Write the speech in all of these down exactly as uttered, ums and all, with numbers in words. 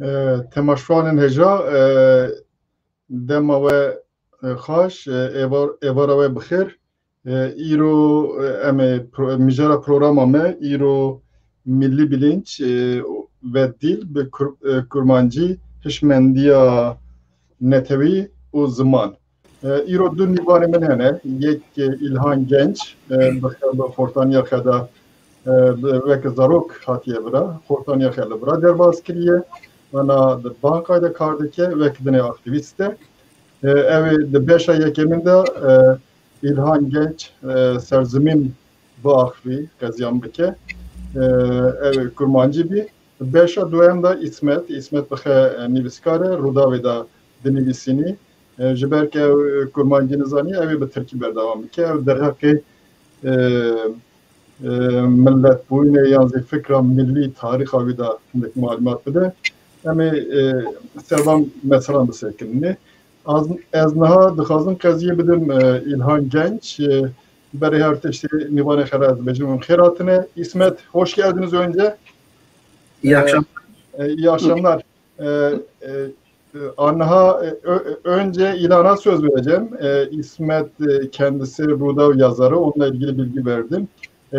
E, temaşevanên hêja, e, dema we, e, xweş, e, êvar-, êvara we bi xêr. E, îro, e, em ê pro-, mijara programa me îro Millî Bilinç, e, ve Dîl bi kur-, e, Kurmancî, Hişmendiya Netewî û Ziman. E, îro du nîvanê min hene. Yek, e, Îlhan Genç, e, bi xe-, bi xortaniya xwe de, e, bi, weke zarok hatiye vira, xortaniya xwe li vira derbas kiriye. Ana di bankayê de kar dike, wek dinê aktîvîst e. E, ew ê di beşa yekemîn de, e, Îlhan Genç, e, serzimîn biaxivî, qeziyan bike. E, ew ê kurmancî bî. Beşa duyem de Îsmet, Îsmet bixe, e, nivîskar e, Rûdawê de dinivîsînî. E, ji ber ke ew, e, kurmancî nizanî, ew ê bi tirkî berdewam bike. Ew derheqê, e, e, miletbûyînê yan zî fikra millî, tarîxa wî de hindik malumat bide. Em ê, e, ser van meselan bisekinî. Az, ez niha dixwazim qeziyê bidim, e, Îlhan Genç, e, berê her tiştî nîvanê xwe re ez dibêjim, em xêr hatine. Îsmet, hoş geldiniz önce. İyi akşam. E, iyi akşamlar. E, e, e, Anha, e, ö-, önce İlhan'a söz vereceğim. E, İsmet, e, kendisi Rudav yazarı. Onunla ilgili bilgi verdim. E,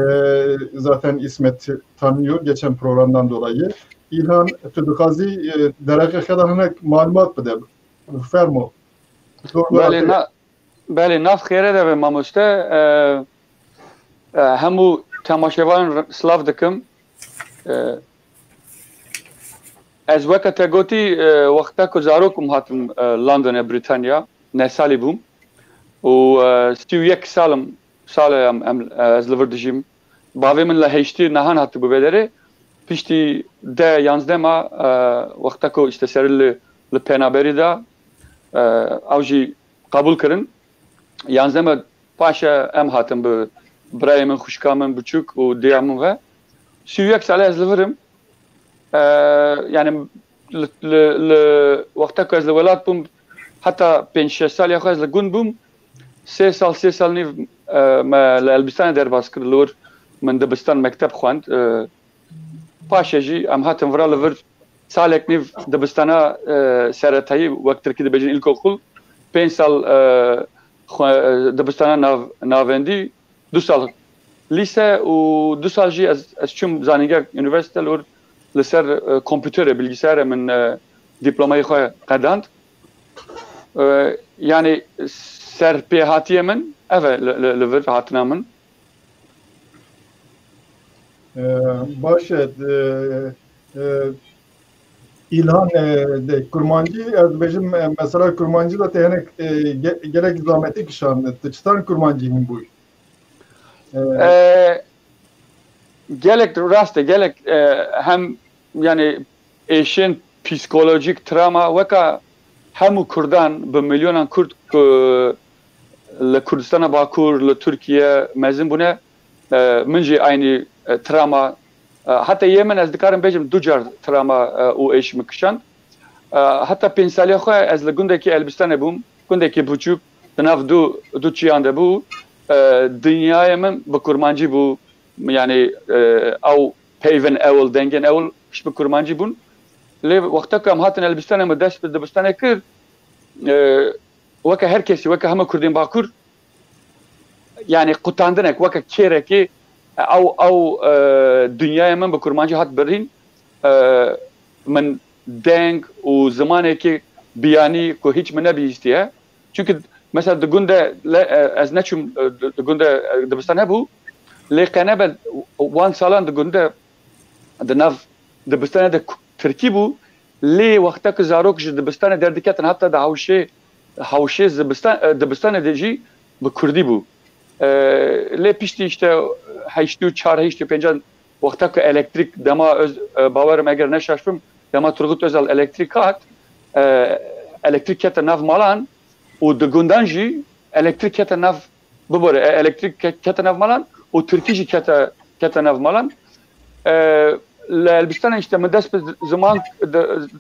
zaten İsmet tanıyor geçen programdan dolayı. İlhan, tu dixwazî, e, derheqê xwe de hinek malumat bide. Fermo. Zor Belê, na-, belê, nav xêre de be mamoste. E, e, hemû temaşevanên re-, silav dikim. E, ez weke te gotî, e, wexta ku zarok bûm hatim, e, Londonê, Britanya, neh salî bûm. Û, e, sî û yek sal im, sal e em, em, e, ez li vir dijîm. Bavê min li heştê nehan hatibû vê derê. Piştî deh yanzdeh ma, e, wexta ku işte serî li, li penaberî de, e, ew jî qebûl kirin. Yanzdeh me paşe em hatin bi birayê min, xwişka min biçûk û dêya min ve. Sî û yek sal e ez li vir im. E, yani li, li, li wexta ku ez li welat bûm, heta pênc şeş saliya xwe ez li gund bûm. Sê sal, sê sal nîv, e, me li Elbistanê derbas kir, li wir min dibistan, mekteb xwend. E, paşê jî em hatin vira li vir salek nîv dibistana, e, seretayî, wek tirkî dibêjin ilkokul, pênc sal, e, xwe, e, dibistana nav-, navendî, du sal lîse û du sal jî ez, ez çûm zanîngeha unîversîte, li wir li ser, e, kompûterê, bilgisayarê min, e, dîplomayê xwe qedand. E, yani serpêhatiyê min ev e, li, li, li vir hatina min. E, baş e, e, e, Îlhan, e, de kurmancî, ez dibêjim, e, mesela kurmancî de te hinek, e, ge-, gelek zahmetî kişand. Tu çitan kurmancî hîn bûy? E, E, gelek rast e, gelek, e, hem yani êşên psîkolojîk, travma, weka hemû Kurdan, bi milyonan Kurd ku li Kurdistana Bakur, li Tirkiye mezin bûne, e, min jî aynî, e, travma, e, heta yê min ez dikarim bêjim du car travma, e, û êş min kişand. E, heta pênc saliya xwe ez li gundekî Elbistanê bûm, gundekî biçûk, di nav du, du çiyan de bû. E, dinyayê min bi kurmancî bû, yani, e, ew peyvên ewil, dengên ewil pişt bi kurmancî bûn. Lê wexta ku em hatin Elbistanê, min dest bi dibistanê kir, e, weke her kesî, weke hemû Kurdên Bakur, yani qutandinek, weke kêrekê, ew, ew, e, dinyaya min bi kurmancî hat birîn. E, min deng û zimanekî biyanî ku hiç min nebihîstiye. Çunke mesela di gund de le-, e, ez neçûm, e, di, di gund de, e, dibistan hebû. Lê qenebe wan salan di gund de, di nav dibistanê de ku-, tirkî bû. Lê wexta ku zarok ji dibistanê derdiketin, heta di hawşê, hawşê zibistan-, e, dibistanê de jî bi kurdî bû. E, lê piştî işte heştê û çar, heştê û pêncan, wexta ku elektrîk dema Öz-, e, bawerim eger neşaş bim, dema Turgut Özal elektrîk hat, e, elektrîk kete nav malan û di gundan jî elektrîk kete nav, bibore, e, elektrîk ke-, kete nav malan û tirkî jî kete, kete nav malan. E, li Elbistanê işte min dest bi ziman di,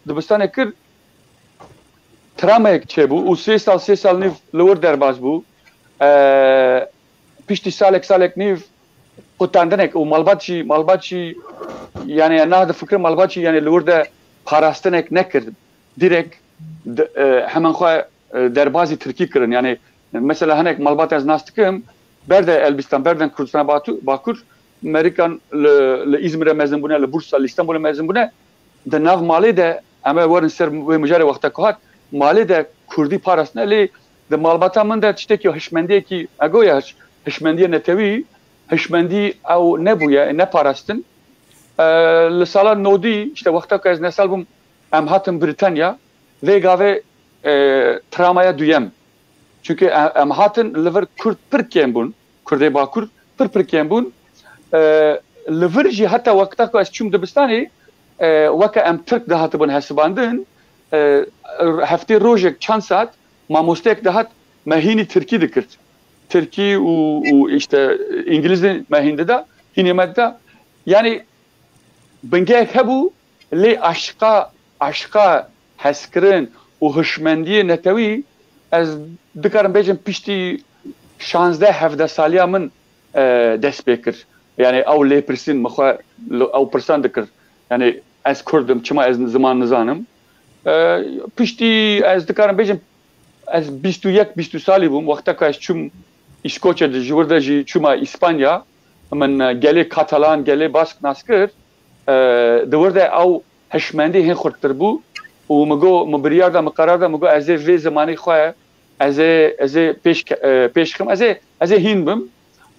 dibistanê kir, travmayek çêbû û sê sal, sê sal nîv li wir derbas bû. E, piştî salek, salek nîv qutandinek û malbat jî, malbat jî, yani, niha difikirim malbat jî, yani, li wir de parastinek nekir. Direkt de, e, hemen xwe, e, derbazî Tirkî kirin. Yani mesela hinek malbat ez nas dikim, berde Elbistan, berden Kurdistana Batu-, Bakur, Merikan li, li Îzmir'e mezin bûne, li Bursa, li Îstanbul'e mezin bûne, di nav malê de, em ê werin ser wê mijarê wexta ku hat, malê de Kurdî parastine, lê di malbata min de tiştekî hişmendiyekî, ego ya hiş-, hişmendiye netewî, hişmendî ew nebûye, neparastin. E, li sala nodî, işte wexta ku ez nesal bûm, em hatin Britanya, vê gavê, e, travmaya duyem. Çunke e-, em hatin li vir Kurd pir kêm bûn, Kurdê Bakur pir pir kêm bûn. E, li vir jî heta wexta ku ez çûm dibistanê, e, weke em Tirk dihatibûn hesibandin, e, heftê rojek çend saet mamosteyek dihat me hînî Tirkî dikir. Tirkî û, û işte Îngilîzî me hîn dida, hînê me dida. Yani bingehek hebû, lê aşqa, aşqa hezkirin û hişmendiyê netewî, ez dikarim bêjim piştî şazdeh hevdeh saliya min, e, dest pê kir. Yani ew lêpirsîn, min xwe li ew pirsan dikir. Yani ez Kurd im, çima ez ziman nizanim? E, piştî ez dikarim bêjim, ez bîst û yek bîst û salî bûm, wexta ku ez çûm Îskoçya, di ji wir de jî çûma Îspanya, min, e, gelê Katalan, gelê Bask nas kir, e, di wir de ew hişmendî hên xurttir bû û min got, min biryar da, min qerar da, min got, ez ê vê zimanê xwe, ez ê, ez ê pêş ke-, e, pêş xim, ez ê, ez ê hîn bim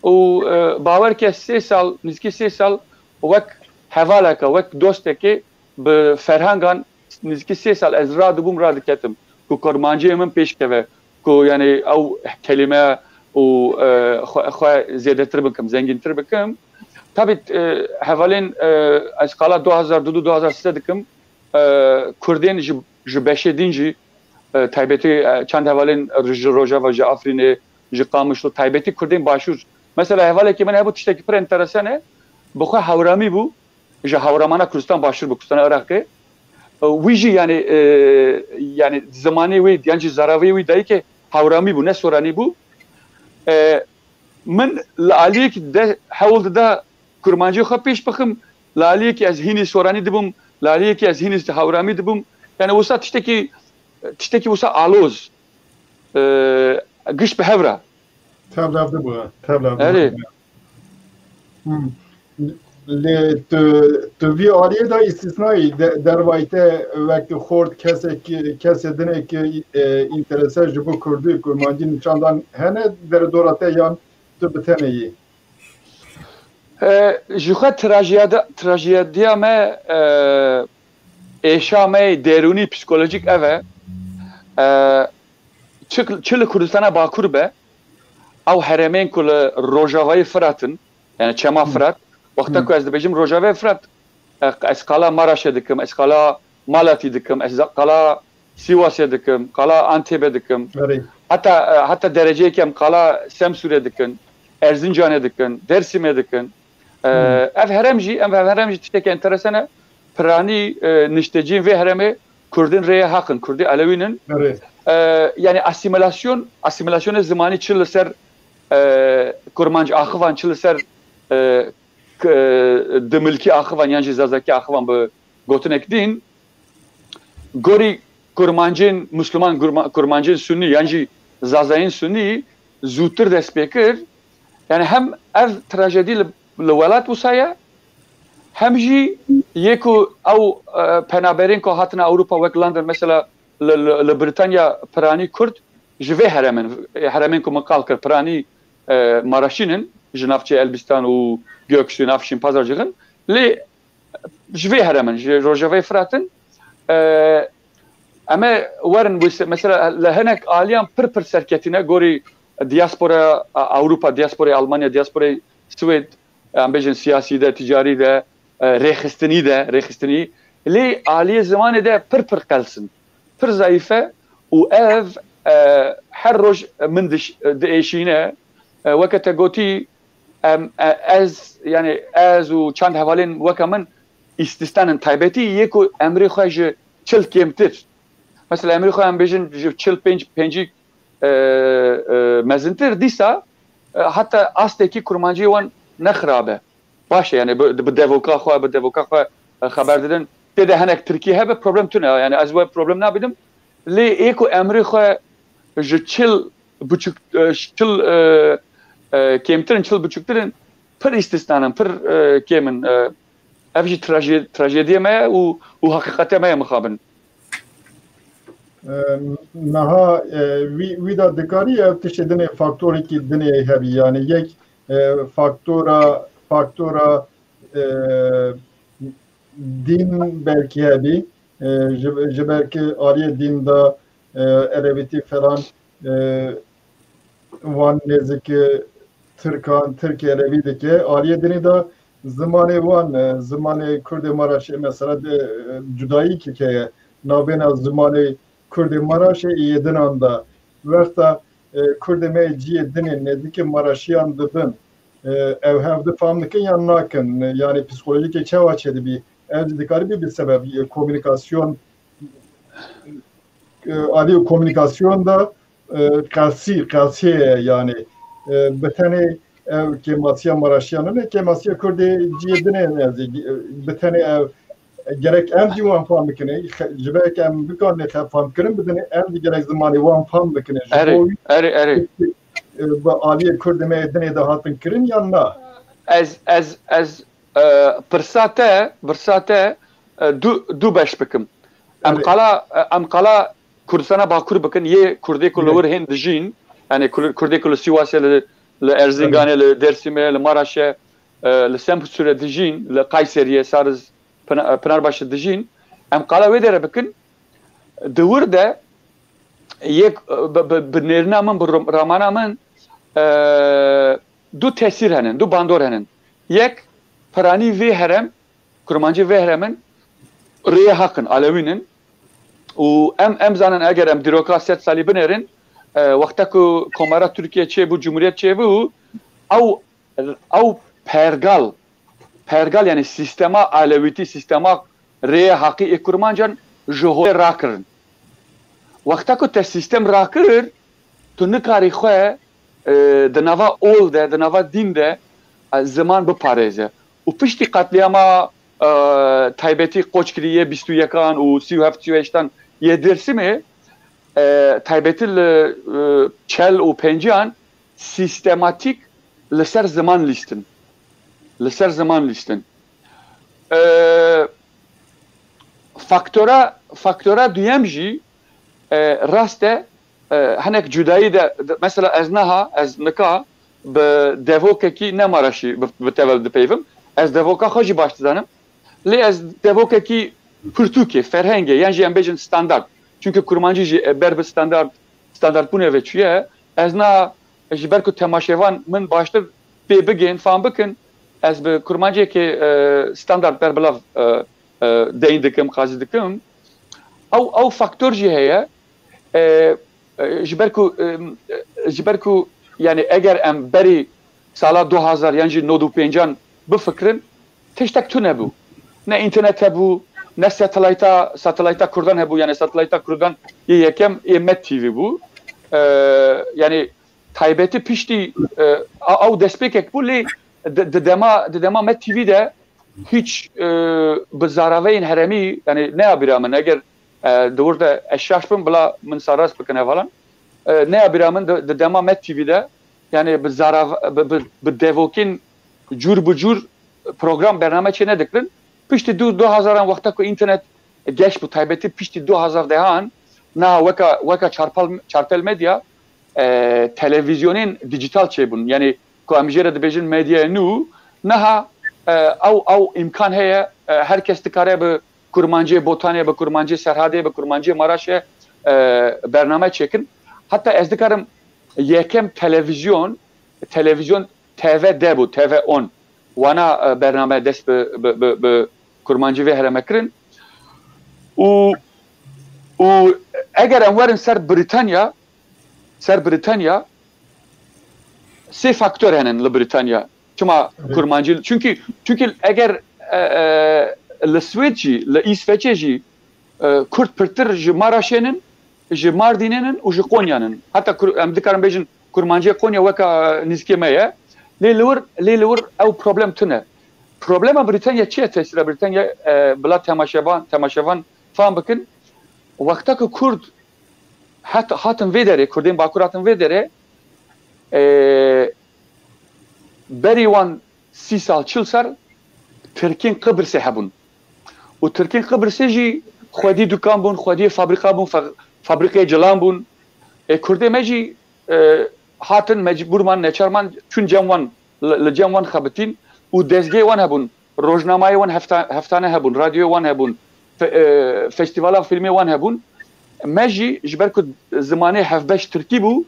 û, e, bawer ke sê sal, nêzîkî sê sal wek hevaleke, wek dostekê bi ferhangan nêzîkî sê sal ez radibûm, radiketim ku kurmanciyê min pêş keve, ku yani ew kelîme û, e, xwe, xwe zêdetir bikim, zengîntir bikim. Tabî, e, hevalên, e, ez qala du hazar du du du hazar sê dikim, e, Kurdên ji, ji beşê din jî, e, taybetî, e, çend hevalên ji Rojava, ji Afrînê, ji Qamişlo, taybetî Kurdên Başûr. Mesela hevalekî min hebû tiştekî pir enteresan e, bi xwe Hewramî bû, ji Hewramana Kurdistan Başûr bi Kurdistana Iraqê. E, wî jî yani, e, yani zimanê wî, yan jî zaravê wî dayikê Hewramî bû, ne Soranî bû. E, min li aliyekî de hewl dida kurmancî xwe pêş bixim, li aliyekî ez hînî Soranî dibûm, li aliyekî ez hînî Hewramî dibûm. Yani wisa tiştekî, tiştekî wisa aloz, e, giş bi hev re. Tevlav dibû, tevlav dibû. Erê. Hmm. Lê tu, tu vî aliyê de îstîsnayî, de, dervayî te wek xort kesek, kesê dinekî, e, înterese ji bo kurdî, kurmancî nîşan dan hene deredora te yan tu bi tenê yî? E, ji xwe trajiyada-, trajediya me, e, êşa me yê derûnî, psîkolojîk ev e. E, çi, çi li Kurdistana Bakur be, ew herêmên ku li rojavayê Firat in, yani çema Firat, wexta ku ez dibêjim rojavayê Firat, e, ez qala Maraşê dikim, ez qala Malatî dikim, ez qala Sîwasê dikim, qala Antêbê dikim. Erê. Heta, e, heta dereceyekî em qala Semsûrê dikin, Erzincanê dikin, Dêrsimê dikin. E, ev herem jî, em ev herem jî tiştekî enteresan e. Piranî, e, nişteciyên vê heremê Kurdên rêya heq in, Kurdê Elewîn in. Erê. E, yani asîmilasyon, asîmilasyonê zimanî çi li ser, e, Kurmanc axivan, çi li ser, e, k-, e, Dimilkî axivan yan jî Zazakî axivan bi gotinek din, gorî Kurmancên Misliman, Kurma-, Kurmancên Sunî yan jî Zazayên Sunî zûtir dest pê kir. Yani hem ev trajedî li, li welat wisa ye, hem jî yê ku ew, e, penaberên ku hatine Ewropa wek London mesela li, li, li Britanya piranî Kurd ji vê herem in, heremên ku min qal kir piranî, e, Maraşîn in, ji navçeyê Elbistan û Göksu, Navşîn, Pazarcixin. Lê ji vê herem in, ji Rojavayê Firat in. E, em ê werin wê se-, mesela li hinek aliyan pir pir serketî ne, gorî diaspora, e, Ewropa, diasporayê Almanya, diasporayê Swêd, em bêjin siyasî de, ticarî de, e, rêxistinî de, rêxistinî. Lê aliyê zimanê de pir pir qels in. Pir zayîf e û ev, e, her roj min diş-, diêşîne. E, weke te gotî, em, e, ez, yani ez û çend hevalên weke min îstîsna in, taybetî yê ku emrê xwe ji çil kêmtir. Mesela emrê xwe em bêjin ji çil pênc, pêncî, e, e, mezintir, dîsa, e, heta astekî kurmanciyê wan ne xirab e. Baş e, yani bi, bi devoka xwe, bi devoka xwe, e, xeber didin. tê de hinek tirkî hebe, problem tune. Yani ez wê problem nabînim. Lê ê ku emrê xwe ji çil buçuk, e, çil, e, e, kêmtir in, çil biçûktir in, pir îstisnan in, pir, e, kêm in. E, ev jî traje-, trajediyê me ye û, û heqîqetê me ye mixabin. E, Niha, e, wî, wî de dikarî ev tiştê dinê faktorekî dinê hebî. Yani yek, e, faktora, faktora, e, dîn belkî hebî. E, ji, ji ber ki aliyê dîn de, e, Elewîtî falan, e, wan nêzîkî Tirkan, Tirk Elewî dike. Aliyê dinê de zimanê wan, e, zimanê Kurdê Maraşê mesela de, e, cudayîkek heye navbêna zimanê Kurdê Maraşê ê yê dinan de. Wexta, e, Kurdê me yê ciyê dinê nêzîkî Maraşiyan dibin, e, ew hevdi fam dikin yan nakin? Yani psikolojîkê çawa çêdibî? Ev jî dikarî bî bi sebeb, e, komûnîkasyon, e, alî komûnîkasyon de, e, qelsî, qelsiyê ye yani. E, bi tenê ev kêmasiya Maraşiyan nîne, kêmasiya Kurdê ciyê dinê ne, e, bi tenê ev gerek em jî wan fam bikin. Xe-, ji ber em bikanê xwe famkirin bidin, em jî gerek zimanê wan fam bikin. Ji Erê, bo wî erê, erê. e, bi aliyê Kurdê me yê dinê de hatin kirin yan na? Ez, ez, ez, e, pirsa te, pirsa te, e, du, du beş bikim. Em Erê. qala, e, em qala Kurdistana Bakur bikin, yê Kurdê ku li Erê. wir hên dijîn, yani Kur-, Kurdê ku li Sîwasê, li, li Erzinganê, li Dêrsimê, li Maraşê, e, li Semsûrê dijîn, li Kayseriyê, Sariz, Pınar-, Pınarbaşı dijîn, em qala wê dere bikin, di wir de yek, bi, bi, bi nêrina min, bi rom-, ramana min, e, du tesîr henin, du bandor henin. Yek, piranî vê herem, kurmancî vê herem in, rêyê haq in, alewîn in. Û em, em zanin eger em dîroka sed salî binêrin, e, wexta ku Komara Tirkiye çêbû, Cumhuriyet çêbû, ew ew pergal, pergal yani sîstema alewîtî, sîstema rêyê haqî ê kurmancan ji holê rakirin. Wexta ku te sîstem rakir, tu nikarî xwe, e, di nava ol de, di nava dîn de, e, ziman biparêze. Û piştî qetlîama, e, taybetî qoç kirî yê bîst û yekan û sî û heft sî û heştan yê Dêrsimê, e, taybetî li, e, çel û pênciyan sîstematîk li ser ziman lîstin. Li ser ziman lîstin. E, faktora, faktora duyem jî, e, rast e, e, hinek cudayî de, de, mesela ez niha, ez nika bi devokekî ne Maraşî bi, bi te ve dipeyvim. Ez devoka xwe jî baş dizanim. Lê ez devokekî pirtûkê, ferhengê, yan jî em bêjin standart. Çunke kurmancî jî, e, ber bi standart, standartbûnê ve çûye. Ez na, ji ber ku temaşevan min baştir pê bigên, fam bikin, ez bi kurmancêkê, e, standart ber bi lav, e, e, deyn dikim, qazî dikim. Ew, ew faktor jî heye. E, e, ji ber ku, e, ji ber ku, yani eger em berî sala du hazar yan jî nod û pêncan bifikirin, tiştek tune bû. Ne înternet hebû, ne satelayta, satelayta Kurdan hebû, yani satelayta Kurdan yê yekem ê Med T V bû. E, yani taybetî piştî, e, a-, ew destpêkek bû, lê di, di dema, di dema Med T V de hiç, e, bi zaraveyên heremî, yani neya bîra min, eger, e, di wir de ez şaş bim, bila min sarast bikin hevalan. E, neya bîra min di, di dema Med T V de, yani bi zarav-, bi, bi, bi devokên cûr bi cûr program, bername çê nedikirin. Piştî du, du hezaran wexta ku înternet geş bû, taybetî piştî du hezar dehan, niha weka, weka Çarpal-, Çarpel Medya, e, televîzyonên dîjîtal çêbûn. Yani ku em jê re dibêjin medyaya nû, niha, e, ew, ew îmkan heye, e, her kes dikare bi kurmancê Botanê, bi kurmancê Serhadê, bi kurmancê Maraşê, e, bername çêkin. Heta ez dikarim yekem televîzyon, televîzyon T V D bû, T V on. Wana, e, bername dest bi, bi, bi, bi kurmancî vê hereme kirin. Û, û eger em werin ser Brîtanya, ser Brîtanya, sê faktor henin li Brîtanya. Çima Evet. kurmancî? Çünkü, çünkü eger, e, e, li Swêd jî, li Îsveçê jî, e, Kurd pirtir ji Maraşê nin, ji Mardînê nin û ji Konya nin. Heta Kur-, em dikarin bêjin Kurmancê Konya weka, e, nîzikê me ye. Lê li wir, lê li wir ew problem tune. Problema Brîtanya çi ye? Tesîra Brîtanya, e, bila temaşevan, temaşevan fam bikin. Wexta ku Kurd hat, hatin vê derê, Kurdên Bakur hatin vê derê, e, berî wan sî sal, çil sal Tirkên Qibrisê hebûn. Û Tirkên Qibrisê jî xwedî dukan bûn, xwedî fabrîka bûn, fa-, fabrîkeyê cilan bûn. E, Kurdê me jî, e, hatin, mecbûr man, neçar man, çûn cem wan, li, li cem wan xebitîn û dezgehê wan hebûn, rojnamayê wan hefta-, heftane hebûn, radyoyê wan hebûn, fe-, e, festîvala fîlmê wan hebûn. Me jî ji ber ku zimanê hevbeş tirkî bû,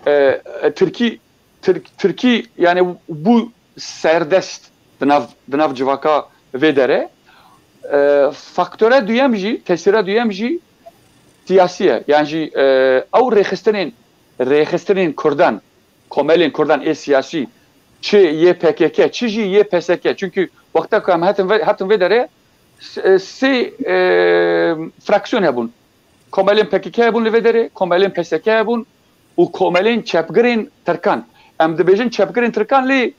e, e, tirkî, tirk-, tirkî, yani, bû serdest di nav, di nav civaka vê derê. E, faktore duyem jî, tesîra duyem jî siyasî ye. Yan jî, e, ew rêxistinên, rêxistinên Kurdan, komelên Kurdan ê siyasî, çi Y P K K, çi jî Y P S K. Çunkî wexta ku em hatin vê, hatin vê derê, s-, e, sê, e, fraksiyon hebûn. Komelên P K K hebûn li vê derê, komelên P S K hebûn û komelên çepgirên Tirkan. Em dibêjin çepgirên Tirkan, lê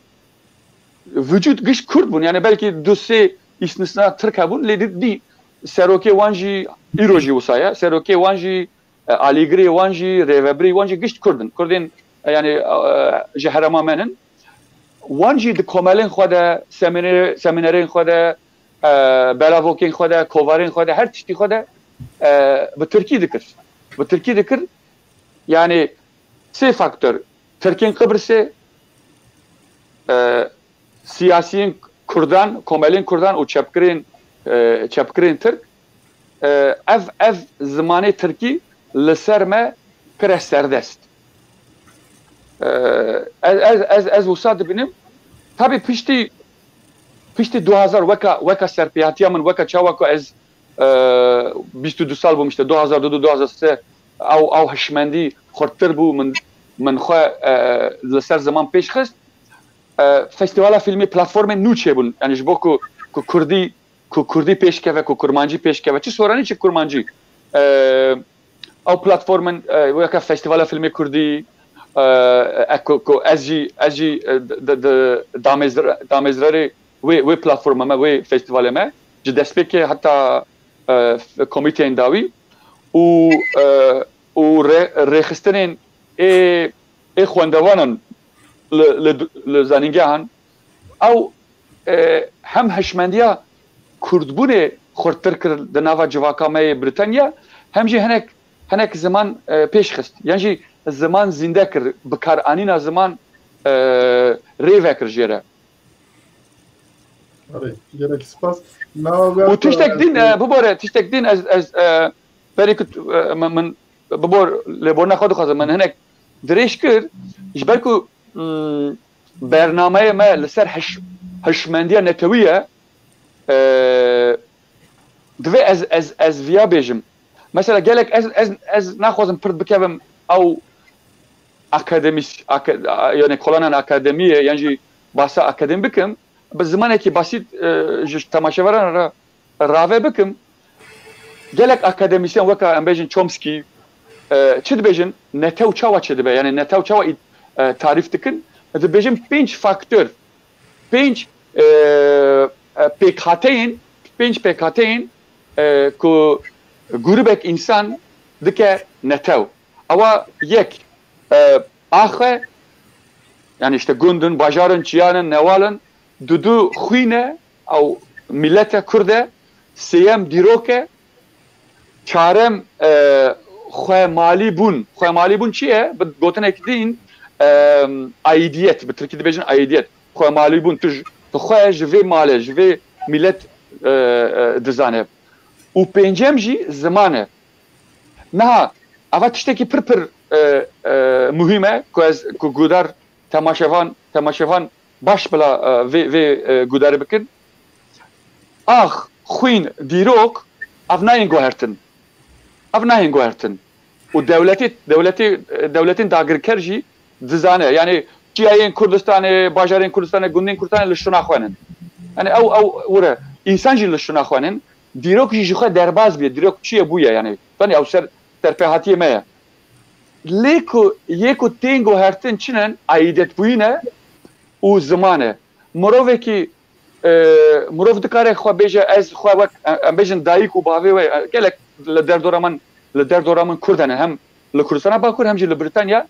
vücut gişt Kurd bûn. Yani belkî du sê îstisna Tirk hebûn, lê di, di serokê wan jî îro jî wisa ye. Serokê wan jî, e, alîgirê wan jî, rêvebirê wan jî gişt Kurd in. Kurdên, e, yani, e, ji herêma me nin. Wan jî di komelên xwe de, semîne-, semînerên xwe de, e, belavokên xwe de, kovarên xwe de, her tiştî xwe de, e, bi tirkî dikir. Bi tirkî dikir. Yani sê faktor, Tirkên Qibrisê, e, siyasiyên Kurdan, komelên Kurdan û çepgirên, e, çepgirên Tirk, e, ev, ev zimanê Tirkî li ser me kire serdest. E, ez, ez, ez, ez wisa dibînim. Tabî piştî, piştî du hazar, weka, weka serpêhatiya min, weka çawa ku ez, e, bîst û du sal bûm, işte du hazar û du, du hazar sê, ew, ew hişmendî xurttir bû, min, min xwe, e, li ser ziman pêş xist. E, festîvala fîlmê platformên nû çêbûn. Yani ji bo ku, ku Kurdî, ku Kurdî pêş keve, ku Kurmancî pêş keve. Çi soranî, çi Kurmancî. E, ew platformên, e, weke Festîvala Fîlmê Kurdî, e, e, ku, ku ez jî, ez jî, e, di, di, di, damêzre-, damêzrerê wê, wê platforma me, wê festîvalê me, ji destpêkê heta, e, komîteyên dawî û, e, û rê-, rêxistinên ê, ê xwendevanan li, li, li zanîngehan, ew, e, hem hişmendiya kurdbûnê xurttir kir di nava civaka me yê Britanya, hem jî hinek, hinek ziman, e, pêş xist. Yan jî ziman zînde kir, bikaranîna ziman, e, rê vekir jê re. Erê, gelek spas. Û tiştek din, e, bibore, tiştek din ez, ez, e, berê ku, e, min, min bibor, lêborina xwe dixwazim, min hinek dirêj kir, ji ber ku, mm, bernameyê me li ser hiş-, hişmendiya netewî ye, e, divê ez, ez, ez viya bêjim. Mesela gelek ez, ez, ez naxwazim pirt bikevim ew akademîs-, aka-, a-, yani kolanan akademiyê, yan jî basa akademî bikim, bi zimanekî basît, e, ji temaşevaran re rave bikim. Gelek akademîsyen weka em bêjin Chomsky, e, çi dibêjin? Netew çawa çêdibe? Yani netew çawa î-, e, tarîf dikin? Dibêjin pênc faktor, pênc, e, e, pêkhateyên, pênc pêkhateyên, e, ku grûbek însan dike netew. Ewa yek, e, axe, yani işte gund in, bajar in, çiyan in, newal in, dudu xwîn e, ew milet e, Kurd e, sêyem dîrok e, çarem, e, xwemalîbûn. Xwemalîbûn çi ye? Bi gotinek din, e, aidiyet, bi tirkî dibêjin aidiyet. Xwemalîbûn, tu ji, tu xwe ji vê malê, ji vê milet, e, e, dizane. Û pêncem jî ziman e. Niha, eva tiştekî pir pir, e, e, muhîm e ku ez, ku guhdar, temaşevan, temaşevan baş bila, e, vê, vê, e, guhdarî bikin. Ax, xwîn, dîrok, ev nayên guhertin. Ev nayên guhertin. Û dewletê, dewletê, e, dewletên dagirker jî dizane. Yani çiyayên Kurdistanê, bajarên Kurdistanê, gundên Kurdistanê li şuna xwe nin. Yani ew, ew were. Însan jî li şuna xwe nin. Dîrok jî ji xwe derbaz bûye. Dîrok çi ye bûye yani. Tanî ew ser, serpêhatiyê me ye. Lê ku yê ku tên guhertin çi ne, aîdetbûyî ne û ziman e. Mirovekî E, mirov dikare xwe bêje, ez xwe wek, e, em bêjin dayik û bavê we, e, gelek li derdora min, li derdora min Kurd hene, hem li Kurdistana Bakur hem jî li Britanya.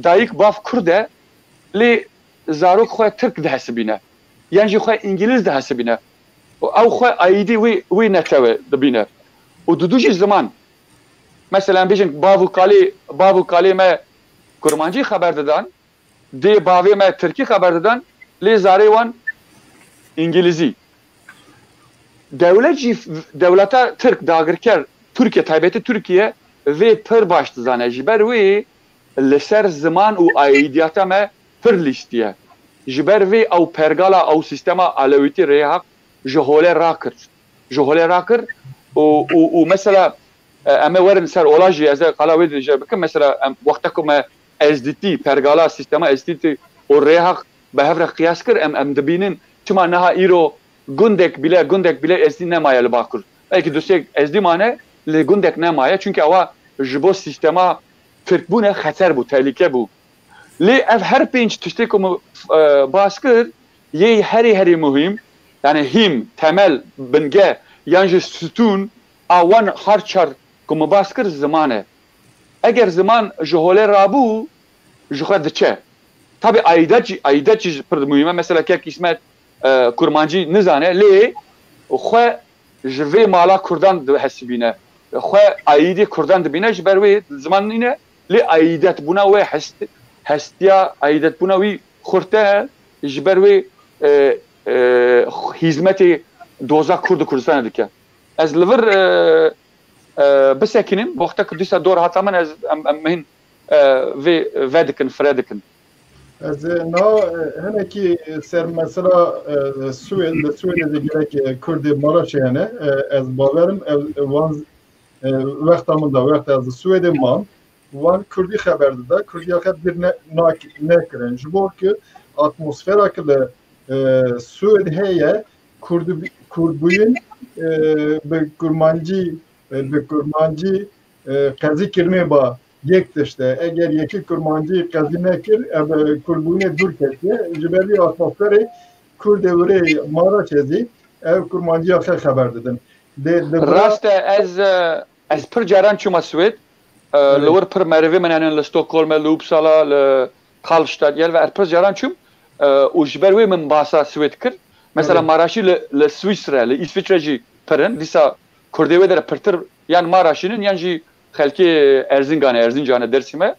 Dayik bav Kurd e, lê zarok xwe Tirk dihesibîne, yan jî xwe Îngilîz dihesibîne. Û ew xwe aîdî wî, wî netewe dibîne. Û didu jî ziman. Mesela em bêjin bav û kalê, bav û kalê me Kurmancî xeber didan, dê bavê me Tirkî xeber didan, lê zarê wan Îngilîzî. Dewlet jî, dewleta Tirk dagirker, Tirkiye, taybetî Tirkiye vê pir baş dizane. Ji ber wê li ser ziman û aîdiyata me pir lîstiye. Ji ber vê ew pergala, ew sîstema Alewîtî Rêhaq ji holê rakir. Ji holê rakir û, û, û mesela, e, em ê werin ser ola jî, ez ê qala wê dije bikim. Mesela em wexta ku me Ezdîtî, pergala sîstema Ezdîtî û Rêhaq bi hev re qiyas kir, em, em dibînin çima niha îro gundek bile, gundek bile Ezdî nemaye li Bakur. Belkî du sê Ezdî mane, lê gundek nemaye. Çunke ewa ji bo sîstema Tirkbûne xeter bû, tehlîke bû. Lê ev her pênc tiştê ku min, e, bas kir, yê herî herî muhîm, yani hîm, temel, bingeh, yan jî stûn a wan har çar ku min bas kir ziman e. Eger ziman ji holê rabû, ji xwe diçe. Tabî aîdet jî, aîdet jî pir muhîm e. Mesela kek Îsmet, e, Kurmancî nizane, lê xwe ji vê mala Kurdan dihesibîne. Xwe aîdê Kurdan dibîne, ji ber wê ziman nîne, lê aîdetbûna wê hest-, hestiya aîdetbûna wî xurte, ji ber wê, e, e, hîzmetê doza Kurd û Kurdistanê dike. Ez li vir, e, e, bisekînim, wexta ku dîsa dor hata min, ez, em, em hîn, e, vê vedikin, fire dikin. Ez, e, na, e, hinekî ser mesela, e, Swêd, li Swêdê de gelek, e, Kurdê Maraşê hene. E, ez bawerim, ev, wan, e, wexta min da, wexta ez li Swêdê mam, wan Kurdî xeber dida, Kurdiya xwe bîr ne-, nak-, nekirin. Ji bo ku atmosfera ku li, e, Swêd heye, Kurd-, Kurdbûyin, e, bi Kurmancî, e, bi Kurmancî, e, qezî kirinê ba yek tişt e. Eger yekî Kurmancî qezî nekir, ev, e, Kurdbûyînê dûr ketiye. Ji ber vî atmosferê Kurdê wirê Maraşê zî ev Kurmanciya xwe xeber didin. Lê li vira Rast e, ez, e, ez pir caran çûma Swêd. E, Belê. Li wir pir merivê min hene li Stockholmê, li Uppsala, li Karlstad, yer ve ez pir caran çûm. E, û ji ber wê min basa Swêd kir. Mesela Belê. Maraşî li, li Swîsre, li Îsviçre jî pir in. Dîsa Kurdê wê dere pirtir, yan Maraşî nin, yan jî xelkê Erzingan e, Erzincan e, Dêrsim e.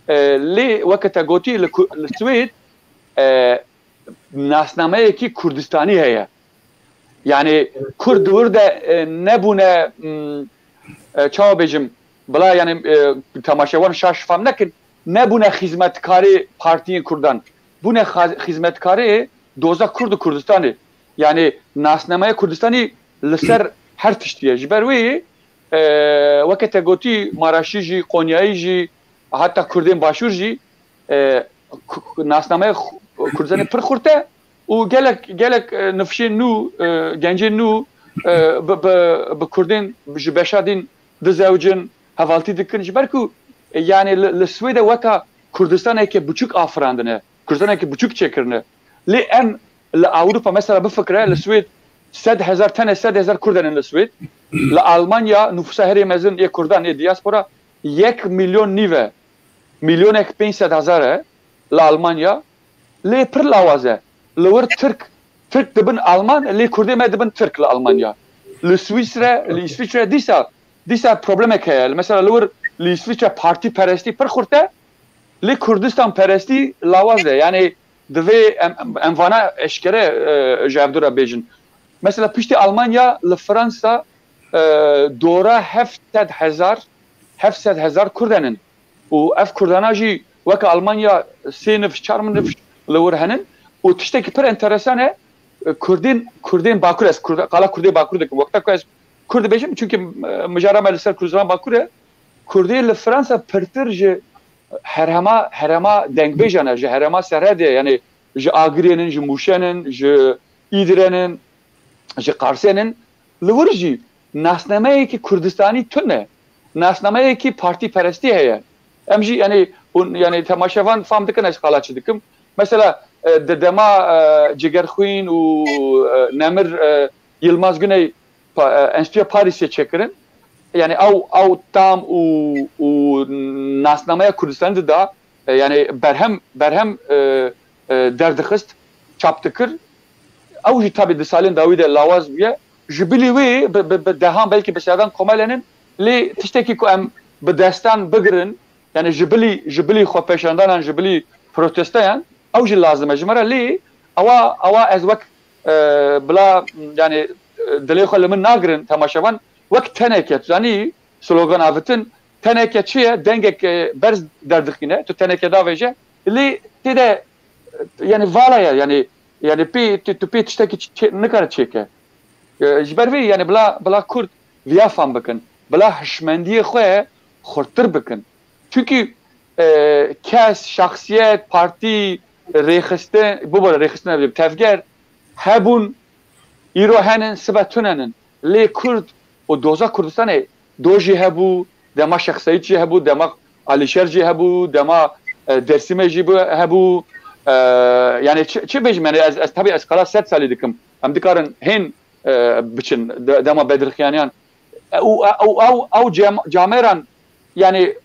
E, lê weke te gotî li Ku-, li Swêd, e, nasnameyekî Kurdistanî heye. Yani Kurd di wir de, e, nebûne, m, e, çawa bêjim, bila yani, e, temaşevan şaş fam nekin, nebûne xizmetkarê partiyên Kurdan. Bûne xa-, xizmetkarê doza Kurd û Kurdistanê. Yani nasnameya Kurdistanî li ser her tiştî ye. Ji ber wê, e, weke te gotî, Maraşî jî, Konyayî jî, heta Kurdên Başûr jî, e, ku-, ku-, nasnameya xu-, Kurdistanê pir xurt e û gelek, gelek, e, nifşên nû, e, gencên nû, e, bi, bi, bi Kurdên ji beşa din dizewicin, hevaltî dikin. Ji ber ku, e, yani li, li Swêde weka Kurdistaneke biçûk afirandine, Kurdistaneke biçûk çêkirine. Lê em li Ewropa mesela bifikire, li Swêd sed hezar, tenê sed hezar Kurd hene li Swêd. Li Almanya nüfusa herê mezin yê Kurdan, yê diaspora yek milyon nîv e. Milyonek pênc sed hezar e li Almanya. Lê pir lawaz e. Li wir Tirk, Tirk dibin Alman, lê Kurdê me dibin Tirk li Almanya. Li Swîsre, li Îsviçre dîsa, dîsa problemek heye. Mesela li wir li Îsviçre partî perestî pir xurt e. Lê Kurdistan perestî lawaz e. Yani divê em, em, em vana eşkere, e, ji hevdu re bêjin. Mesela piştî Almanya li Fransa, e, dora heft sed hezar, heft sed hezar Kurd henin. Û ev Kurdana jî weke Almanya sê nifş, çar nifş li wir henin. Û tiştekî pir enteresan e, e, Kurdên, Kurdên Bakur, ez Kurd, qala Kurdê Bakur dikim. Wexta ku ez Kurd dibêjim, çunke, e, mijara me li ser Kurdistan Bakur e. Kurdê li Fransa pirtir ji herhema, herhema dengbêjan e, ji herhema Serhedê, yani ji Agirê nin, ji Mûşe nin, ji Îdirê nin, ji Qarsê nin. Li wir jî nasnameyekî Kurdistanî tune. Nasnameyekî partîperestî heye. Em jî, yani, hûn, yani, temaşevan fam dikin ez qala çi dikim. Mesela, e, di dema, e, Cigerxwîn û, e, Nemir, e, Yilmaz Güney pa-, e, Enstitûya Parîsê çêkirin. Yani ew, ew tam û, û nasnameya Kurdistanê dida, e, yani berhem, berhem, e, e, derdixist, çap dikir. Ew jî tabi di salên dawî de lawaz bûye. Ji bilî wê bi, bi, bi dehan belkî bi sedan komelên in, lê tiştekî ku em bi destan bigirin, yani ji bilî, ji bilî xwepêşandanan, ji bilî protestoyan, ew jî lazim e ji me re. Lê ewa, ewa ez wek, e, bila, yani, e, dilê xwe li min nagirin temaşevan, wek teneke, tu zanî, slogan avitin, teneke çi ye? Dengek, e, berz derdixîne, tu teneke davêje, lê tê de, e, yani vala ye, yani, yani pê, tu, tu pê tiştekî çê-, nikare çêke. E, ji ber vê, yani bila, bila Kurd viya fam bikin, bila hişmendiyê xwe xurttir bikin. Çunkî, e, kes, şexsiyet, partî, rêxistin, bibore rêxistin, ne bileyim, tevger hebûn, îro henin, sibe tunenin. Lê Kurd û doza Kurdistanê do jî hebû, dema Şêx Seyîd jî hebû, dema Alîşer jî hebû, dema, e, Dêrsimê jî bû, hebû. E, yani çi, çi bêjim, yani ez, ez tabii ez qala sed salî dikim. Em dikarin hên, e, biçin de-, dema Bedirxiyaniyan. E, û, e, û ew, ew cem-, camêran, yani,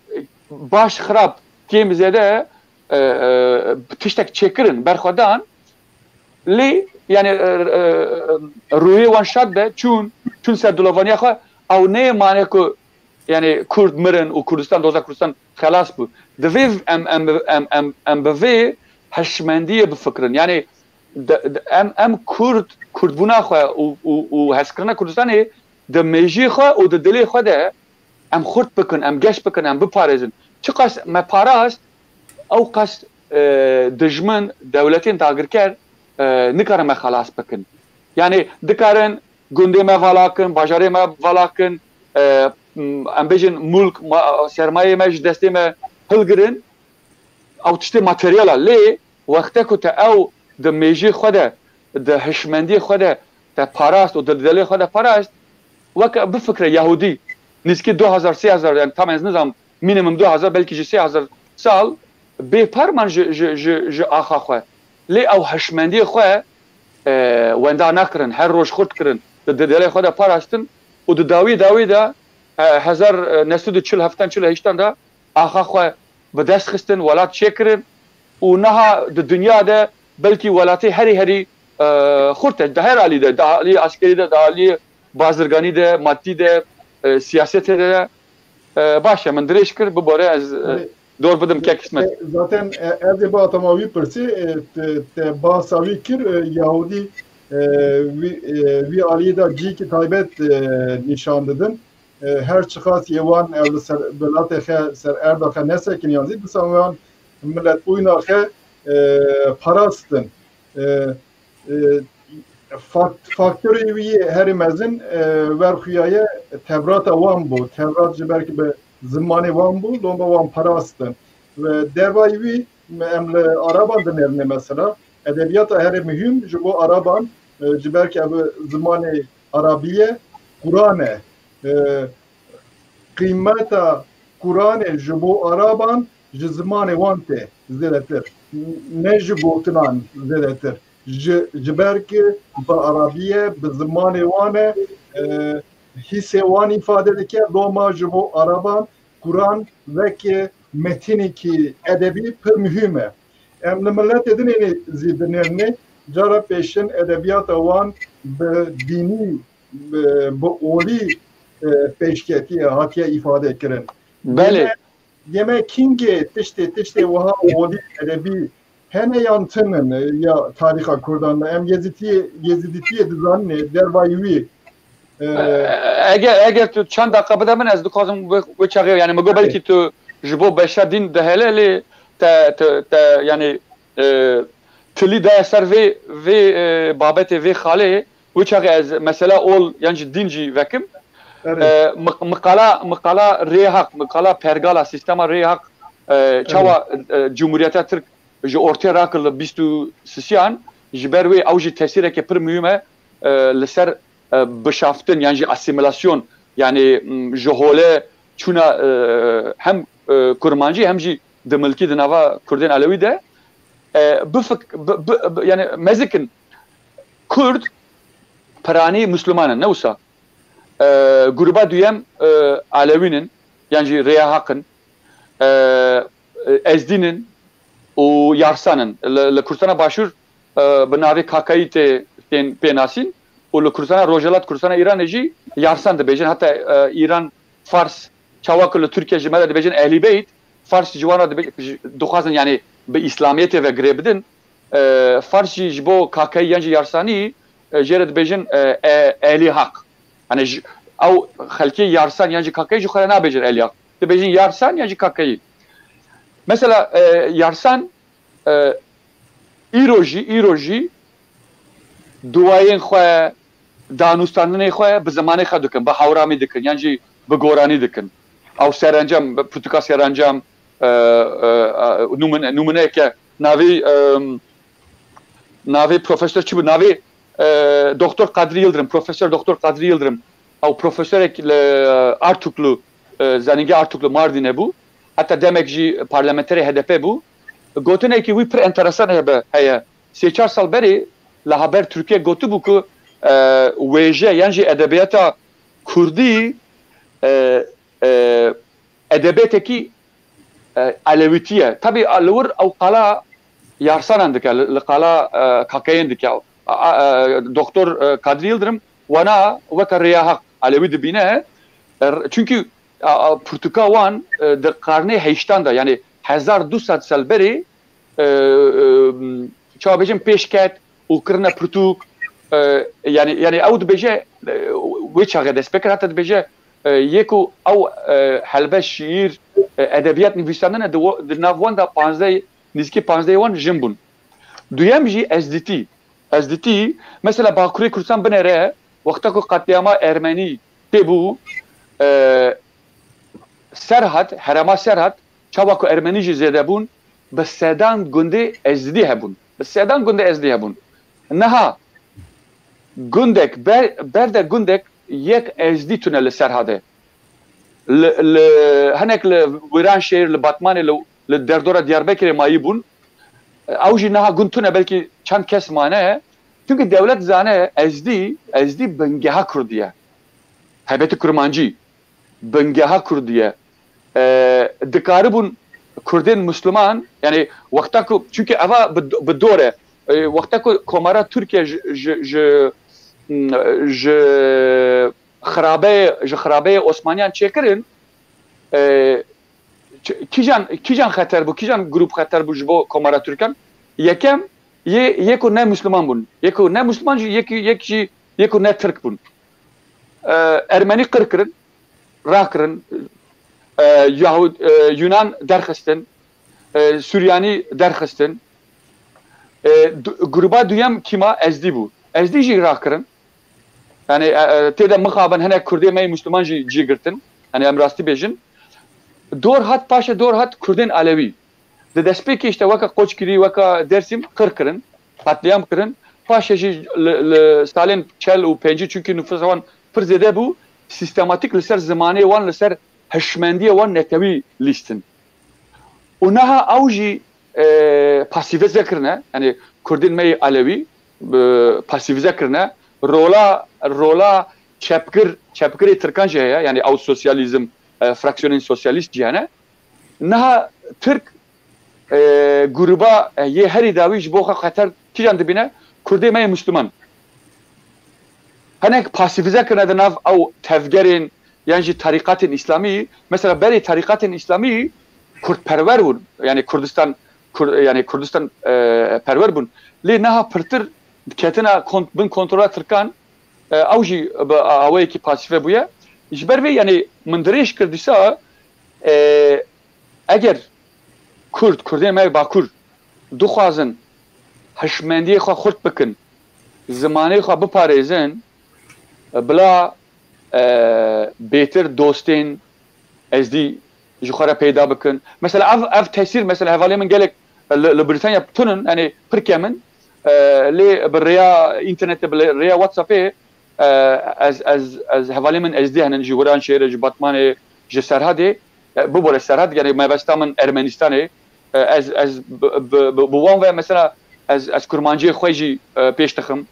baş xirab kêm zêde, e, e, tiştek çêkirin, berxwedan. Lê, yani, e, e, rûyê wan şad be, çûn, çûn ser dilovaniya xwe, ew nê mane ku, yani, Kurd mirin û Kurdistan, doza Kurdistan xelas bû. Divê em, em, em, em, em bi vê hişmendiyê bifikirin. Yani, de, de, em, em Kurd, Kurdbûna xwe û, û, û hezkirina Kurdistanê di mêjiyê xwe û di dilê xwe de em xurt bikin, em geş bikin, em biparêzin. Çiqas me parast, ew qas, e, dijmin, dewletên dagirker, e, nikarin me xelas bikin. Yani dikarin gundê me vala kin, bajarê me vala kin, e, m-, em bêjin mulk, ma-, sermayê me ji destê me hilgirin, ew tiştê materyal e. Lê wexte ku te ew di mêjê xwe de, di hişmendiyê xwe de te parast û di dilê xwe de parast, weke bifikre Yahudî, nîzkî du hezar, sê hezar, yani tam ez nizam, minimum du hezar, belkî jî sê hezar sal bêpar man ji, ji, ji, ji axa xwe. Lê ew hişmendiyê xwe, e, wenda nakirin, her roj xurt kirin, di, di dilê xwe de parastin û di dawî dawî de, e, hezar, e, neh sed û çil heftan, çil heştan de axa xwe bi dest xistin, welat çêkirin û niha di dinya de belkî welatê herî herî, e, xurt e. Di her alî de, di alî askerî de, di alî bazirganî de, madî de, e, siyasetê de, e, baş e, min dirêj kir, bibore ez, e, Erê, dor bidim kek Îsmet. E, zaten, e, ez ê biatam wî pirsî, e, te, te bahsa wî kir, e, Yahudî, e, wî, e, wî alî de cîkî taybet, e, nîşan didin. E, her çiqas yê wan ev li ser welatê xe ser erda xe nesekiniyan zî, disa wan miletbûyna xe, e, parastin. E, e, fak-, faktorê wî yê herî mezin, e, wer xuyaye Tevrata wan bû. Tevrat ji ber ki bi zimanê wan bû, loma wan parastin. Ve dervayî wî em li Araban dinêrine mesela. Edebiyata herî muhîm ji bo Araban, e, ji ber ki ev zimanê Arabî ye, Quran e. E, qîmeta Quranê ji bo Araban ji zimanê wan tê zêdetir, ne ji gotinan zêdetir. Ji, ji ber ki bi Arabî ye, bi zimanê wan e, e, hîsê wan îfade dike, loma ji bo Araban Quran weke metînekî edebî pir muhîm e. Em li miletê din ênê zî dinêrnê, cara pêşin edebiyata wan bi dînî, bi, bi olî, e, pêşketiye, hatiye îfade kirin. Belê. Yeme, yeme kîngê tiştê, tiştê wiha olî edebî hene yan tune ne ya tarîxa Kurdan de? Em Yezîtiyê, Yezîdîtiyê dizanin ê dervayî wî. E, eger, eger tu çend deqa bide min, ez dixwazim wê, wê çaxê, yani, min got, belkî tu ji bo beşa dîn dihêle, lê te, te, te, yani, e, tilî daye ser vê, vê, e, babetê, vê xalê, wê çaxê ez mesela ol, yan jî dîn jî vekim. E, mi-, miqala, miqala rêhaq, miqala pergala, sîstema rêhaq, e, çawa, e, Cumhuriyeta Tirk ji ortê rakir li bîst û sisiyan, ji ber wê ew jî tesîreke pir muhîm e, e, li ser, e, bişaftin yan jî asîmîlasyon, yani, m, ji hole çûna, e, hem, e, kurmancî hem jî dimilkî di nava Kurdên Elewî de. e, bifik-, bi, bi, bi, yani mezikin Kurd piranî Müslüman in, ne wisa? E, gruba duyem, e, Alewîn in, yan jî Rêya Haq in, e, e, Ezdîn in û Yarsan in. Li, li Kurdistana Başûr, e, bi navê Kakayî tê, tên pê nasîn û li Kurdistana Rojhilat, Kurdistana Îranê jî Yarsan dibêjin. Heta, e, Îran, Fars, çawa ku li Tirkiye ji me re dibêjin Ehlî Beyt, Fars ji wan re dibe-, ji, dixwazin, yani, bi Îslamiyetê ve girê bidin. E, Fars jî ji bo Kakayî yan jî Yarsanî, e, jê re dibêjin, e, e, Ehlî Haq. Yani, ji, ew xelkê Yarsan yan jî Kakayî ji xwe re nabêjin Ehlî Haq. Dibêjin Yarsan yan jî Kakayî. Mesela, e, Yarsan, e, îro jî, îro jî duwayên xwe, danûstandinê xwe bi zimanê xwe dikin, bi hewramî dikin, yan jî bi goranî dikin. Ew serencam, bi pirtûka serencam, e, e, e, numune-, numûneyeke navê, e, navê profesor çi bû? Navê, e, Doktor Kadri Yildirim, Profesor Doktor Kadri Yildirim. Ew profesorek li Artuklu, e, Zanîngeha Artuklu Mardînê bû. Heta demek jî parlamenterê H D P bû. Gotinekî wî pir enteresan hebe, heye. Sê çar sal berê li Habertürk'ê gotibû ku, e, wêje yan jî edebiyata kurdî, e, e, edebiyetekî, e, elewîtî ye. Tabî, a, li wir ew qala Yarsanan dike, li, li qala, e, Kakeyên dike. A, a, e, Doktor, e, Kadri Yildirim wana weke Rêya Haq elewî dibîne. E, r-, çunkî, a, a, pirtûka wan, e, di qarnê heştan de, yani hezar du sed sal berê, e, e, çawa bêjim, pêş ket û kirine pirtûk. E, yani, yani ew dibêje, e, wê çaxê dest pê kir, heta dibêje, e, yê ku ew, e, helbest, şiîr, e, edebiyat nivîsandine di wo-, di nav wan de panzdeh, nîzikî panzdeh wan jin bûn. Duyem jî Ezdîtî. Ezdîtî, mesela Bakurê Kurdistan binêre, wexta ku qetlîama Ermenî tê bû, e, Serhat, herêma Serhat, çawa ku Ermenî jî zêde bûn, bi sedan gundê Ezdî hebûn. Bi sedan gundê Ezdî hebûn. Niha gundek, ber, ber de gundek yek Ezdî tune li Serhatê. Li, li, hinek li Wîranşehîr, li Batmanê, li, li derdora Diyarbekirê mayî bûn. Ew jî niha gund tune, belkî çend kes mane. Çunkî dewlet zane Ezdî, Ezdî bingeha Kurdî ye. Taybetî Kurmancî bingeha Kurdî ye. E, dikaribûn Kurdên Misliman, yani wexta ku, çunkî eva bi, bi dor e, e, wexta ku Komara Tirkiye ji, ji, ji, ji xirabeyê, ji xirabeyê Osmaniyan çêkirin, e, ç-, kîjan, kîjan xeter bû, kîjan grûp xeter bû ji bo Komara Tirkan? Yekem, yê, yê ku ne Misliman bûn. Yê ku ne Misliman jî, yek, yek jî, yê ku ne Tirk bûn. E, Ermenî qir kirin, rakirin, e, Yahud, e, Yunan derxistin, e, Suryanî derxistin. E, du-, gruba duyem kîma Ezdî bû. Ezdî jî rakirin. Yani, e, e, tê de mixabin hinek Kurdê me yê Müslüman jî cî girtin. Yani, em rastî bêjin. Dor hat, paşê dor hat Kurdên Alewî. Di destpêkê işte weke Qoçgirî, weke Dersim qir kirin, qetlîam kirin. Paşê jî li, li salên çel û pêncî, çunkî nufûsa wan pir zêde bû, sîstematîk li ser zimanê wan, li ser hişmendiyê wan netewî lîstin. Û niha ew jî, e, pasîvize kirine, yani Kurdên me yê Alewî, e, pasîvize kirine, rola, rola çepgir, çepgirê Tirkan jî heye, yani ew sosyalîzm, e, fraksiyonên sosyalîst jî hene. Niha Tirk, e, gruba, e, yê herî dawî ji bo xwe xeter kîjan dibîne? Kurdê me yê Müslüman. Hinek pasîvize kirine di nav ew tevgerên yan jî tarîqatên Îslamî. Mesela berê tarîqatên Îslamî Kurdperwer bûn. Yani Kurdistan, Kur-, yani Kurdistan, e, perwer bûn. Lê niha pirtir ketine kon-, bin kontrola Tirkan, e, ew jî bi awayekî pasîve bûye. Ji ber vê, yani min dirêj kir dîsa, e, eger Kurd, Kurdên me yê Bakur dixwazin hişmendiyê xwe xurt bikin, zimanê xwe biparêzin, bila, e, bêtir dostên Ezdî ji xwe re peyda bikin. Mesela ev, ev tesîr, mesela hevalê min gelek li, li Brîtanya tun in, yani pir kem in. E, lê bi rêya înternetê, bi rêya WhatsAppê, e, ez, ez, ez hevalê min Ezdî henin ji Wîranşehîrê, ji Batmanê, ji Serhadê. E, bibore Serhad, yani mebesta min Ermenistanê. E, ez, ez bi, bi, bi, bi wan ve mesela ez, ez kurmanciyê xwe jî, e, pêş dixim.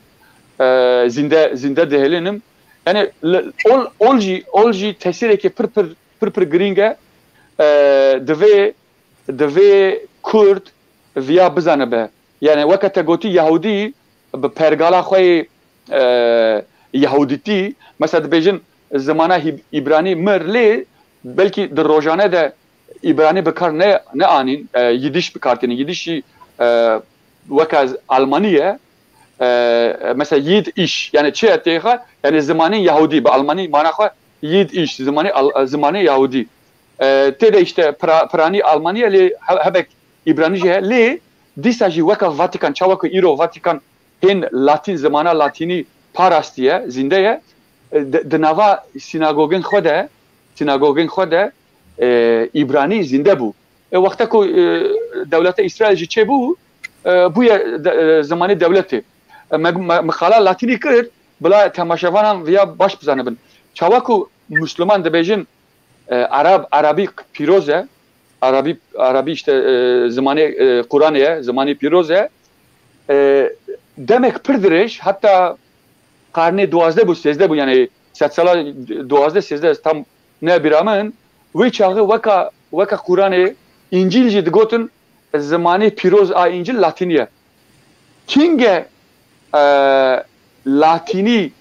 E, zînde, zînde dihêlînim. Yani li, ol, ol jî, ol jî tesîrekê pir, pir, pir, pir girîng e. E, divê, divê Kurd viya bizanibe. Yani weke te gotî Yahudî bi pergala xwe yê, e, Yahudîtî, mesela dibêjin zimana Hîb-, Îbranî mir, lê belkî di rojane de Îbranî bi kar ne, neanîn, e, Yidîş bi kar tînin. Yidîş jî, e, weke Almanî ye. E, mesela Yid iş, yani çi ye têxa? Yani zimanê Yahudî, bi Almanî mana xwe Yid iş, zimanê Al-, zimanê Yahudî. E, tê de işte pra-, piranî Almanî ye, lê he-, hebek Îbranî jî heye. Lê dîsa jî weke Vatikan, çawa ku îro Vatikan hên Latîn, zimana Latînî parastiye, zînde ye. E, di, di nava sînagogên xwe de, sînagogên xwe de, e, Îbranî zînde bû. E, wexta ku, e, dewleta Îsraîl jî çêbû, e, bûye de, e, zimanê dewletê. E, me, me, mixala Latînî kir, bila temaşevanan viya baş bizanibin. Çawa ku Misliman dibêjin, e, Arab, Arabî pîroz e, Arabî, Arabî işte, e, zimanê, e, Quranê ye, zimanê pîroz e. E, demek pir dirêj, heta qarnê duwazdeh bû, sêzdeh bû, yani sedsala duwazdeh sêzdeh, tam ne bîra min, wê çaxê weka, weka Quranê, Încîl jî digotin, zimanê pîroz a Încîl Latînî ye. Kînge, e, Latînî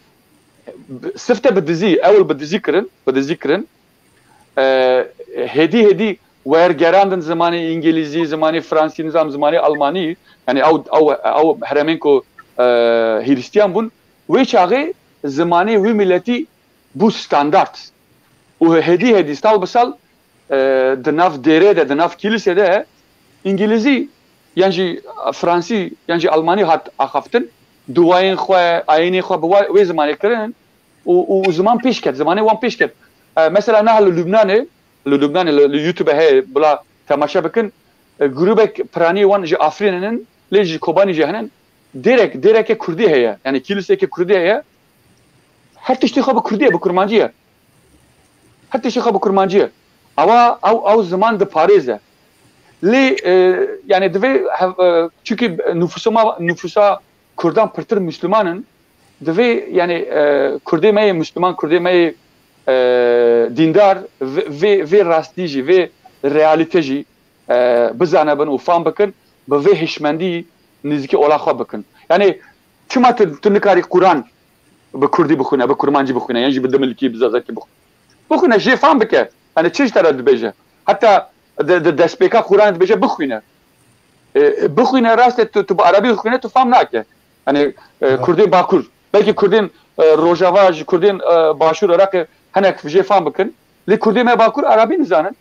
sifte bi dizî, ewil bi dizî kirin, bi dizî kirin. E, hêdî hêdî wergerandin zimanê Îngilîzî, zimanê Fransî, nizam zimanê Almanî, yani ew, ew, ew heremên ku, e, Hîristiyan bûn, wê çaxê zimanê wî miletî bû standart. Û hêdî hêdî, sal bi sal, e, di nav dêrê de, di nav kîlisê de Îngilîzî yan jî Fransî yan jî Almanî hat axaftin. Duwayên xwe, ayînê xwe bi wa-, wê zimanê kirin û, û, û ziman pêş ket, zimanê wan pêş ket. E, mesela niha li Lubnanê, li Lubnanê, li, li YouTube heye, bila temaşe bikin. E, grûbek piranî wan ji Afrînê nin, lê ji Kobanî jî hene. Dêrek, dêreke Kurdî heye, yani kîliseke Kurdî heye. Her tiştê xwe bi Kurdî ye, bi Kurmancî ye. Her tiştê xwe bi Kurmancî ye. Ewa, ew, ew ziman diparêze. Lê, e, yani divê hev-, e, çunkî nufusuma, nufusa Kurdan pirtir Müslüman in. Divê, yani, e, Kurdê me yê Müslüman, Kurdê me yê, e, dîndar, vê, vê, vê rastî jî, vê realîte jî, e, bizanibin û fam bikin, bi vê hişmendî nêzîkî ola xwe bikin. Yani, çima tu, tu nikarî Quran bi Kurdî bixwîne, bi Kurmancî bixwîne, yan jî bi Dimilkî, bi Zazakî bixwîne? Bixwîne, jê fam bike. Yani çi ji te re dibêje? Heta di, di destpêka Quranê dibêje bixwîne. E, e, bixwîne, rast e, tu, tu bi Arabî bixwîne, tu fam nake. Yani, e, Kurdên Bakur. Belkî Kurdên, e, Rojava, ji Kurdên, e, Başûr Iraqê hinek jê fam bikin. Lê Kurdê me Bakur Arabî nizanin.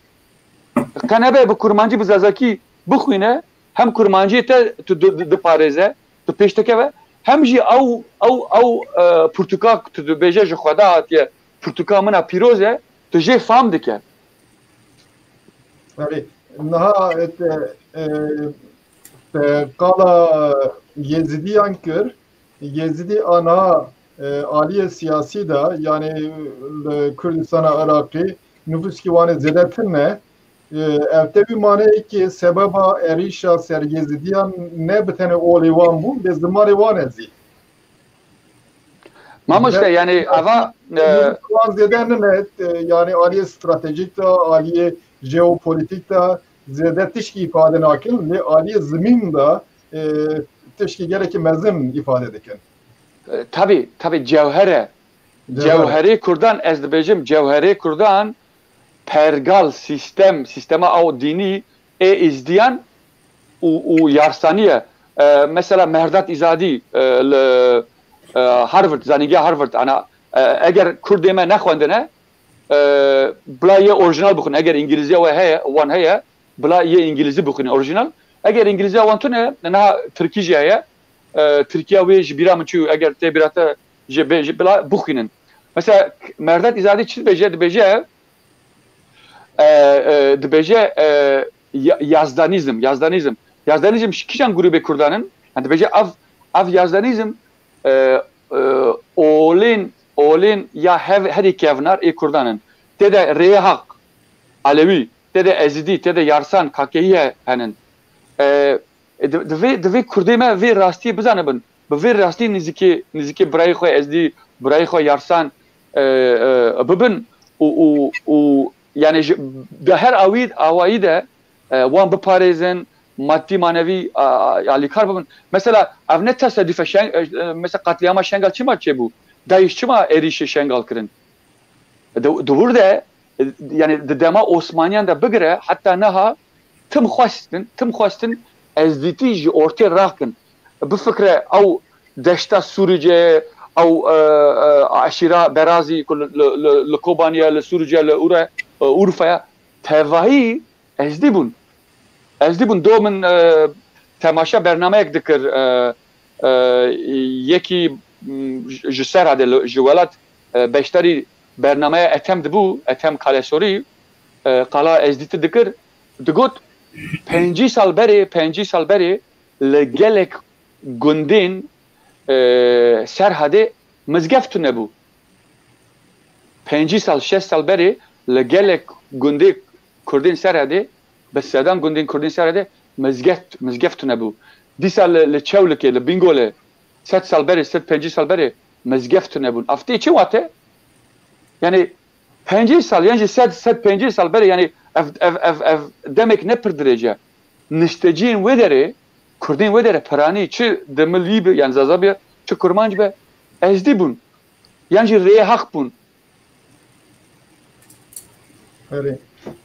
Qe nebe bi Kurmancî, bi Zazakî bixwîne, hem Kurmanciyê te tu di, di, diparêze, tu pêş dikeve, hem jî ew, ew, ew, e, pirtûka tu dibêje ji Xweda hatiye, pirtûka min a pîroz e, tu jê fam dike. Belê. Niha, e, te, e, te qala Yezîdiyan kir. Yezîdî a niha, e, aliyê siyasî de, yanî li Kurdistana Iraqê nifûskî wan ê zêdetir ne. E, ev tevî mane ye ki sebeba êrîşa ser Yezîdiyan ne bi tenê olê wan bû, lê zimanê wan e zî. Mamoste, yani ava, e, wan zêde nine, e, yani aliyê stratejîk de, aliyê jeopolîtîk de zêde tişkî îfade nakin, lê aliyê zimîn de, e, tişkî gelekî mezin îfade dikin. E, tabii, tabii, cewher e. Cewher. Cewherê Kurdan, ez dibêjim, cewherê Kurdan pergal, sîstem, sîstema ew dînî ê Êzdiyan û, û Yarsanî ye. E, mesela Mehrdad Îzadî, e, li, e, Harvard, zanîngeha Harvard, ana, e, eger Kurdê me nexwendine, e, bila yê orijinal bixwin. Eger Îngilîziya we heye, wan heye, bila yê Îngilîzî bixwînin orijinal. Eger Îngilîziya wan tune, niha Tirkî jî heye. E, Tirkiya wê ji bîra min çû, eger tê bîra te jê bê, jê bila bixwînin. Mesela Mehrdad Îzadî çi dibêje? Dibêje, e, e, dibêje, e, ya-, Yazdanîzm, Yazdanîzm. Yazdanîzm ji kîjan grûbê Kurdan in? Yani dibêje ev, ev Yazdanîzm, e, e, olên, olên ya hev-, herî kevnar ê Kurdan in. Tê de Rêyê Haq, Elewî, tê de Ezîdî, tê de Yarsan, Kakeyî he-, henin. E, e, di, di vê, di vê Kurdê me vê rastiyê bizanibin. Bi vê rastiyê nêzîkê, nêzîkê birayê xwe Ezdî, birayê xwe Yarsan, e, e, bibin û, û, û yani ji, bi her awî, awayî de, e, wan biparêzin, madî manevî, a, a, alîkar bibin. Mesela ev ne tesadüf e, Şen-, e, mesela katliama Şengal çima çêbû? DAIŞ çima êrîşê Şengal kirin? Di, di wir de, e, yani di dema Osmaniyan de bigire, heta niha tim xwestin, tim xwestin Ezdîtî ji ortê rakin. Bifikre ew deşta Sûrûce, ew, e, e, eşîra Berazî ku li, li, li, li Kobaniye, li Sûrûce, li Ure, e, Urfaya, tevahî Ezdî bûn. Ezdî bûn. Do min, e, temaşa bernameyek dikir, e, e, yekî, m, ji, ji Serhadê, li, ji welat, e, beşdarî bernameya Ethem dibû, Ethem Kalesorî, e, qala Ezdîtî dikir, digot, pêncî sal berê, pêncî sal berê li gelek gundên, e, Serhadê mizgeft tune bû. Pêncî sal, şeş sal berê li gelek gundê Kurdên Serhedê, bi sedan gundên Kurdên Serhedê mizgeft, mizgeft tune bû. Dîsa li, li Çewlikê, li Bîngolê, sed sal berê, sed pêncî sal berê mizgeft tune bûn. Ev tê çi wate? Yani pêncî sal, yan jî sed, sed pêncî sal berê, yani ev, ev, ev, ev demek ne pir dirêj e. Nişteciyên wê derê, Kurdên wê derê piranî çi dimilî bi, yani Zaza bi, çi Kurmanc be, Ezdî bûn. Yan jî rêyê heq bûn. Erê.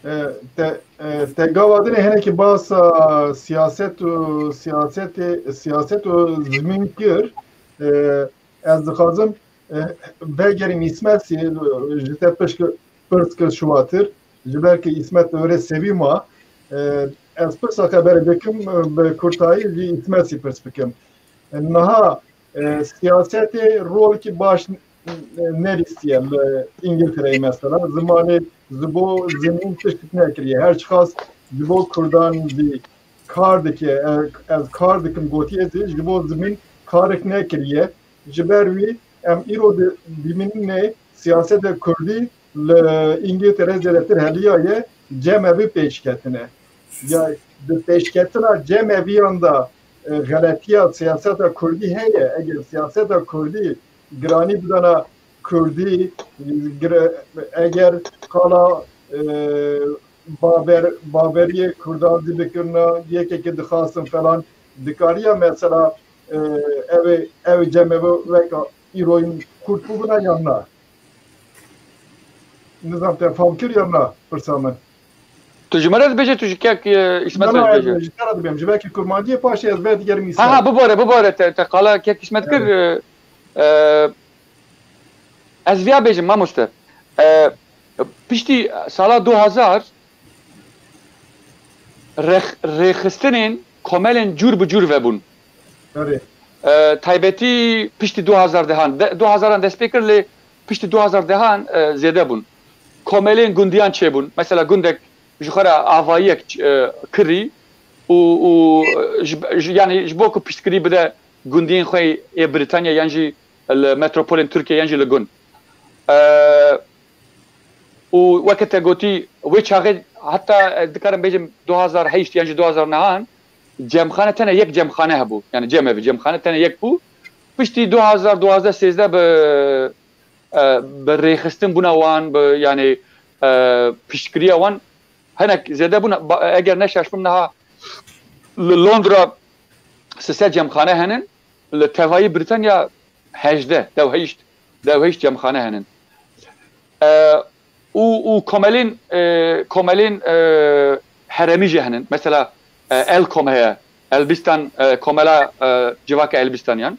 E, te, e, te gava dinê hinekî basa siyaset û siyasetê, siyaset û zimîn kir. E, ez dixwazim, e, vegerîm Îsmetî, e, ji te pişk-, pirs kir şiwatir. Ji ber ku Îsmet li wêrê sevî ma. E, ez pirsa xebere dikim, e, bi kurtayî ji Îsmetî pirs bikim. E, niha, e, siyasetê rolekî baş, e, nelîstiye li Îngiltereyê mesela. Zimanê ji bo zimîn tiştek nekiriye. Her çiqas ji bo Kurdan zî kar dike, e, ez kar dikim gotiye zî ji bo zimîn karek nekiriye. Ji ber wî em îro di-, dimînînê siyaseta Kurdî li Îngiltere zêdetir heliyaye, cemevî pêşketine. Ya di pêşketina cemeviyan de, e, xeletiya siyaseta Kurdî heye. Eger siyaseta Kurdî giranî bidana Kurdî, gire-, eger qala, e, bawer, baweriyê Kurdan zî bikirina, yekekî dixwastin falan, dikariya mesela, e, ev, ev cemeve weka îroyîn Kurd bibûna yan na? Nizam te fam kir yan na, pirsa min. Tu ji me re dibêje, tu ji kek, e, Îsmet re dibêje? Ji te re dibêm. Ji belkî Kurmanciyê paşê ez vedigerim Îsmet. Ha, ha, bibore, bibore. Te, te qala kek Îsmet kir, e, e, ez viya bêjim, mamoste. E, piştî sala du hazar rêx-, rêxistinên komelên cûr bi cûr vebûn. Erê. E, taybetî piştî du hazar dehan. De, du hazaran dest pê kir, lê piştî du hazar dehan, e, zêde bûn. Komelên gundiyan çêbûn. Mesela gundek ji xwe re avayiyek, e, kirî û, û ji, ji, yanî ji bo ku piştgirî bide gundiyên xwe yê Brîtanya yan jî li metropolên Tirkiye yan jî li gund. E, û weke te gotî, wê çaxê heta, e, dikarim bêjim du hazar heşt yan jî du hazar nehan cemxane tene yek cemxane hebû. Yani cemevî, cemxane tene yek bû. Piştî du hazar duwazdeh sêzdeh bi, e, bi rêxistin bûna wan, bi, yani, e, piştgiriya wan hinek zêde bûn. Ba-, eger ne şaş bim niha li Londra sised cemxane henin, li tevayî Brîtanya hejdeh, dew heşt, dew heşt cemxane henin. E, û, û komelên, e, komelên, e, heremî jî henin. Mesela, e, Elkom heye. Elbistan, e, komela, e, civaka Elbistaniyan.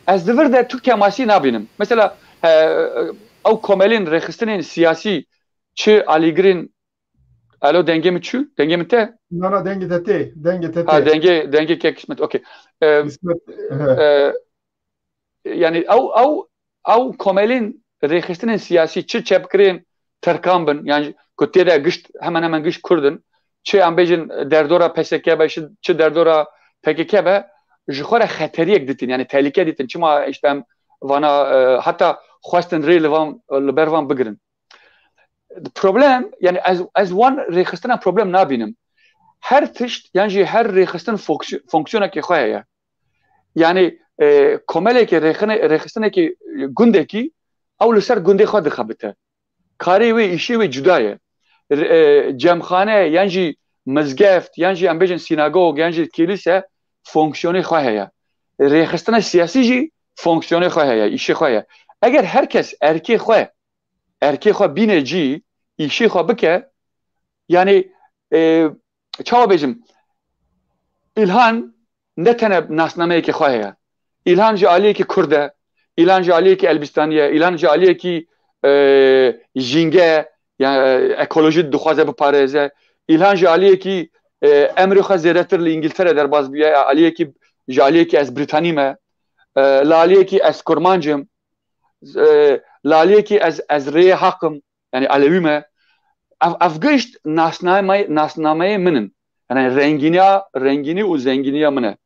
Ez di vir de tu kemasî nabînim. Mesela, e, ew komelên rêxistinên siyasî çi alîgirên, alo, dengê min çû? Dengê min te? Na, na, dengê te tê. Dengê te tê. Ha, dengê, dengê kek Îsmet. Okey. E, Îsmet, he. E, yani ew, ew, ew komelên rêxistinên siyasî çi çepgirên Tirkan bin, yani ku tê de gişt, hemen hemen gişt Kurd in, çi em bêjin derdora P S K be, çi, çi derdora P K K be, ji xwe re xeteriyek ditin, yani tehlike ditin. Çima işte em vana, e, heta xwestin rê li van, li ber van bigirin. Problem, yani ez, ez wan rêxistina problem nabînim. her tişt yan jî her rêxistin fonksiyonekê xwe heye. Yanî e, komelekê rêxine, rêxistinekî gundekî ew li ser gundê xwe dixebite. Karê wê, îşê wê cuda ye. E, cemxane yan jî mizgeft yan jî em bêjin sînagog yan jî kîlîse fonksiyonê xwe heye. Rêxistina siyasî jî fonksiyonê xwe heye, îşê xwe heye. Eger her kes erkê xwe, erkê xwe bîne cî, îşê xwe bike, yanî e, çawa bêjim, Îlhan ne tene nasnameyekî xwe heye. Îlhan ji aliyekî Kurd e, Îlhan ji aliyekî Elbîstanî ye, Îlhan ji aliyekî e, jînge, yani e, ekolojî dixwaze biparêze. Îlhan ji aliyekî e, emrê xwe zêdetir li Îngiltere derbas bûye, aliyekî ji aliyekî ez Brîtanî me, e, li aliyekî ez Kurmanc im, e, li aliyekî ez, ez rêyê haq im, yani Elewî me. Ev, ev gişt nasname, nasnameyê min in. Yani rengîniya, rengînî û zengîniya min e.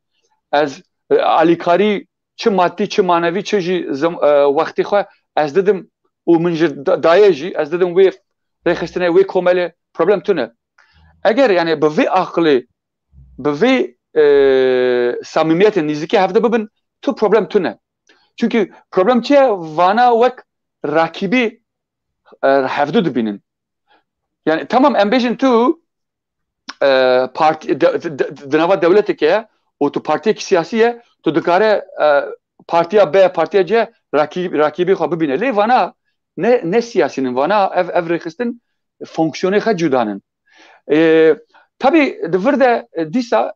Ez e, alîkarî çi madî, çi manevî, çi jî zim, e, wextê xwe ez didim û min ji da- daye jî ez didim wê rêxistinê, wê komelê problem tune. Eger yani bi vê aqilê, bi vê e, samimiyetê nîzikê hevde bibin, tu problem tune. Çünkü problem çi ye? Vana wek rakîbî e, hevdu dibînin. Yani tamam em bêjin tu e, partî, de, de, de, di nava dewleteke ye û tu partiyekî siyasî ye, tu dikare e, partiya B, partiya C rakî, rakîbê xwe bibîne. Lê vana ne, ne siyasî nin, vana ev, ev rêxistin fonksiyonê xwe cuda nin. E, tabî di vir de e, dîsa,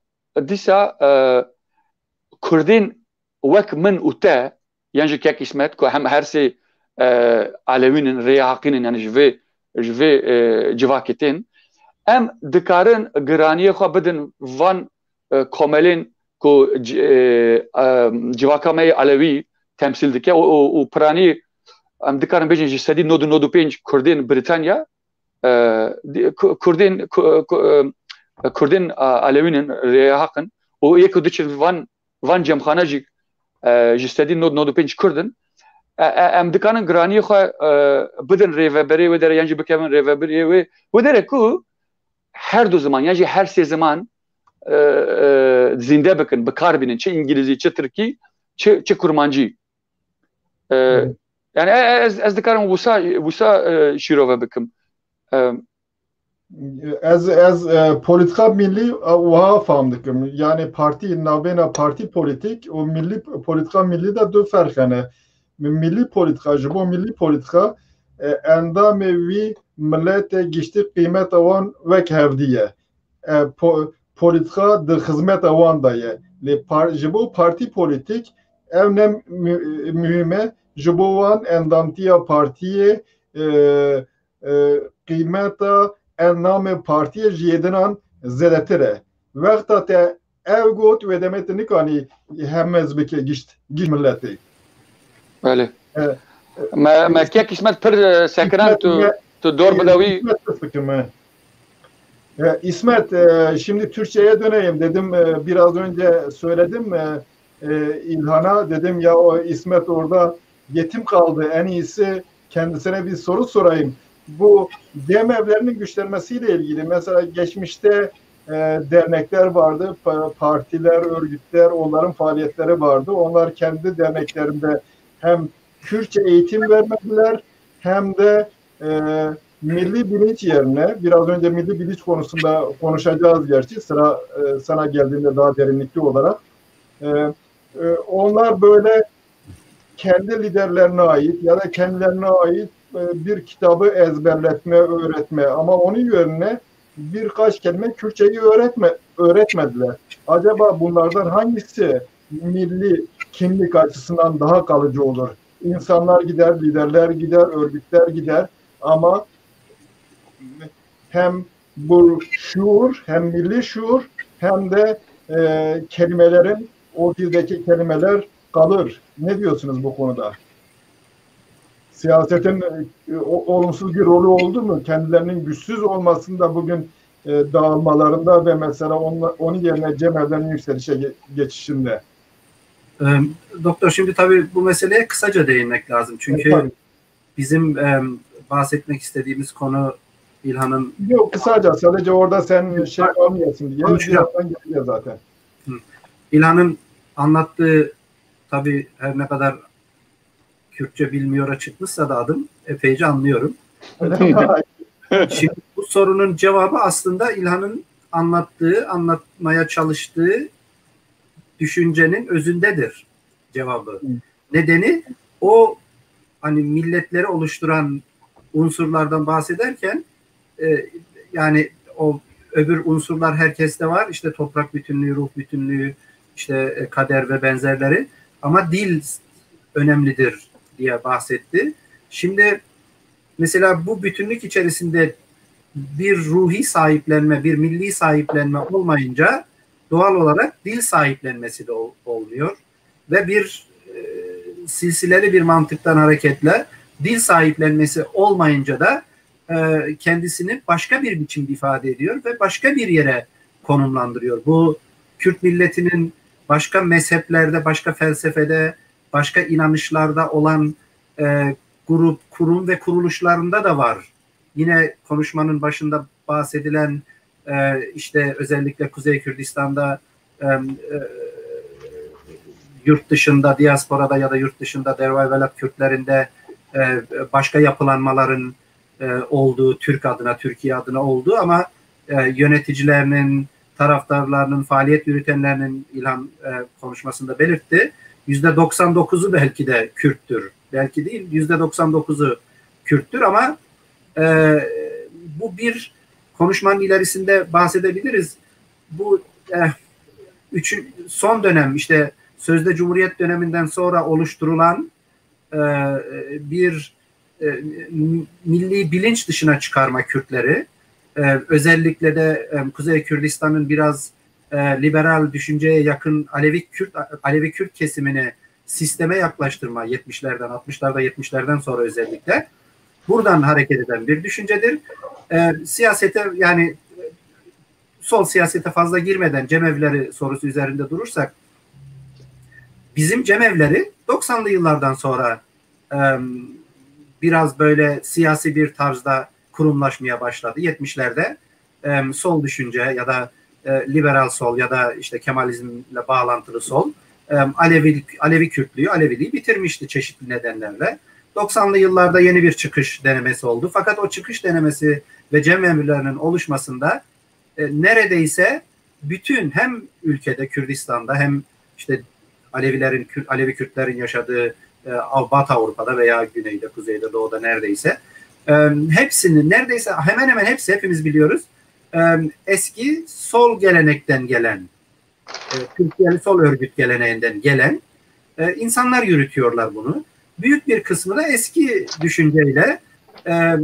dîsa e, Kurdên wek min û te, yan jî kek Îsmet, ku hem her sê e, Elewîn in, rêya Haqîn in, yani ji vê, ji vê e, civakê tên, em dikarin giraniyê xwe bidin van e, komelên ku c- e, e, civaka me yê Elewî temsîl dike û, û, û piranî em dikarin bêjin ji sedî nod û nod û pênc Kurdên Brîtanya e, di- Ku- Kurdên Ku- Ku- e, Kurdên e, Elewîn in, rêya Haq in û yê ku diçin van van cemxane jî e, ji sedî nod nod û pênc Kurd in. E, e, em dikarin giraniyê xwe e, bidin rêveberê wê dere yan jî bikevin rêveberê wê, wê dere ku her du ziman yan jî her sê ziman e, e, zînde bikin, bi kar bînin, çi îngilîzî, çi tirkî, çi, çi kurmancî. E, yani e, e, ez, ez dikarim wisa, wisa e, şîrove bikim. E, Ez, ez e, polîtika millî e, wiha fam dikim. Yani partî, navbêna partî polîtîk û millî, polîtika millî de du ferq hene. Millî polîtika, ji bo millî polîtika e, endamê wî miletê giştî qîmeta wan wek hevdî ye. E, po, polîtika di xizmeta wan de ye. Lê par, ji bo partî polîtîk ev ne mü- muhîm e. Ji bo wan endamtiya partiyê e, e, qîmeta endamê partiyê ji yê dinan zêdetir e. Wexta te ev got, wê demê tu nikanî hemez bike gişt, gişt milletê. Belê. E, Me, me kek Îsmet pir e, sekiran, tu, tu dor bide wî. E, İsmet, e, şimdi Türkçe'ye döneyim dedim, e, biraz önce söyledim. E, e, İlhan'a dedim ya, o İsmet orada yetim kaldı, en iyisi kendisine bir soru sorayım. Bu cemevlerinin güçlenmesiyle ilgili mesela geçmişte e, dernekler vardı, pa- partiler, örgütler, onların faaliyetleri vardı. Onlar kendi derneklerinde hem Kürtçe eğitim vermediler hem de e, milli bilinç yerine, biraz önce milli bilinç konusunda konuşacağız gerçi, sıra e, sana geldiğinde daha derinlikli olarak. E, e, onlar böyle kendi liderlerine ait ya da kendilerine ait e, bir kitabı ezberletme, öğretme, ama onun yerine birkaç kelime Kürtçeyi öğretme, öğretmediler. Acaba bunlardan hangisi milli kimlik açısından daha kalıcı olur? İnsanlar gider, liderler gider, örgütler gider ama hem bu şuur, hem milli şuur hem de e, kelimelerin, o dildeki kelimeler kalır. Ne diyorsunuz bu konuda? Siyasetin e, o- olumsuz bir rolü oldu mu? Kendilerinin güçsüz olmasında bugün e, dağılmalarında ve mesela onla- onun yerine cemevlerinin yükselişe ge- geçişinde. E, Doktor, şimdi tabii bu meseleye kısaca değinmek lazım. Çünkü Tabii. bizim e, bahsetmek istediğimiz konu İlhan'ın Yok, kısaca sadece orada sen şey kalmayasın diye Konuşacağım. Birazdan geleceğiz zaten. İlhan'ın anlattığı, tabii her ne kadar Kürtçe bilmiyora çıkmışsa da adım, epeyce anlıyorum. Şimdi bu sorunun cevabı aslında İlhan'ın anlattığı, anlatmaya çalıştığı düşüncenin özündedir cevabı. Nedeni o, hani milletleri oluşturan unsurlardan bahsederken, e, yani o öbür unsurlar herkeste var. İşte toprak bütünlüğü, ruh bütünlüğü, işte e, kader ve benzerleri. Ama dil önemlidir diye bahsetti. Şimdi mesela bu bütünlük içerisinde bir ruhi sahiplenme, bir milli sahiplenme olmayınca doğal olarak dil sahiplenmesi de ol- olmuyor. Ve bir e, silsileli bir mantıktan hareketle dil sahiplenmesi olmayınca da e, kendisini başka bir biçimde ifade ediyor ve başka bir yere konumlandırıyor. Bu Kürt milletinin başka mezheplerde, başka felsefede, başka inanışlarda olan e, grup, kurum ve kuruluşlarında da var. Yine konuşmanın başında bahsedilen e, işte özellikle Kuzey Kürdistan'da e, e, yurt dışında, diasporada ya da yurt dışında Derway Velat Kürtlerinde e, başka yapılanmaların e, olduğu, Türk adına, Türkiye adına olduğu ama e, yöneticilerinin, taraftarlarının, faaliyet yürütenlerinin İlhan e, konuşmasında belirtti. Yüzde doksan dokuzu belki de Kürttür. Belki değil, yüzde doksan dokuzu Kürttür ama e, bu bir konuşmanın ilerisinde bahsedebiliriz. Bu e, üçü, son dönem işte sözde Cumhuriyet döneminden sonra oluşturulan e, bir e, milli bilinç dışına çıkarma Kürtleri. E, özellikle de e, Kuzey Kürdistan'ın biraz e, liberal düşünceye yakın Alevi Kürt Alevi Kürt kesimini sisteme yaklaştırma yetmişlerden, altmışlarda, yetmişlerden sonra özellikle buradan hareket eden bir düşüncedir. E, siyasete yani sol siyasete fazla girmeden cemevleri sorusu üzerinde durursak bizim cemevleri doksanlı yıllardan sonra e, biraz böyle siyasi bir tarzda kurumlaşmaya başladı. Yetmişlerde e, sol düşünce ya da e, liberal sol ya da işte Kemalizmle bağlantılı sol e, Alevi, Alevi Kürtlüğü, Aleviliği bitirmişti çeşitli nedenlerle. Doksanlı yıllarda yeni bir çıkış denemesi oldu. Fakat o çıkış denemesi ve cemevlerinin oluşmasında e, neredeyse bütün hem ülkede Kürdistan'da hem işte Alevilerin, Kürt, Alevi Kürtlerin yaşadığı e, Av- Batı Avrupa'da veya güneyde, kuzeyde, doğuda neredeyse e, hepsinin neredeyse hemen hemen hepsi hepimiz biliyoruz. E, eski sol gelenekten gelen, e, Türkiye'li sol örgüt geleneğinden gelen e, insanlar yürütüyorlar bunu. Büyük bir kısmı da eski düşünceyle e,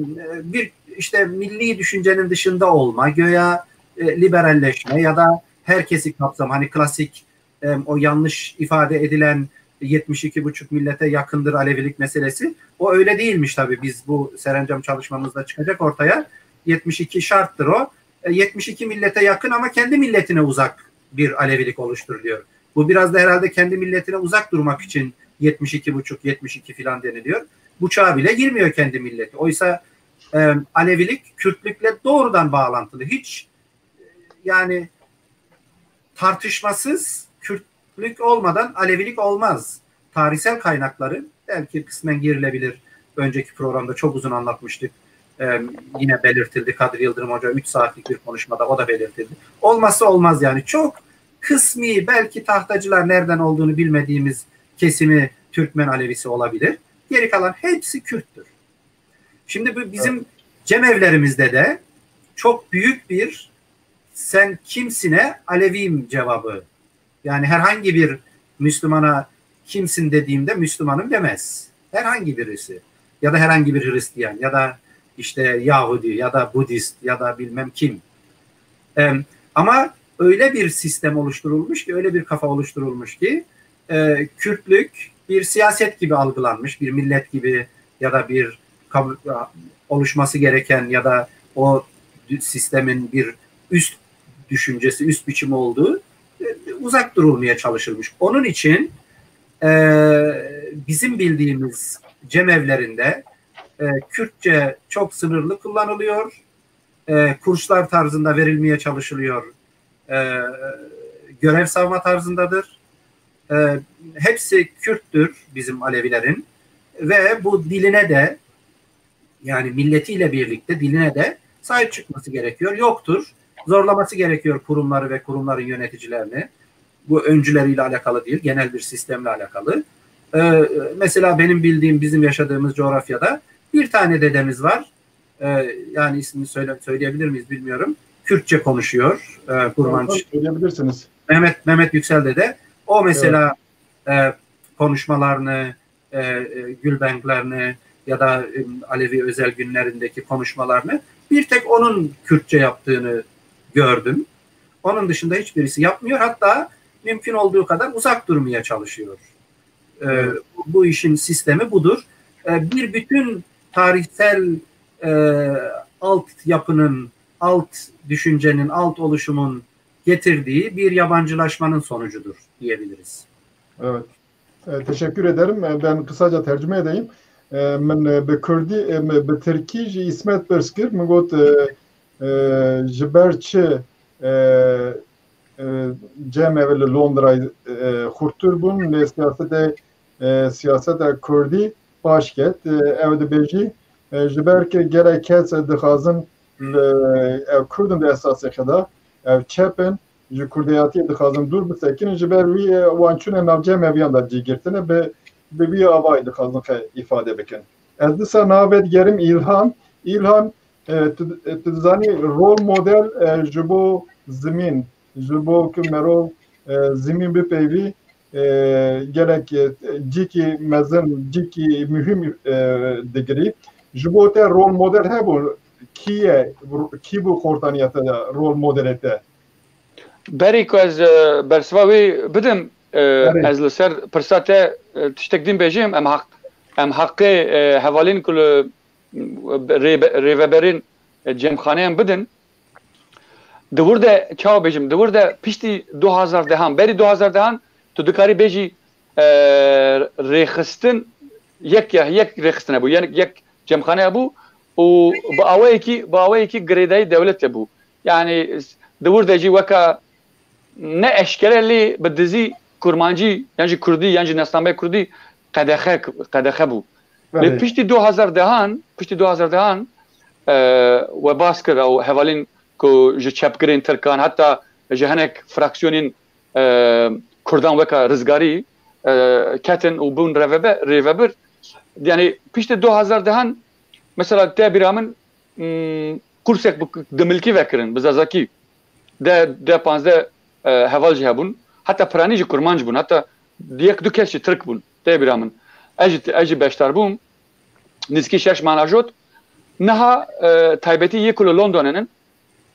bir işte milli düşüncenin dışında olma, göya e, liberalleşme ya da herkesi kapsama, hani klasik e, o yanlış ifade edilen yetmiş iki buçuk millete yakındır Alevilik meselesi. O öyle değilmiş tabii. Biz bu serencam çalışmamızda çıkacak ortaya. Yetmiş iki şarttır o. E, yetmiş iki millete yakın ama kendi milletine uzak bir Alevilik oluşturuluyor. Bu biraz da herhalde kendi milletine uzak durmak için yetmiş iki buçuk, yetmiş iki filan deniliyor. Bu çağa bile girmiyor kendi milleti. Oysa e, Alevilik Kürtlükle doğrudan bağlantılı. Hiç yani tartışmasız Kürtlük olmadan Alevilik olmaz. Tarihsel kaynakları belki kısmen girilebilir. Önceki programda çok uzun anlatmıştık. Ee, yine belirtildi. Kadir Yıldırım Hoca üç saatlik bir konuşmada o da belirtildi. Olması olmaz yani. Çok kısmi belki tahtacılar nereden olduğunu bilmediğimiz kesimi Türkmen Alevisi olabilir. Geri kalan hepsi Kürttür. Şimdi bu bizim cemevlerimizde de çok büyük bir sen kimsine Aleviyim cevabı. Yani herhangi bir Müslümana kimsin dediğimde Müslümanım demez. Herhangi birisi. Ya da herhangi bir Hristiyan ya da işte Yahudi ya da Budist ya da bilmem kim. Em, ama öyle bir sistem oluşturulmuş ki, öyle bir kafa oluşturulmuş ki e, Kürtlük bir siyaset gibi algılanmış, bir millet gibi ya da bir kab- oluşması gereken ya da o dü- sistemin bir üst düşüncesi, üst biçimi olduğu e, uzak durulmaya çalışılmış. Onun için e, bizim bildiğimiz cemevlerinde e, Kürtçe çok sınırlı kullanılıyor. e, kurslar tarzında verilmeye çalışılıyor. E, görev savma tarzındadır. E, hepsi Kürttür bizim Alevilerin ve bu diline de, yani milletiyle birlikte diline de sahip çıkması gerekiyor. Yoktur. Zorlaması gerekiyor kurumları ve kurumların yöneticilerini. Bu öncüleriyle alakalı değil, genel bir sistemle alakalı. E, mesela benim bildiğim, bizim yaşadığımız coğrafyada bir tane dedemiz var. E, yani ismini söyle, söyleyebilir miyiz bilmiyorum. Kürtçe konuşuyor. E, Kurmanç. Tabii, söyleyebilirsiniz. Mehmet, Mehmet Yüksel dede. O mesela, e, konuşmalarını, e, e, Gülbentlerini ya da, e, Alevi özel günlerindeki konuşmalarını bir tek onun Kürtçe yaptığını gördüm. Onun dışında hiçbirisi yapmıyor. Hatta mümkün olduğu kadar uzak durmaya çalışıyor. E, Evet. bu, bu işin sistemi budur. E, bir bütün tarihsel, e, alt yapının, alt düşüncenin, alt oluşumun getirdiği bir yabancılaşmanın sonucudur diyebiliriz. Evet. E, teşekkür ederim. E, ben kısaca tercüme edeyim. E, min, e, bi Kurdî, e, min bi Tirkî ji Îsmet pirs kir. Min got, e, e, ji ber çi, e, e, cem ev li Londrayê, e, xurttir bûn, lê siyasete, e, siyaseta Kurdî paş ket. E, ew dibêjî, e, ji ber ku gelek kes dixwazin li, ev Kurd in di esasê xwe de, ev çep in, ji Kurdiyatiyê dixwazin dûr bisekinin, ji ber wî, e, wan çûne nav cemeviyan de cî girtine, bi, bi vî avayî dixwazin xwe îfade bikin. Ez dîsa navê digerim Îlhan. Îlhan, e, tu, e, tu dizanî rol model, e, ji bo zimîn, ji bo ku merov, e, zimîn bipeyvî, e, gelek, e, cîkî mezin, cîkî muhîm, e, digirî. Ji bo te rol model hebû, kî ye, kî bû xortaniya te de rol modelê te? Berî ku ez, e, bersiva wî bidim, e, Berî. ez li ser pirsa te, e, tiştek din bêjim, em haq, em haqê, e, hevalên ku li rêbe-, rêveberên, e, cemxaneyan bidin. Di wir de, çawa bêjim, di wir de piştî du hazar dehan, berî du hazar dehan, tu dikarî bêjî, e, rêxistin, yek ya, yek rêxistin hebû, yek, yek cemxane hebû û bi awayekî, bi awayekî girêdayî dewletê bû. Yani, di wir de jî weka ne eşkere lê bi dizî kurmancî, yan jî kurdî, yan jî nasnameya kurdî qedexe, qedexe bû. Lê Belê. piştî du hazar dehan, piştî du hazar dehan, e, we bas kir, ew hevalên ku ji çepgirên Tirkan, heta ji hinek fraksiyonên, e, Kurdan weka Rizgarî, e, ketin û bûn revebe-, rêvebir. Yani piştî du hazar dehan, mesela te bîra min, hmm, kursek bi dimilkî vekirin, bi zazakî. De, de panzdeh, e, heval jî hebûn. Heta piranî jî kurmanc bûn. Heta yek du kes jî tirk bûn. Tê bîra min. Ez jî, ez jî beşdar bûm. Nizkî şeş mah jot. Niha, e, taybetî yê ku li Londonê nin.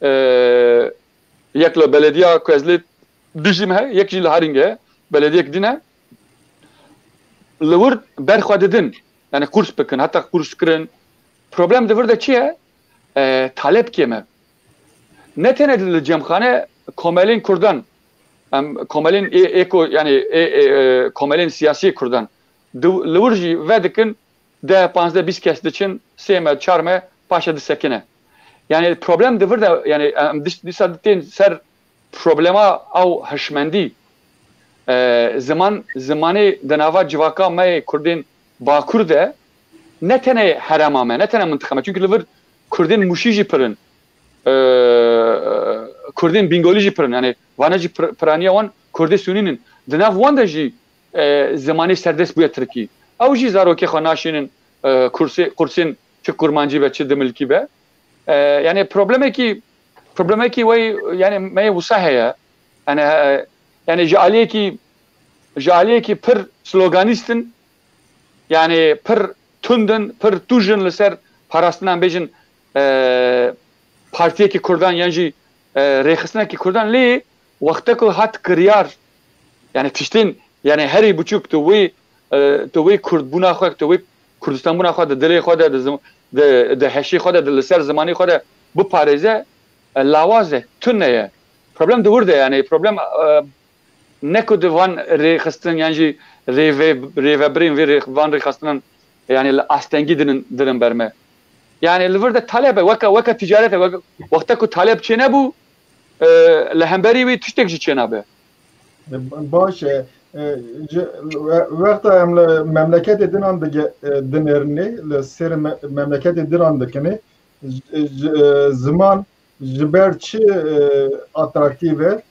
E, yek li belediya ku ez lê dijî me heye, yek jî li Herîngê heye. Belediyek din e. Li wir ber xwe didin. Yani kurs bikin, heta kurs kirin. Problem di vir de çi ye? E, taleb kêm e. Ne tenê li cemxane komelên Kurdan, em komelên ê, ê ku, yani ê, ê, e, komelên siyasî Kurdan. Di, li wir jî vedikin, deh, panzdeh, bîst kes diçin, sê me, çar me, paşê disekine. Yani problem di vir de, yani em diş-, dîsa tên ser problema ew hişmendî, e, ziman, zimanê di nava civaka me yê Kurdên Bakur de ne tenê herema me, ne tenê mintiqa me. Çünkü li vir Kurdên Mûşî jî pir in. E, Kurdên Bîngolî jî pir in. Yani vana jî pir-, piraniya wan Kurdê Sûnî nin. Di nav wan de jî, e, zimanê serdest bûye Tirkî. Ew jî zarokê xwe naşînin, e, kursê-, kursên çi kurmancî be, çi dimilkî be. E, yani problemekî, problemekî wey, yani me yê wisa heye. Yani, e, yani ji aliyekî, ji aliyekî pir sloganîst in, yani pir tund in, pir tûj in li ser parastina, em bêjin, e, partiyekî Kurdan yan jî, e, rêxistinekî Kurdan, lê wexte ku hat kiryar, yani tiştên, yani herî biçûk tu wê, e, tu wê Kurdbûna xwe, tu wê Kurdistanbûna xwe di dilê xwe de, di zim-, di, di heşê xwe de, di li ser zimanê xwe de biparêze, e, lawaz e, tune ye. Problem di wir de, yani problem, e, ne ku di van rêxistin yan jî rêve-, rêvebirên vê rê-, van rêxistinan, yani li astengî dinin, dirin ber me. Yani li vir de taleb e, weke, weke ticaret e, weke, wexta ku taleb çênebû, e, li hemberî wî tiştek jî çênabe. Baş e. E, ji, we-, wexta em li memleketê dinan dige-, e, dinêrinê, li sêr me-, memleketê dinan dikinê, ji, ji, e, ziman ji ber çi, e, atraktîv e?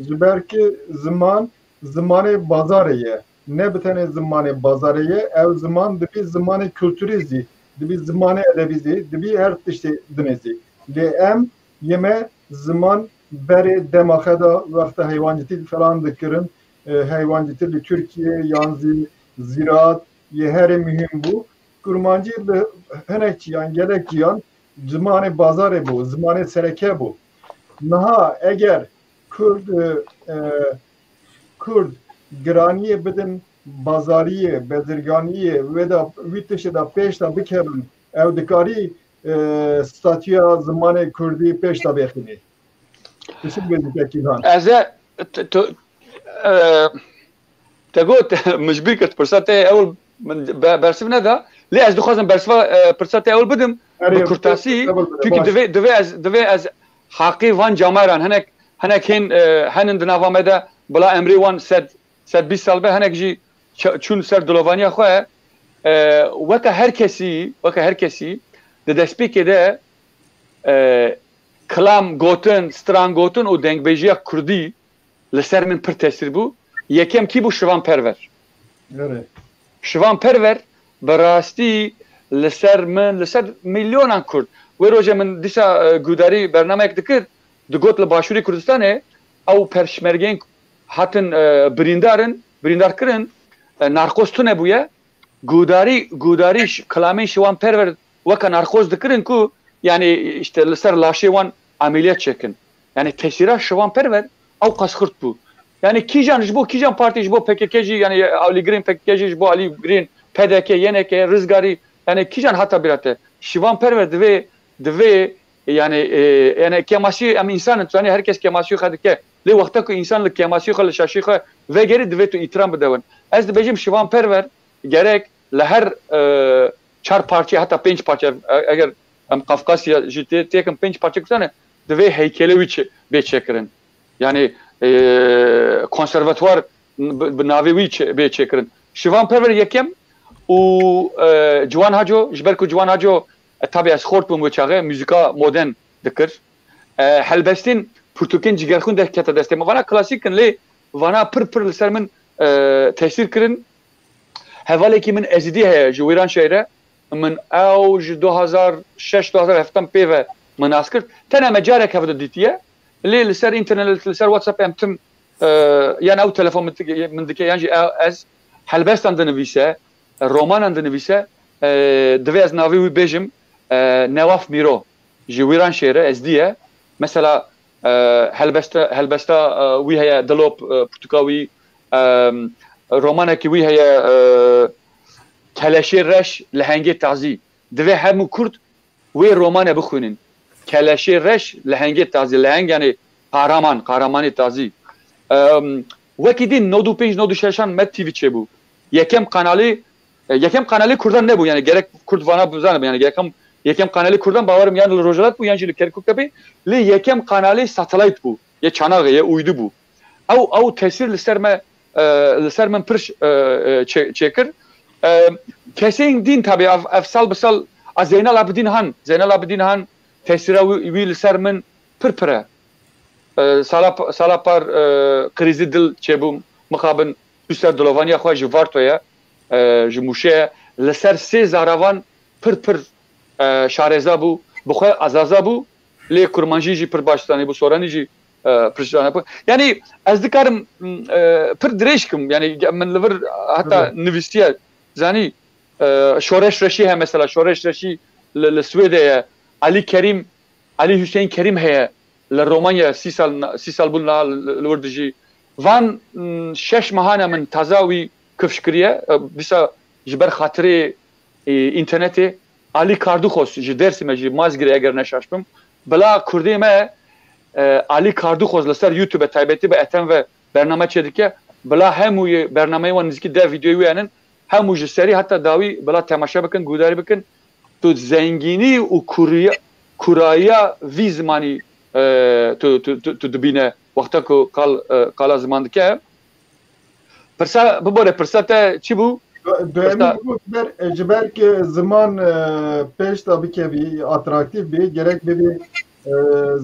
Ji ber ki ziman, zimanê bazarê ye. Ne bi tenê zimanê bazarê ye, ew ziman dibî zimanê kulturî zî, dibî zimanê edebî zî, dibî her tiştê dinê zî. Lê em yê me ziman berê dema xe de wexta heywancîtî falan dikirin, e, heywancîtî li Tirkiye yan zî zîraat yê herê muhîm bû. Kurmancî li hinek ciyan, gelek ciyan zimanê bazarê bû, zimanê sereke bû. Niha eger Kurd, e, e, Kurd giraniyê bidin bazariyê, bezirganiyê, wê de wî tiştê de pêş de bikevin, ew dikarî, e, statûya zimanê Kurdî pêş de bêxînî. Pişik bêjî Tekîlhan. Ez e, t-, t-, e, te got, min ji bîr kir, pirsa te ewil min be-, bersiv neda. Lê ez dixwazim bersiva, e, pirsa te ewil bidim. Erê, bi kurtasî, te-, te-, te-, çunki baş. Divê, divê ez, divê ez haqî van cameran, hinek, hinek hên, e, henin di nava me de, bila emrê wan sed, sed bîst sal be, hinek jî ça-, çûn ser dilovaniya xwe. E, weke her kesî, weke her kesî, di destpêkê de, e, kilam gotin, stran gotin û dengbêjiya kurdî li ser min pir tesîr bû. Yekem kî bû? Şivan Perwer. Erê. Şivan Perwer bi rastî li ser min, li ser milyonan Kurd. Wê rojê min dîsa, e, gudarî bernameyek dikir, digot li Başûrê Kurdistanê ew perşmergeyên hatin, e, birîndarin, birîndar kirin, e, narkoz tune bûye. Gudarî, gudarî ş-, kilamên Şivan Perwer weke narkoz dikirin ku, yani, işte, li ser laşê wan ameliyat çekin. Yani tesîra Şivan Perwer ew qas xirt bû. Yani kîjan ji bo, kîjan partî, ji bo P K K jî, yani alîgirên P K K jî, ji bo alîgirên P D K, Y N K, Rizgarî, yani kîjan hata bîra te? Şivan Perwer divê, divê, yani, e, yani kemasî, em însan in, yani her kes kemasî xwe dike. Lê wexta ku însan li kemasî xwe, li şaşî xwe vegerî, divê tu îtiram bide win. Ez dibêjim Şivan Perwer gerek li her, e, çar parçe, heta pênc parçe, e-, eger em Kafkasya jî tê-, têkin pênc parçe Kurdistan e, divê heykelê wî çi-, bê çêkirin. Yani, e, konservatuar bi, bi navê wî çi-, bê çêkirin. Şivan Perwer yekem û, e, Ciwan Haco, ji ber ku Ciwan Haco, e, tabi ez xort bûm wê çaxê, muzîka modern dikir. E, helbestên pirtûkên Cigerxwîn derkete destê min. Vana klasîk in, lê vana pir pir li ser min, e, tesîr kirin. Hevalekî min Ezîdî heye ji Wîranşehîre. Min ew ji du hazar şeş, du hazar heft pê ve min nas kir. Tene me carek hev de dîtiye. Lê li ser înternet, li ser WhatsApp em tim, e, yan ew telefon min dike, min dike, yan jî ew, ez helbestan dinivîse, romanan dinivîse, e, divê ez navê wî bêjim, e, Newaf Mîro. Ji Wîranşehîre, Ezîdî ye. Mesela, e, helbeste-, helbesta, e, wî heye, Dilop, e, pirtûka wî, e, romanekî wî heye, e, Keleşê Reş, Lehengê Tazî. Divê hemû Kurd wê romane bixwînin. Keleşê Reş, Lehengê Tazî. Leheng yani kahraman, kahramanê tazî. E, wekî din nod û pênc, nod û şeşan Med T V çêbû. Yekem kanalê, e, yekem kanalê Kurdan nebû, yani gerek Kurd vana bizanibin, yani yekem, yekem kanalê Kurdan bawerim yan li Rojhilat bû, yan jî li Kerkûk de bê, lê yekem kanalê satellite bû, yê çanaxê, yê uydu bû. Ew, ew tesîr li ser me, e, li ser min pir, e, e, çê-, çêkir. E, kesên din tabi ev, ev sal bi sal, a Zeynal Abidin Han, Zeynal Abidin Han tesîra wî, wî li ser min pir pir e. E, sala, sala par, e, krîzî dil çêbû, mixabin çû ser dilovaniya xwe ji Vartoye, e, ji Mûşê ye. Li ser sê zaravan pir pir, e, şarêza bû, bi xwe azaza bû, lê kurmancî jî pir baş zanîbû, soranî jî, e, pir zanîbû. Yani ez dikarim, m, e, pir dirêj kim, yani min li vir heta Evet. nivîstiye, zanî, e, Şoreş Reşî he mesela, Şoreş Reşî li, li Swêdê ye, Alî Kerîm, Alî Hüseyin Kerîm heye, li Romanya sî sal, sî sal bûn niha li, li wir dijî. Van, m, şeş mehan e min taza wî kifş kiriye. E, dîsa ji ber xatirê, e, înternetê Alî Karduxos ji Dêrsimê, ji Mazgirê eger ne şaş bim. Bila Kurdê me, e, Alî Karduxos li ser YouTube taybetî bi Ethem ve bername çêdike. Bila hemû yê bernameyê wan nizîkî deh vîdeoyê wê henin. Hemû ji serî heta dawî bila temaşe bikin, guhdarî bikin. tu zengînî û kurîya, kurayiya vî zimanî, e, tu, tu, tu, tu dibîne wexta ku qal, e, qala ziman dike. Pirsa, bibore, pirsa te çi bû? Duyemîn Pirsa- ku ber, ji ber ki ziman, e, pêş de bikevî, atraktîf bî, gerek bibî, e,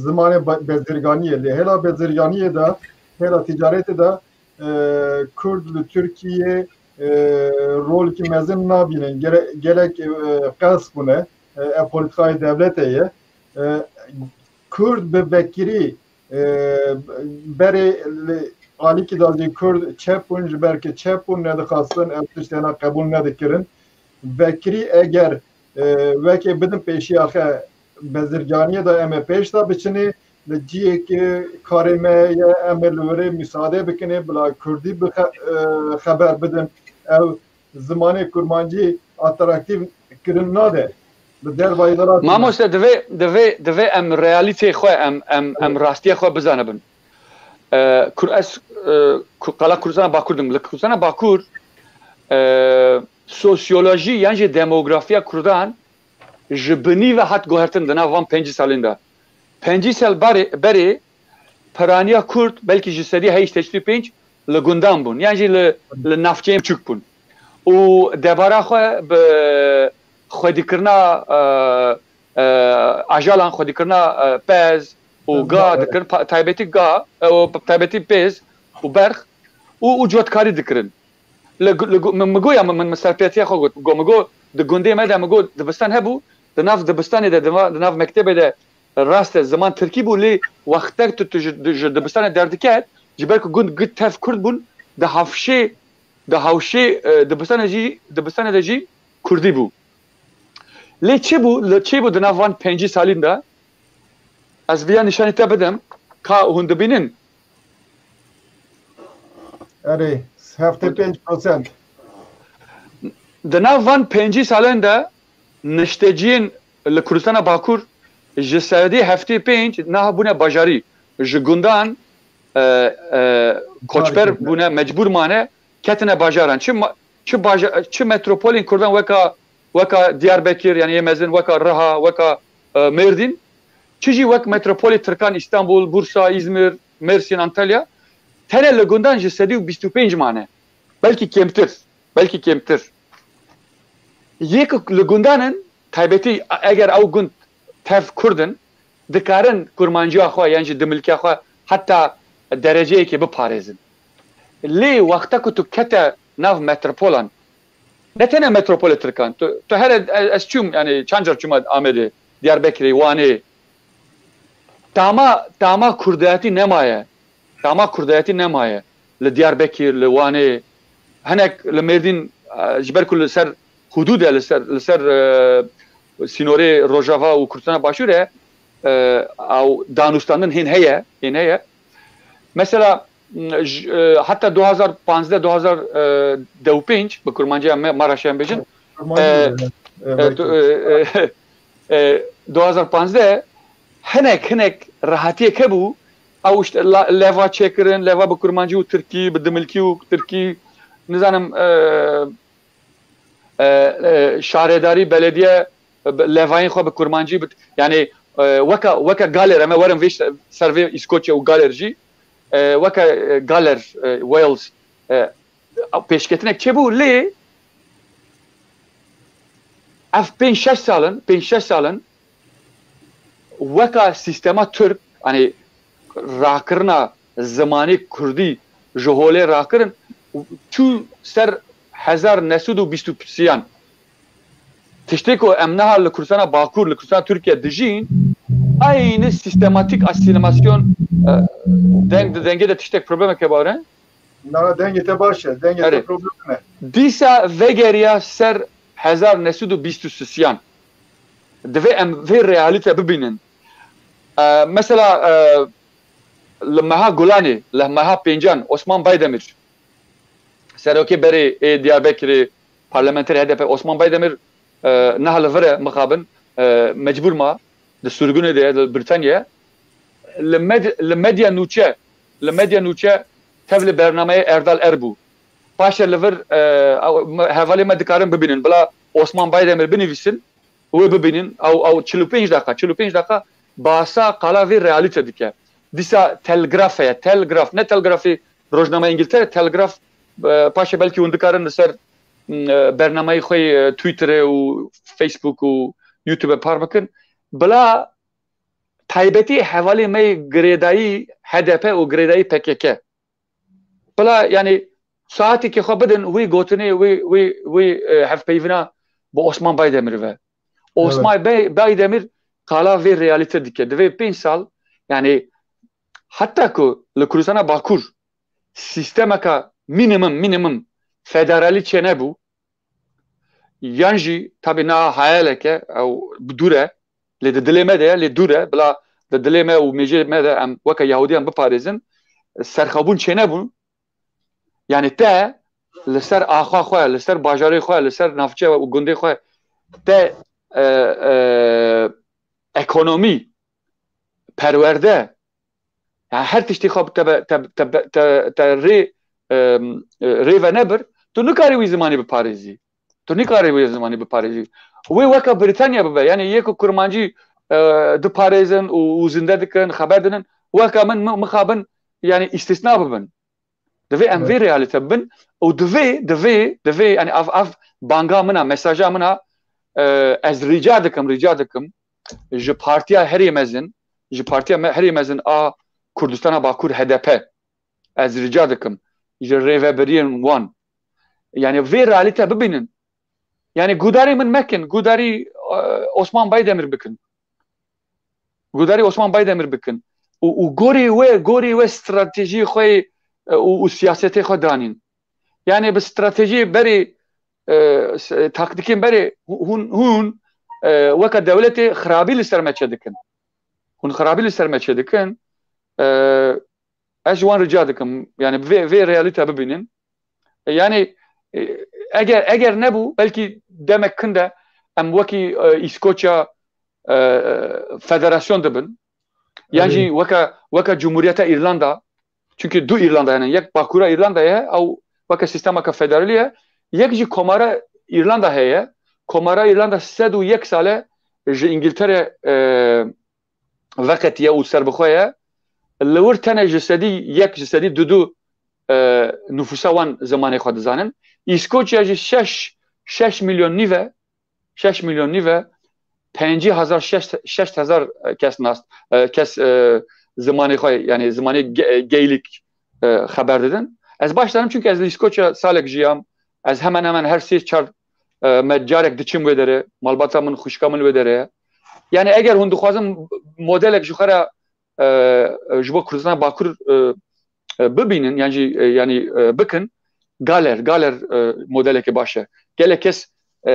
zimanê be-, bezirganiyê. Lê hêla bezirganiyê de, hêla ticaretê de, e, Kurd li Tirkiyê, e, rolekî mezin nabînin. Gere-, gelek, e, qels bûne. E, ev polîtikayê dewletê ye. E, Kurd bi vekirî, e, berê li alîkî de jî Kurd çep bûn, ji ber ki çep bûn nedixwastin, ev tişt hêna qebûl nedikirin. Vekirî eger, e, wekê bidin pêşiya xwe, bezirganiyê de em ê pêş de biçinê, li cihê ki karê me ye, em ê li wirê mîsade bikinê, bila Kurdî bi xe-, e, xeber bidin. Ev zimanê kurmancî atraktîf kirin nade. Li dervayî welatî Mamoste, divê, divê, divê em realîteyê xwe, em, em, em rastiya xwe bizanibin. E, Kur-, ez, e, Ku-, qala Kurdistana Bakur dim. Li Kurdistana Bakur, e, sosyolojî yan jî demografiya Kurdan ji binî ve hat guhertin di nav van pêncî salên de. Pêncî sal barê, berê piraniya Kurd belkî ji sedî heşt heştê pênc li gundan bûn. Yan jî li, li navçeyên biçûk bûn. Û debara xwe bi xwedîkirina, e, e, ajalan, xwedîkirina, e, pez û ga dikirin, pa-, taybetî ga, e, û taybetî pêz û berx û, û cotkarî dikirin. Li gu-, li gu-, min, min goya, min, min, min serpêtiya xwe got. Go, min got, di gundê me de, min got, dibistan hebû, di nav dibistanê de, di va-, di nav mektebê de rast e, ziman tirkî bû, lê wextek tu, tu ji, ji dibistanê derdiket, ji ber ku gund, gund tev kurd bûn, di hawşê, di hawşê, e, dibistanê jî, dibistanê de jî kurdî bû. Lê çi bû, li, çi bû di nav van pêncî salîn de? Ez viya nîşanî te bidim, ka hûn dibînin. Erê, heftê pênc prosent. Di nav van pêncî salen de nişteciyên li Kurdistana Bakur ji sedî heftê pênc niha bûne bajarî. Ji gundan, e, e, koçber bûne, mecbûr mane, ketine bajaran. Çi ma-, çi baja-, çi metropolên Kurdan weka, weka Diyarbekir, yanî yê mezin, weka Riha, weka, e, Mêrdîn, çi jî wek metropolê Tirkan, Îstanbul, Bursa, Îzmir, Mêrsîn, Antalya, tenê li gundan ji sedî û bîst û pênc mane. Belkî kêmtir, belkî kêmtir. Yê ku li gundan in, taybetî eger ew gund tev kurd in, dikarin kurmanciya xwe yan jî dimilkiya xwe heta dereceyekê biparêzin. Lê wexta ku tu kete nav metropolan, ne tenê metropolê Tirkan, tu, tu here, ez, ez çûm, yanî çend car çûme Amedê, Diyarbekirê, Wanê, tama, tama kurdayetî nemaye. Tama kurdayetî nemaye. Li Diyarbekir, li Wanê, hinek li Mêrdîn, e, ji ber ku li ser hudûd e, li ser, li ser, e, sînorê Rojava û Kurdistana Başûr e, e, ew danûstandin hên heye, hên heye. Mesela, m, j-, e, heta du hazar pazdeh, du hazar deh û pênc, bi kurmanciya me, Maraşê em bêjin, Kurmancî e, ye, e, e, belkî. tu, e, e, e, du hazar pazdeh, hinek, hinek rehatiyek hebû, ew işte la-, leva çêkirin, leva bi kurmancî û tirkî, bi dimilkî û tirkî, nizanim, e, e, e, şaredarî, belediye, e, bi-, levayên xwe bi kurmancî, bi-, yanî, e, weka, weka galer, em ê werin vê ş-, ser vê Îskoçya û galer jî, e, weka, e, galer, e, Wales, e, pêşketinek çêbû, lê ev pênc şeş sal in, pênc şeş sal in, weka sîstema Tirk, yanî rakirina zimanê Kurdî ji holê rakirin, çû ser hezar neh sed û bîst û sêyan. Tiştê ku em niha li Kurdistana Bakur, li Kurdistana Tirkiye dijîn, aynî sîstematîk asîlimasyon, e, deng di dengê de tiştek problemek hebe, were? Na, dengê te baş e. Dengê te Erê. problem e. Dîsa vegeriya ser hezar neh sed û bîst û sêyan. Divê em vê realîte bibînin. E, mesela, e, li meha Gulanê, li meha pêncan, Osman Baydemir, serokê berê ê Diyarbekirê, parlamenterê H D P, Osman Baydemir, e, niha li vir e mixabin, e, mecbûr ma, di sirgûnê de ye, li Brîtanyayê ye. Li med-, li Medya Nûçe, li Medya Nûçe tev li bernameyê Erdal Erbû. Paşê li vir, e, ew, me, hevalê me dikarin bibînin. Bila Osman Baydemir binivîsin, wê bibînin, ew, ew çil û pênc deqa, çil û pênc deqa basa qala vê realîte dike. Dîsa Telgraf heye, Telgraf, ne Telgrafê rojnameya Îngiltere, Telgraf, e, paşê belkî hûn dikarin li ser, m, e, bernameyê xwe yê, e, Twitterê û Facebook û YouTube par bikin. Bila taybetî hevalê me yê girêdayî H D P û girêdayî P K K. Bila, yanî, saetekê xwe bidin wî gotinê, wî, wî, wî, e, hevpeyvîna bi Osman Baydemir ve. Osman Bey, Baydemir qala vê realîte dike. Divê pênc sal, yanî, heta ku li Kurdistana Bakur sîstemeka minimum, minimum federalî çênebû, yan jî, tabî, niha hayaleke, ew bi dûr e, lê di dilê me de ye, lê dûr e, bila di dilê me û mêjê me de em weke Yahudiyan biparêzin, serxwebûn çênebûn. Yanî te li ser axa xwe, li ser bajarê xwe, li ser navçe û gundê xwe te, e, e, ekonomî, perwerde, yani her tiştê xwe te, te, te, te, te rê, e, rê ve nebir, tu nikarî wî zimanî biparêzî. Tu nikarî wî zimanî biparêzî. Wê weke Brîtanya bibe. Yani yê ku kurmancî, e, diparêzin û, û zinde dikin, xeber dinin, weke min, mi-, mixabin, yani îstisna bibin. Divê em vê realîte bibin û divê, divê, divê, yani ev, ev banga min a, mesaja min a, e, ez rica dikim, rica dikim ji partiya herî mezin, ji partiya me-, herî mezin a Kurdistana Bakur, H D P, ez rica dikim ji rêvebiriyên wan, yani vê realîte bibînin. Yani gudarî min mekin, gudarî, e, Osman Baydemir bikin. Gudarî Osman Baydemir bikin. Û, û gorî wê, gorî wê stratejî xwe, e, û, û siyasetê xwe danîn. Yani bi stratejî berê, e, s-, taktîkên berê hû-, hûn, hûn, e, weke dewletê xirabî li ser me çêdikin. Hûn xirabî li ser me çêdikin. E, ez ji wan rica dikim. Yani vê, vê realîte bibînin. E, yani, e, eger, eger nebû, belkî demek kin de em wekî, e, Îskoçya, e, federasyon dibin. Yan jî weke, weke Cumhuriyeta Îrlanda, çünkü du Îrlanda hene, yek Bakura Îrlanda ye, ew weke sîstemeke federalî ye, yek jî Komara Îrlanda heye. Komara Îrlanda sed û yek sale ji Îngiltere, e, veqetiye û serbixwe ye. Li wir tenê ji sedî yek, ji sedî dudu, e, nufûsa wan zimanê xwe dizanin. Îskoçya jî şeş, şeş milyon nîve, şeş milyon nîve, pêncî hezar, şeş, şeş hezar kes nas, e, kes, e, zimanê xwe, yani zimanê Ge-, Gaelic, e, xeber didin. Ez baş dizanim, çünkü ez li Îskoçya salek jiyam. Ez hemen hemen her sê çar, e, me carek diçim wê derê. Malbata min, xwişka min wê derê ye. Yani eger hûn dixwazin modelek ji xwe re, e, ji bo Kurdistana Bakur, e, e, bibînin, yan jî, e, yani, e, bikin, Galer, Galer, e, modeleke baş e. Gelek kes, e,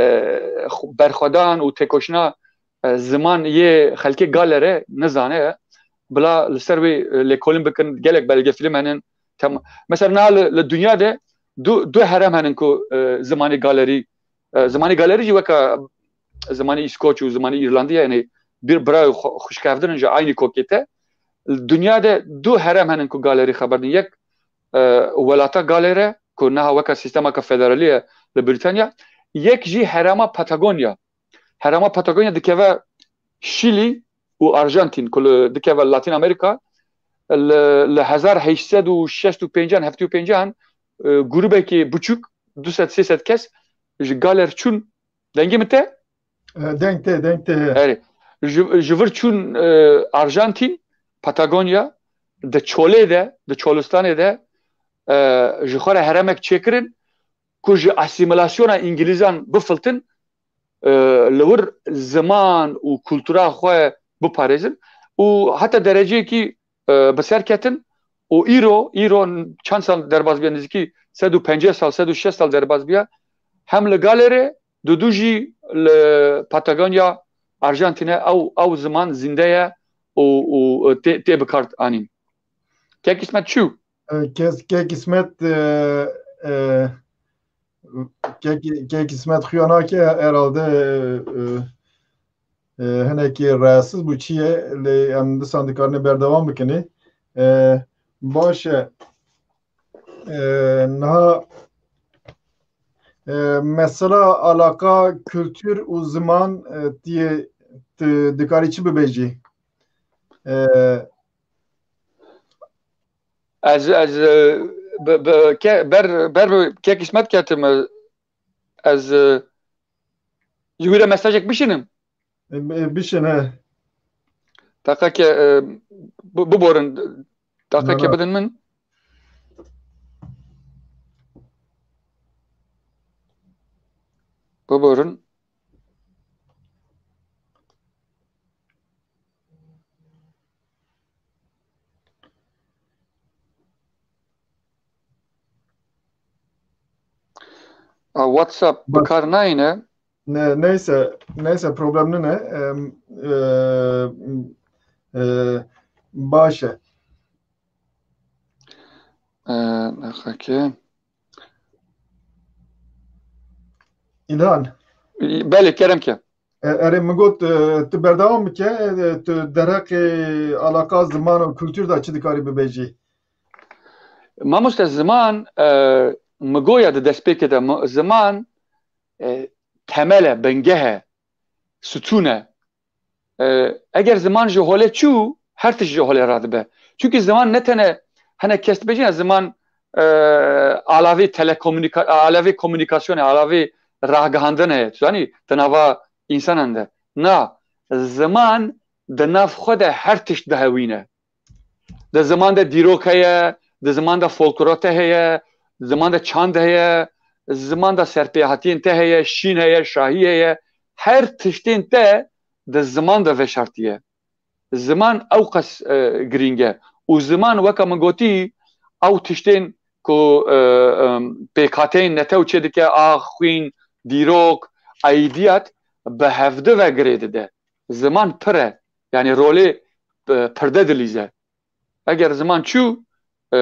xu-, berxwedan û têkoşîna, e, ziman yê xelkê Galerê nizane, bila li ser wê, e, lêkolîn bikin, gelek belgefîlm henin. Tem-, mesela niha li, li dinya de du, du herem henin ku, e, zimanê Galerî, e, zimanê Galerî jî weke zimanê Îskoç û zimanê Îrlandî ye, yani bir bira û xwe-, xwişkevdin in ji aynî kokê te. Dinya de du herem henin ku Galerî xeber din. Yek, e, welata Galerê ku niha weke sîstemeke federalî ye li Brîtanya. Yek jî herema Patagonya. Herema Patagonya dikeve Şîlî û Arjantin ku li, dikeve Latin Amerika. Li, li hezar heşt sed û şeş û pêncan, heftê û pêncan, e, grûbekî biçûk, du sed sê sed kes ji Galer çûn. Dengê min te? E, deng te, deng te. Erê. Ji, ji vir çûn, e, Arjantin, Patagonya, di çolê de, di çolistanê de, e, ji xwe re heremek çêkirin ku ji asîmîlasyona Îngilîzan bifiltin, e, li wir ziman û kultura xwe biparêzin û heta dereceyekî, e, bi ser ketin û îro, îro çend sal derbas bûye, nêzîkî sed û pêncî sal, sed û şêst sal derbas bûye, hem li Galerê, didû jî li Patagonya Arjantîne ew, ew ziman zînde ye û, û tê, tê bi kar anîn. Kek Îsmet çû? E, kes, Kek Îsmet, e, e, Kek, Kek Îsmet xuya nake herhalde, e, e, e, hinekî rahatsiz bû, çi ye, lê em disan dikarine berdewam bikinê. E, baş e. E, niha E, mesela alaka kültür û ziman, e, diye, tu dikarî çi bibêjî? E, Ez, ez, e, bi, bi, ke, ber, ber bi kek Îsmet ketim, e, ez, e, ji wî re mesajek bişînim. E, bişin, he. Taqeke, e, bi, biborin, taqeke Nana. Bidin min. Biborin. A, WhatsApp bi Bak. kar nayne. Ne, neyse, neyse, problem nine. Em, e, e, baş e. E, nexeke. İlhan. Belê, kerem ke. E, erê, min got, e, tu berdewam bike, e, tu derheqê alaka ziman û kultur de çi dikarî bibêjî? Mamoste, ziman, e, mi goya di destpêkê de, mi, ziman, e, temel e, bingeh e, sütûn e. E, eger ziman ji holê çû, her tişt ji holê radibe. Çunkî ziman ne tene, hene kes dibêjin, ziman, e, alavê telekomûnika-, alavê komûnîkasyonê, alavê ragihandinê, tu zanî, di nava însanan de. Na, ziman di nav xwe de her tişt dihewîne. Di ziman de dîrok heye, di ziman de folklora te heye, di ziman de çand heye, ziman de serpêhatiyên te heye, şîn heye, şahî heye. Her tiştên te di ziman de veşartiye. Ziman ew qas, e, girîng e. Û ziman, weke min gotî, ew tiştên ku, e, e, pêkhateyên netew çêdike, ax, xwîn, dîrok, aîdiyat, bi hevdi ve girê dide. Ziman pir e. Yanî rolê, e, pirde dilîze. Eger ziman çû, e,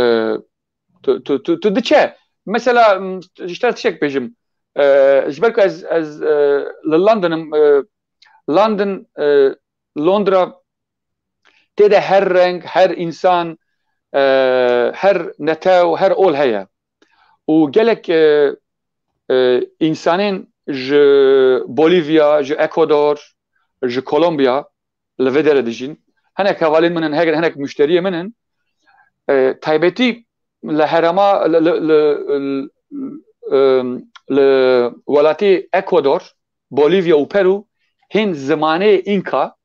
tu, tu, tu, tu diçe. Mesela, m, ji te tiştek bêjim. E, ji ber ku ez, ez, e, li London im, e, London, e, Londra, tê de her reng, her însan, e, her netew, her ol heye. Û gelek, e, e, însanên ji Bolivya, ji Ecuador, ji Kolombiya li vê derê dijîn. Hinek hevalên min in, hinek, hinek muşteriyê min in. E, taybetî li herêma, li, li, li, li, em, li welatê Ecuador, Bolivya û Peru hên zimanê Înka,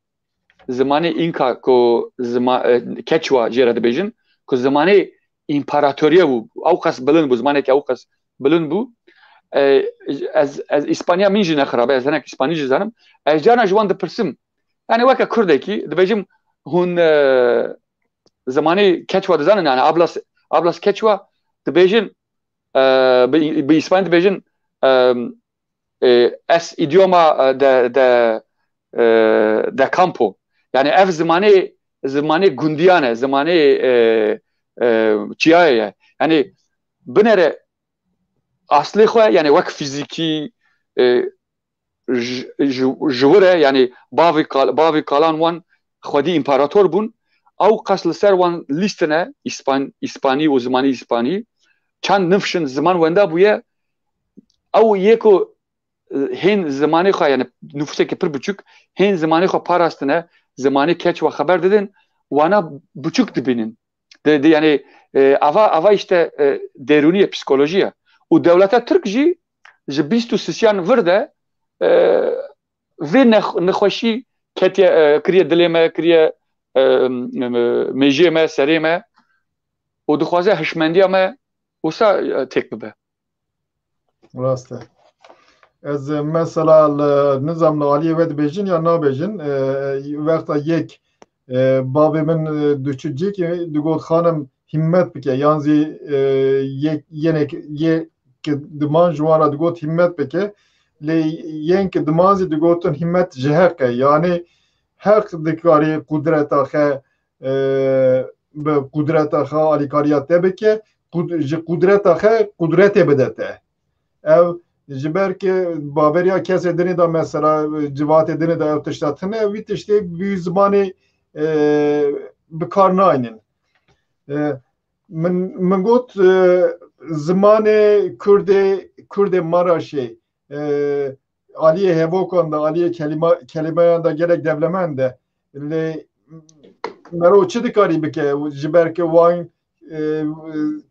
zimanê Înka ku zima-, e, Keçwa jê re dibêjin, ku zimanê împaratoriye bû, ew qas bilind bû, zimaneke ew qas bilind bû. E, ez, ez îspaniya min jî ne xirab e, ez hinek îspanî jî zanim. Ez carna ji wan dipirsim. Yani weke Kurdekî dibêjim, hûn, e, zimanê Keçwa dizanin, yani ablas, ablas Keçwa dibêjin, e, bi, bi îspanî dibêjin, e, e, es idioma, e, de, de, e, de campo. Yani ev zimanê, zimanê gundiyan e, zimanê, e, e, çiyayê ye. Yani binere aslê xwe, yani wek fizîkî, e, ji, ji, ji wir e, yani bavê kal-, bavê kalan wan xwedî împarator bûn. Ew qas li ser wan lîstine, îspan-, îspanî û zimanê îspanî. Çend nifşin ziman wenda bûye, ew yê ku, e, hên zimanê xwe, yani nufuseke pir biçûk, hên zimanê xwe parastine, zimanê keç we xeber didin, wana biçûk dibînin. De, de, yani, e, ava, ava işte, e, derûnî ye, psîkolojî ye. Û dewleta Tirk jî ji bîst û sisiyan vir de, e, vê nex-, nexweşî ketiye, e, kiriye dilê me, kiriye, e, m-, m-, mêjiyê me, serê me û dixwaze hişmendiya me wisa, e, têk bibe. Rast e. Ez, e, mesela li, nizam li aliyê we dibêjin ya nabêjin, e, wexta yek, e, bavê min, e, diçû cîkê digot, "Xanim, himmet bike." Yan zî, e, yek, yenek, yek diman ji wan re digot, "Himmet bike." Lê yenk diman zî digotin, "Himmet ji heq e." Yani heq dikarî qudreta xe, e, bi qudreta xe alîkariya te bike, qud-, ji qudreta xe qudretê bide te. Ev ji ber ki baveriya kesê dinê de mesela, civatê dinê de ev tişta tune, wî tiştê bi zimanê, e, bi kar naynin. E, min, min got, e, Zimanê Kurdê, Kurdê Maraşê, e, aliyê hevokan de, aliyê kelîma-, kelîmeyan de gelek dewlemend e. Lê mero çi dikarî bike? Ji ber ke wan, e,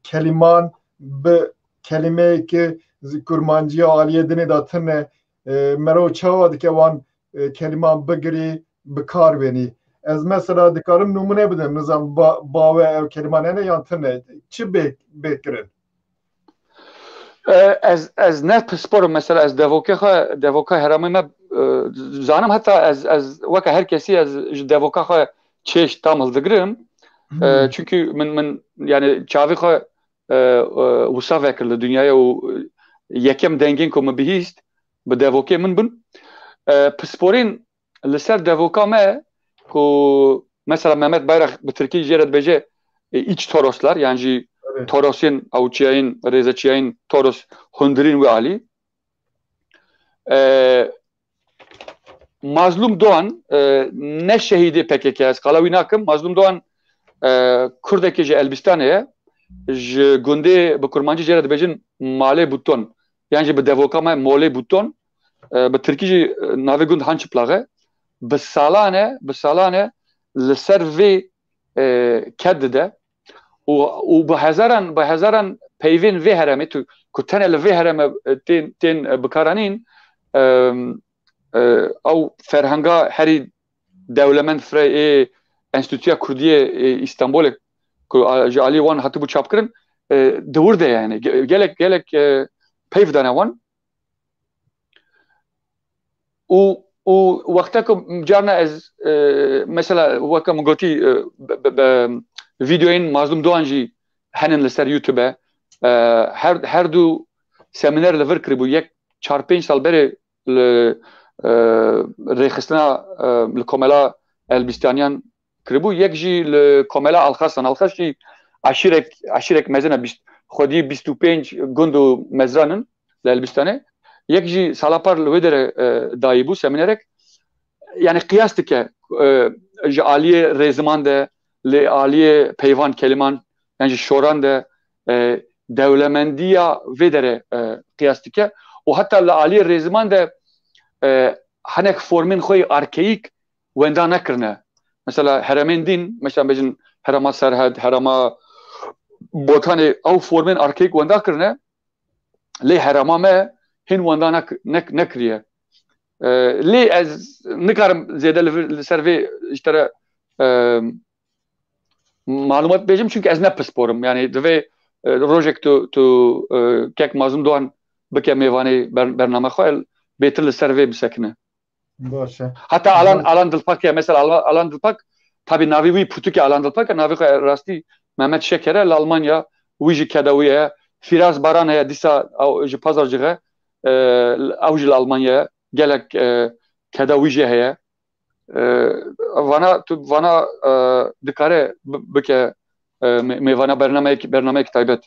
kelîman bi kelîmeyeke zi-, kurmanciya aliyê dinê de tune, e, mero çawa dike wan, e, kelîman bigirî, bi kar bênî? Ez mesela dikarim nûmûne bidim, nizam ba-, bawe ew kelîman hene yan tune. Çi bê, bê kirin? E, ez, ez ne pispor im, mesela ez devoke xwe, devoka herêmê me, e, zanim, heta ez, ez weke her kesî ez ji devoka xwe çêj tam hildigirim. E, Hmm. Çünkü min, min, yani çavê xwe, e, e, wisa vekir li dinyayê û, e, yekem dengên ku min bihîst, bi devokê min bûn. E, pisporên li ser devoka me ku mesela Mehmet Bayrak bi tirkî jê re dibêje, e, iç toroslar, yan jî Evet. torosên awçiyayên, rêzeçiyayên toros hundirîn wê alî. E, Mazlûm Doğan, e, ne şehîdê P K K, ez qala wî nakim. Mazlûm Doğan, e, Kurdekê ji Elbîstanê ye. Ji gundê, bi kurmancî jê re dibêjin Malê Buton. Yan jî bi devoka me Molê Buton. E, bi tirkî jî, e, navê gund Hançiplağ e. Bi salan e, bi salan e li ser vê, e, ked dide. Û, û bi hezaran, bi hezaran peyvên vê herêmê tu, ku tenê li vê herême, e, tên, tên, e, bikaranîn, e, e, ew ferhenga herî dewlemend firê ê Enstîtuya Kurdiyê ê Îstanbulê ku a, ji alî wan hatibû çapkirin, e, di wir de ye, yani ge-, gelek, gelek, e, peyv dane wan. Û, û wexta ku carna ez, e, mesela weke min gotî, e, be, be, be, vîdeoyên Mazlûm Doğan jî henin li ser YouTube. E, her, her du semîner li vir kiribû. Yek çar pênc sal berê li, e, rêxistina, e, li Komela Elbîstaniyan kiribû. Yek jî li Komela Alxasan. Alxas jî eşîrek, eşîrek mezin e, bîst, xwedî bîst û pênc gund û mezran in li Elbîstanê. Yek jî sala par li wê derê, e, dayî bû semînerek. Yani qiyas dike, e, ji aliyê rêziman de, li aliyê peyvan keliman, yan jî şoran de, e, dewlemendiya vê derê, e, qiyas dike. Û heta li aliyê rêziman de, e, hinek formên xwe yê arkeyîk wenda nekirine. Mesela herêmên din, mesela bêjin herêma Serhed, herêma Botanê, ew formên arkeyîk wenda kirine, lê herêma me hîn wenda nek-, nek-, nekiriye. E, lê ez nikarim zêde li vir, li ser vê ji te re, e, malumat bêjim, çünkü ez ne pispor im. Yani divê, e, rojek tu, tu, e, kek Mazlûm Doğan bike mêvanê ber-, bername xwe, bêtir li ser vê bisekine. Baş e. Heta Alan, Baş. Alan Dilpak ya, mesela Alan, Alan Dilpak, tabi navê wî pirtûkê Alan Dilpak e, navê xwe rastî Mehmet Şeker e, li Almanya, wî jî keda wî ye. Firaz Baran heye, dîsa ew ji Pazarcık e, e, ew jî li Almanya ye. Gelek, e, keda wî jê heye. E, vana, tu vana, e, dikare bi-, bike, e, mê-, mêvana bernameyek, bernameyek taybet.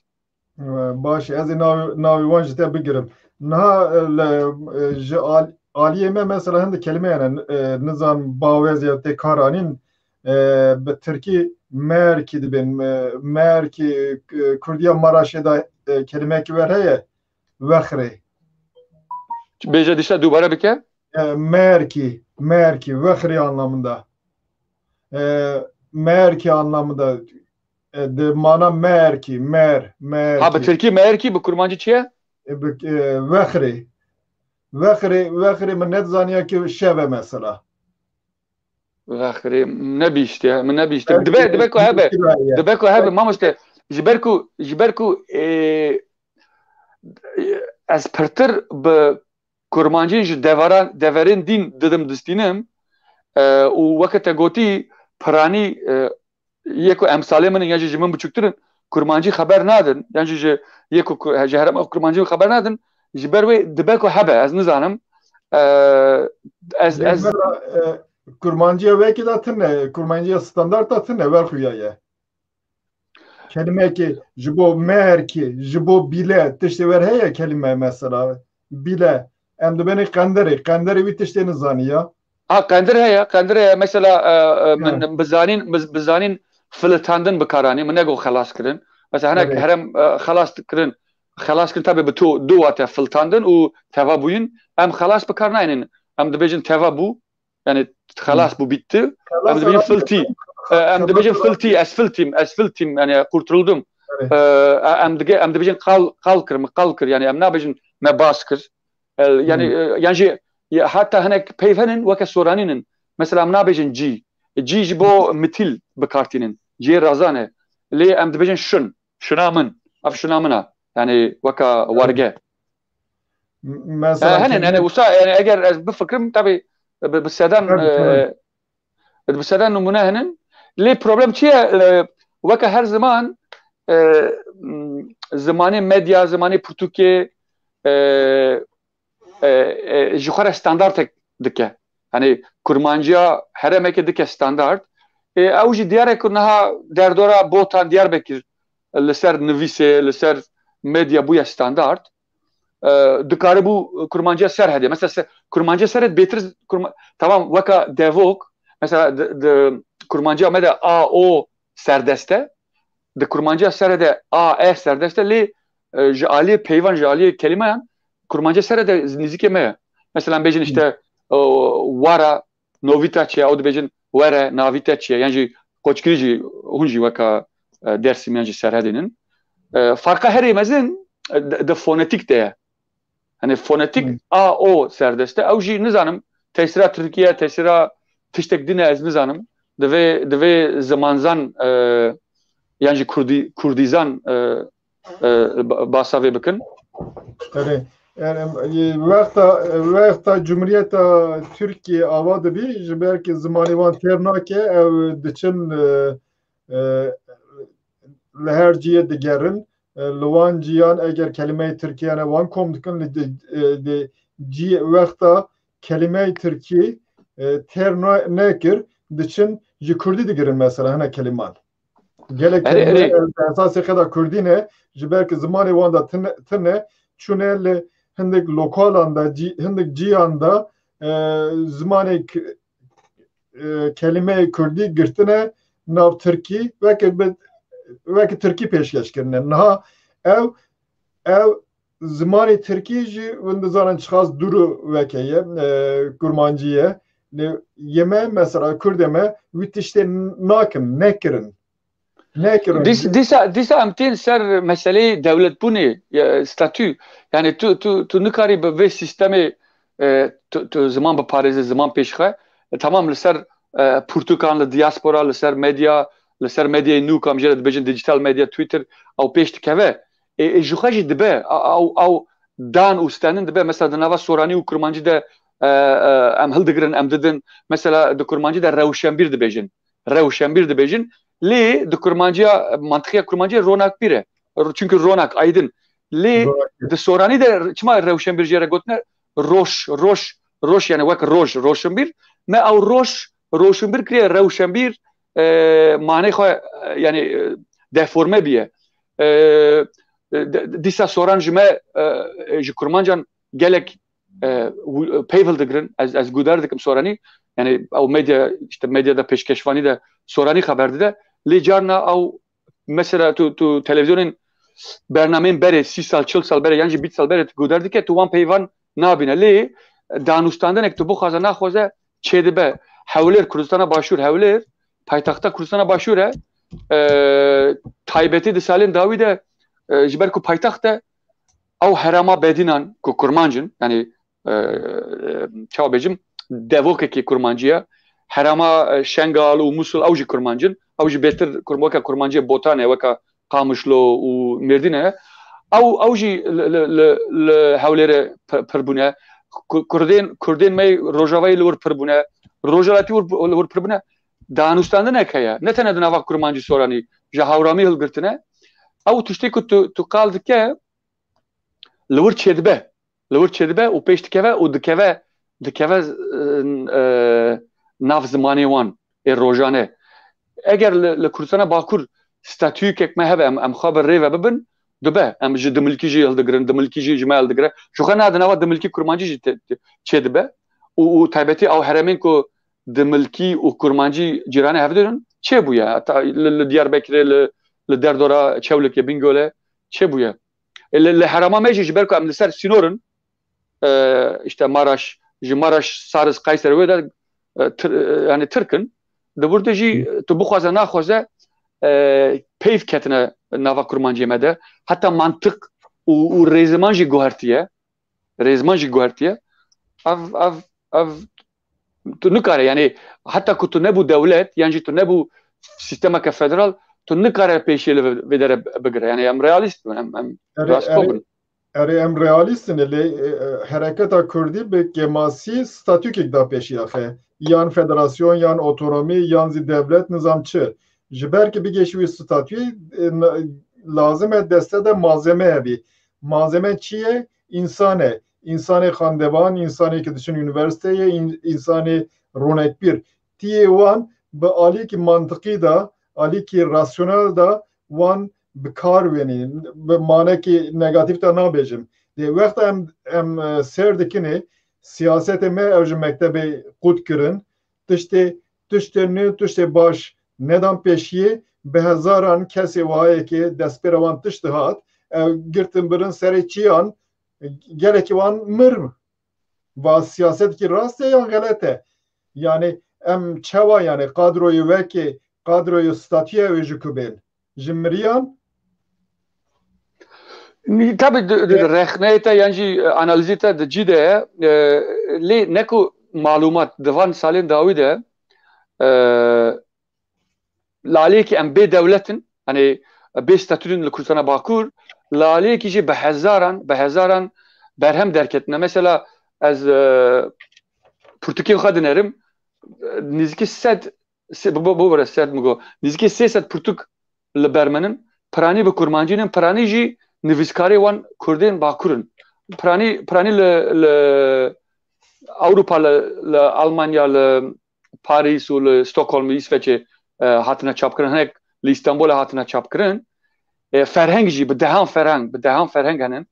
E, baş, ez ê navê, navê wan ji te bigirim. Niha, e, li, e, ji al-, aliyê me mesela hindek kelime hene, e, nizan bawez ya tê kar anîn, e, bi tirkî merkî dibên, e, merkî, e, kurdiya Maraşê de, e, kelimeyekî wer heye, wexrê. Bêje dîsa dubare bike. E, merkî, merkî, wexrê anlamında. E, merkî anlamında. E, di mana merkî, mer, merkî. Ha, bi tirkî merkî, bi kurmancî çi ye? E, bi, e, wexrê. Wexrê, wexrê min nedizaniya ki şev e mesela. Wexrê, min nebîştiye, min nebîştiye. Belkî, Dibe, dibe ku belkî hebe. Dibe ku hebe, mamoste. Ji ber ku, ji ber ku, e, ez pirtir bi kurmancî ji devera-, deverên din didim distînim, e, û weke te gotî, piranî, e, yê ku emsalê min in, yan jî ji min biçûktir in, kurmancî xeber nadin, yan jî ji yê ku, ku, ji herêma kurmancî xeber nadin, ji ber wê dibe ku hebe, ez nizanim. E, ez, ez Mesela, e, kurmanciya wekî de tune, kurmanciya standart de tune, wer xuya ye. Kelimekê ji bo merkê, ji bo bîle, tiştê wer heye kelime mesela. Bîle. Em dibênê qenderê. Qenderê wî tiştê nizaniya. Ha, qendir heye, qendir heye. Mesela, e, e, min Ha. bi zanîn, bi, bi zanîn filitandin bikaranî, min nego xelas kirin. Mesela hinek herem e, xelas kirin, xelas kirin tabi bi tu du wate filtandin û teva bûyin. Em xelas bi kar naynin. Em dibêjin teva bû. Yani xelas bû bitti. Em dibêjin filtî. E, Em dibêjin filtî. Ez filtîm. Ez filtîm. Yani kurtuldum. E, Em dige, em dibêjin qal, qal kir, mi qal kir. Yani em nabêjin me bas kir. E, Yani e, yan jî ya, heta hinek peyv henin weke soranînin. Mesela em nabêjin cî. Cî ji bo mitîl bikartînin. Ciyê razan e. Lê em dibêjin şun. Şuna min. Ev şuna min a. Yani weka warge. Mesela henin, yani wisa, yani eger ez bifikrim, tabi bi, bi sedan, e, bi sedan nimûne henin. Lê problem çi ye? E, weke her ziman, e, m, zimanê medya, zimanê pirtûkê, e, e, e, ji xwe re standartek dike. Yani kurmanciya heremeke dike standart. E, ew jî diyar e ku niha derdora Botan, Diyarbekir li ser nivîsê, li ser medya bûye standart. E, dikaribû kurmanciya Serhedê. Mesela se, kurmanciya Serhed bêtir kurma, tamam weka devok, mesela di, di kurmanciya me de A O serdest e, di kurmanciya Serhedê A E serdest e, lê e, ji aliyê peyvan, ji aliyê kelimeyan, kurmanciya Serhedê nîzîkê me ye. Mesela bêjin işte e, wara, novî te çi ye, ew dibêjin were, navî te çi ye, yan jî qoçgirî jî, hûn jî weka e, Dersim yan jî Serhedê nin. E, farqa herî mezin e, di, di fonetîk de ye. Hani fonetîk A O serdest e, ew jî nizanim tesîra Tirkiye, tesîra tiştek din e, ez nizanim. Divê, divê zimanzan e, yan jî kurdî, kurdîzan e, e, ba- basa vê bikin. Erê. Yani, e, wexta, wexta Cumhuriyeta Tirkiye ava dibî, ji ber ki zimanê wan têr nake, ew diçin, e, e, li her ciyê digerin. E, li wan ciyan eger kelimeyê Tirkiye ne wan kom dikin, li di, e, di ciyê wexta kelimeyê Tirkî, e, têr ne- nekir, diçin ji Kurdî digirin mesela hene keliman. Gelek Erê, kelime erê. Esasê xwe de Kurdî ne, ji ber ki zimanê wan de tine, tine, çûne li hindik lokalan de, cî- hindik ciyan de, e, zimanê k- e, kelimeyê Kurdî girtine nav Tirkî, weke bi- weke Tirkî pêşkeş kirine. Niha ew, ew zimanê Tirkî jî hûn dizanin çiqas dûr û weke ye, e, kurmancî ye. Lê yê me mesela Kurdê me wî tiştê nakin, nekirin. Nekirin. Dîs- Dîsa, dîsa em tên ser meseleyê dewletbûnê, e, statû. Yani tu, tu, tu nikarî bi vê sîstemê, e, tu, tu ziman biparêzî, ziman pêşxe. E, tamam li ser e, pirtûkan, li diaspora, li ser medya, li ser medyayê nû, kam jê re dibêjin digital medya, Twitter, ew pêş dikeve. Ê, ê, ji xwe jî dibe, a- ew, ew dan û stenin dibe. Mesela di nava soranî û kurmancî de e, e, em hildigirin, em didin. Mesela di kurmancî de rewşenbîr dibêjin. Rewşenbîr dibêjin. Lê di kurmanciya, mantiqiya kurmancî Ronakbîr e. Çünkü Ronak, aydın. Lê di soranî de çima rewşenbîr jê re gotine? Roş, roş, roş yani wek roj, roşenbîr. Me ew roş, roşenbîr kiriye rewşenbîr, e, manê xwe, e, yani, e, deforme biye. E, e, d- dîsa soran ji me, e, e, ji kurmancan gelek, e, wi- peyv hildigirin. Ez, ez guhdar dikim soranî. Yani ew medya, işte medyada pêşkeşvanî de soranî xeber dide. Lê carna ew mesela tu, tu televizyonên bernameyên berê sî sal, çil sal berê yan jî bîst sal berê tu guhdar dike, tu wan peyvan nabîne. Lê danûstandinek tu bixwaze naxwaze çêdibe. Hewlêr, Kurdistana Başûr, Hewlêr paytexta Kurdistana Başûr e. E, taybetî di salên dawî de e, ji ber ku paytext e, ew herêma Bedînan ku kurmanc in, yani e, çawa bêjim, devokekî kurmancî ye. Herêma e, Şengal û Musul ew jî kurmanc in. Ew jî bêtir kurm- weke kurmanciyê Botanê, weke Qamişlo û Mêrdînê ye. Ew, ew jî li, li, li, li Hewlêrê pir, pir bûne. Ku- Kurdên, Kurdên me yê Rojavayê li wir pir bûne. Rojhilatî wir, li wir pir bûne. Danûstandinek heye. Ne tene di nava kurmancî soranî, ji Hewramî hilgirtine. Ew tiştê ku tu, tu qal dike, li wir çêdibe. Li wir çêdibe û pêş dikeve û dikeve, dikeve e, e, nav zimanê wan ê rojane. Eger li, li Kurdistana Bakur statûyekek me hebe, em, em xwe bi rê ve bibin, dibe. Em ji Dimilkî jî hildigirin, Dimilkî jî ji me hildigire. Ji xwe niha di nava Dimilkî kurmancî jî te- te- çêdibe. Û, û taybetî ew herêmên ku Dimilkî û kurmancî cîranê hev dirin, çêbûye. Heta li, li Diyarbekirê, li li derdora Çewlikê, Bingolê çêbûye. E, li, li herêma me jî ji ber ku em li ser sînor in, e, işte Maraş, ji Maraş, Saris, Kayser wê de, e, Tir-, e, yani Tirk in. Di wir de jî tu bixwaze naxwaze, e, peyv ketine nava kurmanciyê me de. Heta mantiq û, û rêziman jî guhertiye. Rêziman jî guhertiye. Ev, ev, ev tu nikare, yani heta ku tu nebû dewlet, yan jî tu nebû sîstemeke federal, tu nikare pêşiyê li vê, vê dere bigire. Yani em realîst bin, em, em Erê, rastxwe erê, bin. Erê, em realîst in, lê, e, e, hereketa kurdî bi kêmasî statûkek da pêşiya xwe. Yan federasyon, yan otonomî, yan zî dewlet, nizam çi. Ji ber ki bigêşî wî statûyê, e, na-, lazim e deste de malzeme hebî. Malzeme çi ye? Însan e. Însanê xandevan, însanê ki diçin unîversîteyê, în-, însanê ronekbîr. Tiyê wan bi alîkî mantiqî de, alîkî rasyonel de wan bi kar wênî, bi manekî negatîf de nabêjim. Lê wexta em, em, e, sêr dikinê, siyasetê me ew ji mektebê qut kirin, tiştê, tiştê nû, tiştê baş nedan pêşiyê, bi hezaran kesê wayekê destpêra wan tişt dihat, ew girtin birin serê çiyan, gelekî wan mir. Va siyasetkî rast e yan xelet e? Yani em çawa, yani kadroyê wekê, kadroyê statûyê wê ji ku bên? Ji miriyan? Tabii, d-, d-, rexneyê te yan jî, e, analîzê te di cî de ye. E, lê ne ku malumat di van salên dawî de, e, li aliyekî em bê dewlet in, hani bê statû in li Kurdistana Bakur, li aliyekî jî bi hezaran, bi hezaran berhem derketine. Mesela ez, e, pirtûkên xwe dinerim, e, nêzîkî sed, se-, bu, bu, bu sed mi got, nêzîkî sê sed pirtûk li ber min in, piranî bi kurmancî ne, piranî jî nivîskarê wan kurdên Bakur in. Piranî, piranî li, li Ewropa, li, li Almanya, li Parîs û li Stockholm, li Îsveçê, e, hatine çapkirin. Hinek li Îstanbulê hatine çapkirin. E, ferheng jî, bi dehan ferheng, bi dehan ferheng henin.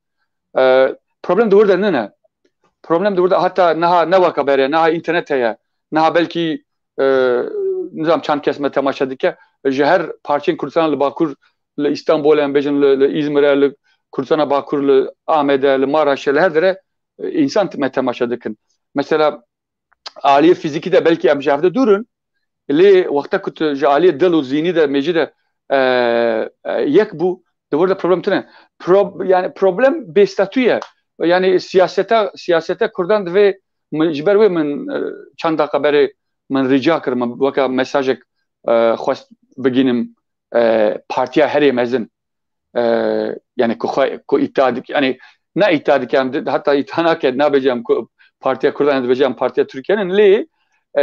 E, problem di wir de nine. Problem di wir de, heta niha ne weka berê, niha înternet heye. Niha belkî, e, nizam çand kes me temaşe dike. Ji her parçeyên Kurdistan li Bakur, li Îstanbulê, em bêjin, li, li Îzmirê, li Kurdistana Bakur, li Amedê, li Maraşê, li her dere, e, însan me temaşe dikin. Mesela, aliyê fîzîkî de belkî em ji hev de dûr in, lê wexta ku tu ji aliyê dil û zînî de, mêjî de, e, e, yek bû, di wir de problem tune. Prob-, yani problem bêstatû ye. Yani siyaseta, siyaseta Kurdan divê min, ji ber wê min, e, çend daqa berê min rica kir, min weke mesajek, e, xwest bigînim, e, partiya herê mezin, e, yani ku xwe, ku îtia dik-, yani ne îtia dikim, di-, heta îtia nake, nabêjim ku Partiya Kurdan, dibêjim Partiya Tirkiyan, lê, e,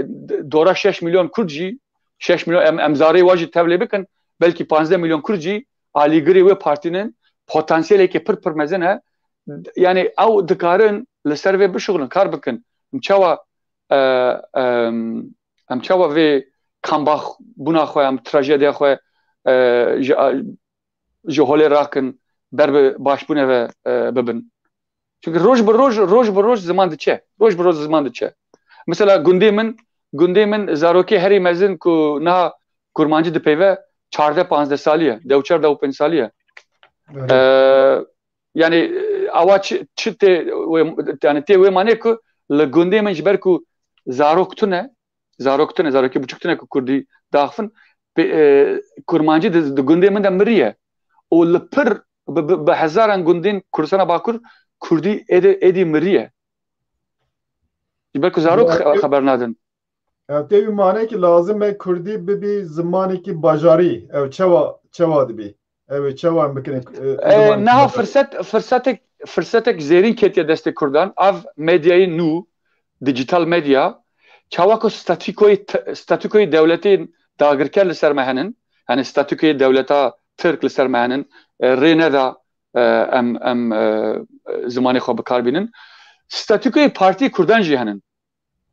d-, dora şeş milyon Kurd jî, şeş milyon em, em zarê wa jî tevlê bikin, belkî panzdeh milyon Kurd jî alîgirê wê partî ne, potansiyeleke pir pir mezin e. Yani ew dikarin li ser vê bişuxulin, kar bikin. Em çawa, e, em, em çawa vê kambax bûna xwe, em trajediya xwe, e, ji, ji holê rakin, ber bi başbûnê ve, e, bibin. Çünkü roj bi roj, roj bi roj ziman diçe. Roj bi roj ziman diçe. Mesela gundê min, gundê min zarokê herî mezin ku niha kurmancî dipeyve çardeh panzdeh salî ye, dewçar dew pênc salî ye. Evet. E, yani, e, awa çi, çi tê wê, yani tê wê manê ku li gundê min ji ber ku zarok tune, zarok tune, zarokê biçûk tune ku kurdî daxivin, pê-, e, kurmancî di, di gundê min de miriye. Û li pir bi, bi, bi hezaran gundên Kurdistana Bakur kurdî êdî, êdî miriye. Ji ber ku zarok xe-, xeber nadin. Ev tê wî manekî lazim e kurdî bibî zimanekî bajarî. Ev çawa, çawa dibî? Ew ê çawa em bikin, e, E, ziman niha bajarî? Firset, firsetek, firsetek zêrîn ketiye destê Kurdan. Ev medyayê nû, dijital medya, çawa ku statîkoyê t-, statîkoyê dewletên dagirker li ser me henin, yani statîkoyê dewleta Tirk li ser me henin, e, rê neda, e, em, em, e, zimanê xwe bi kar bînin. Statîkoyê Partî Kurdan jî henin.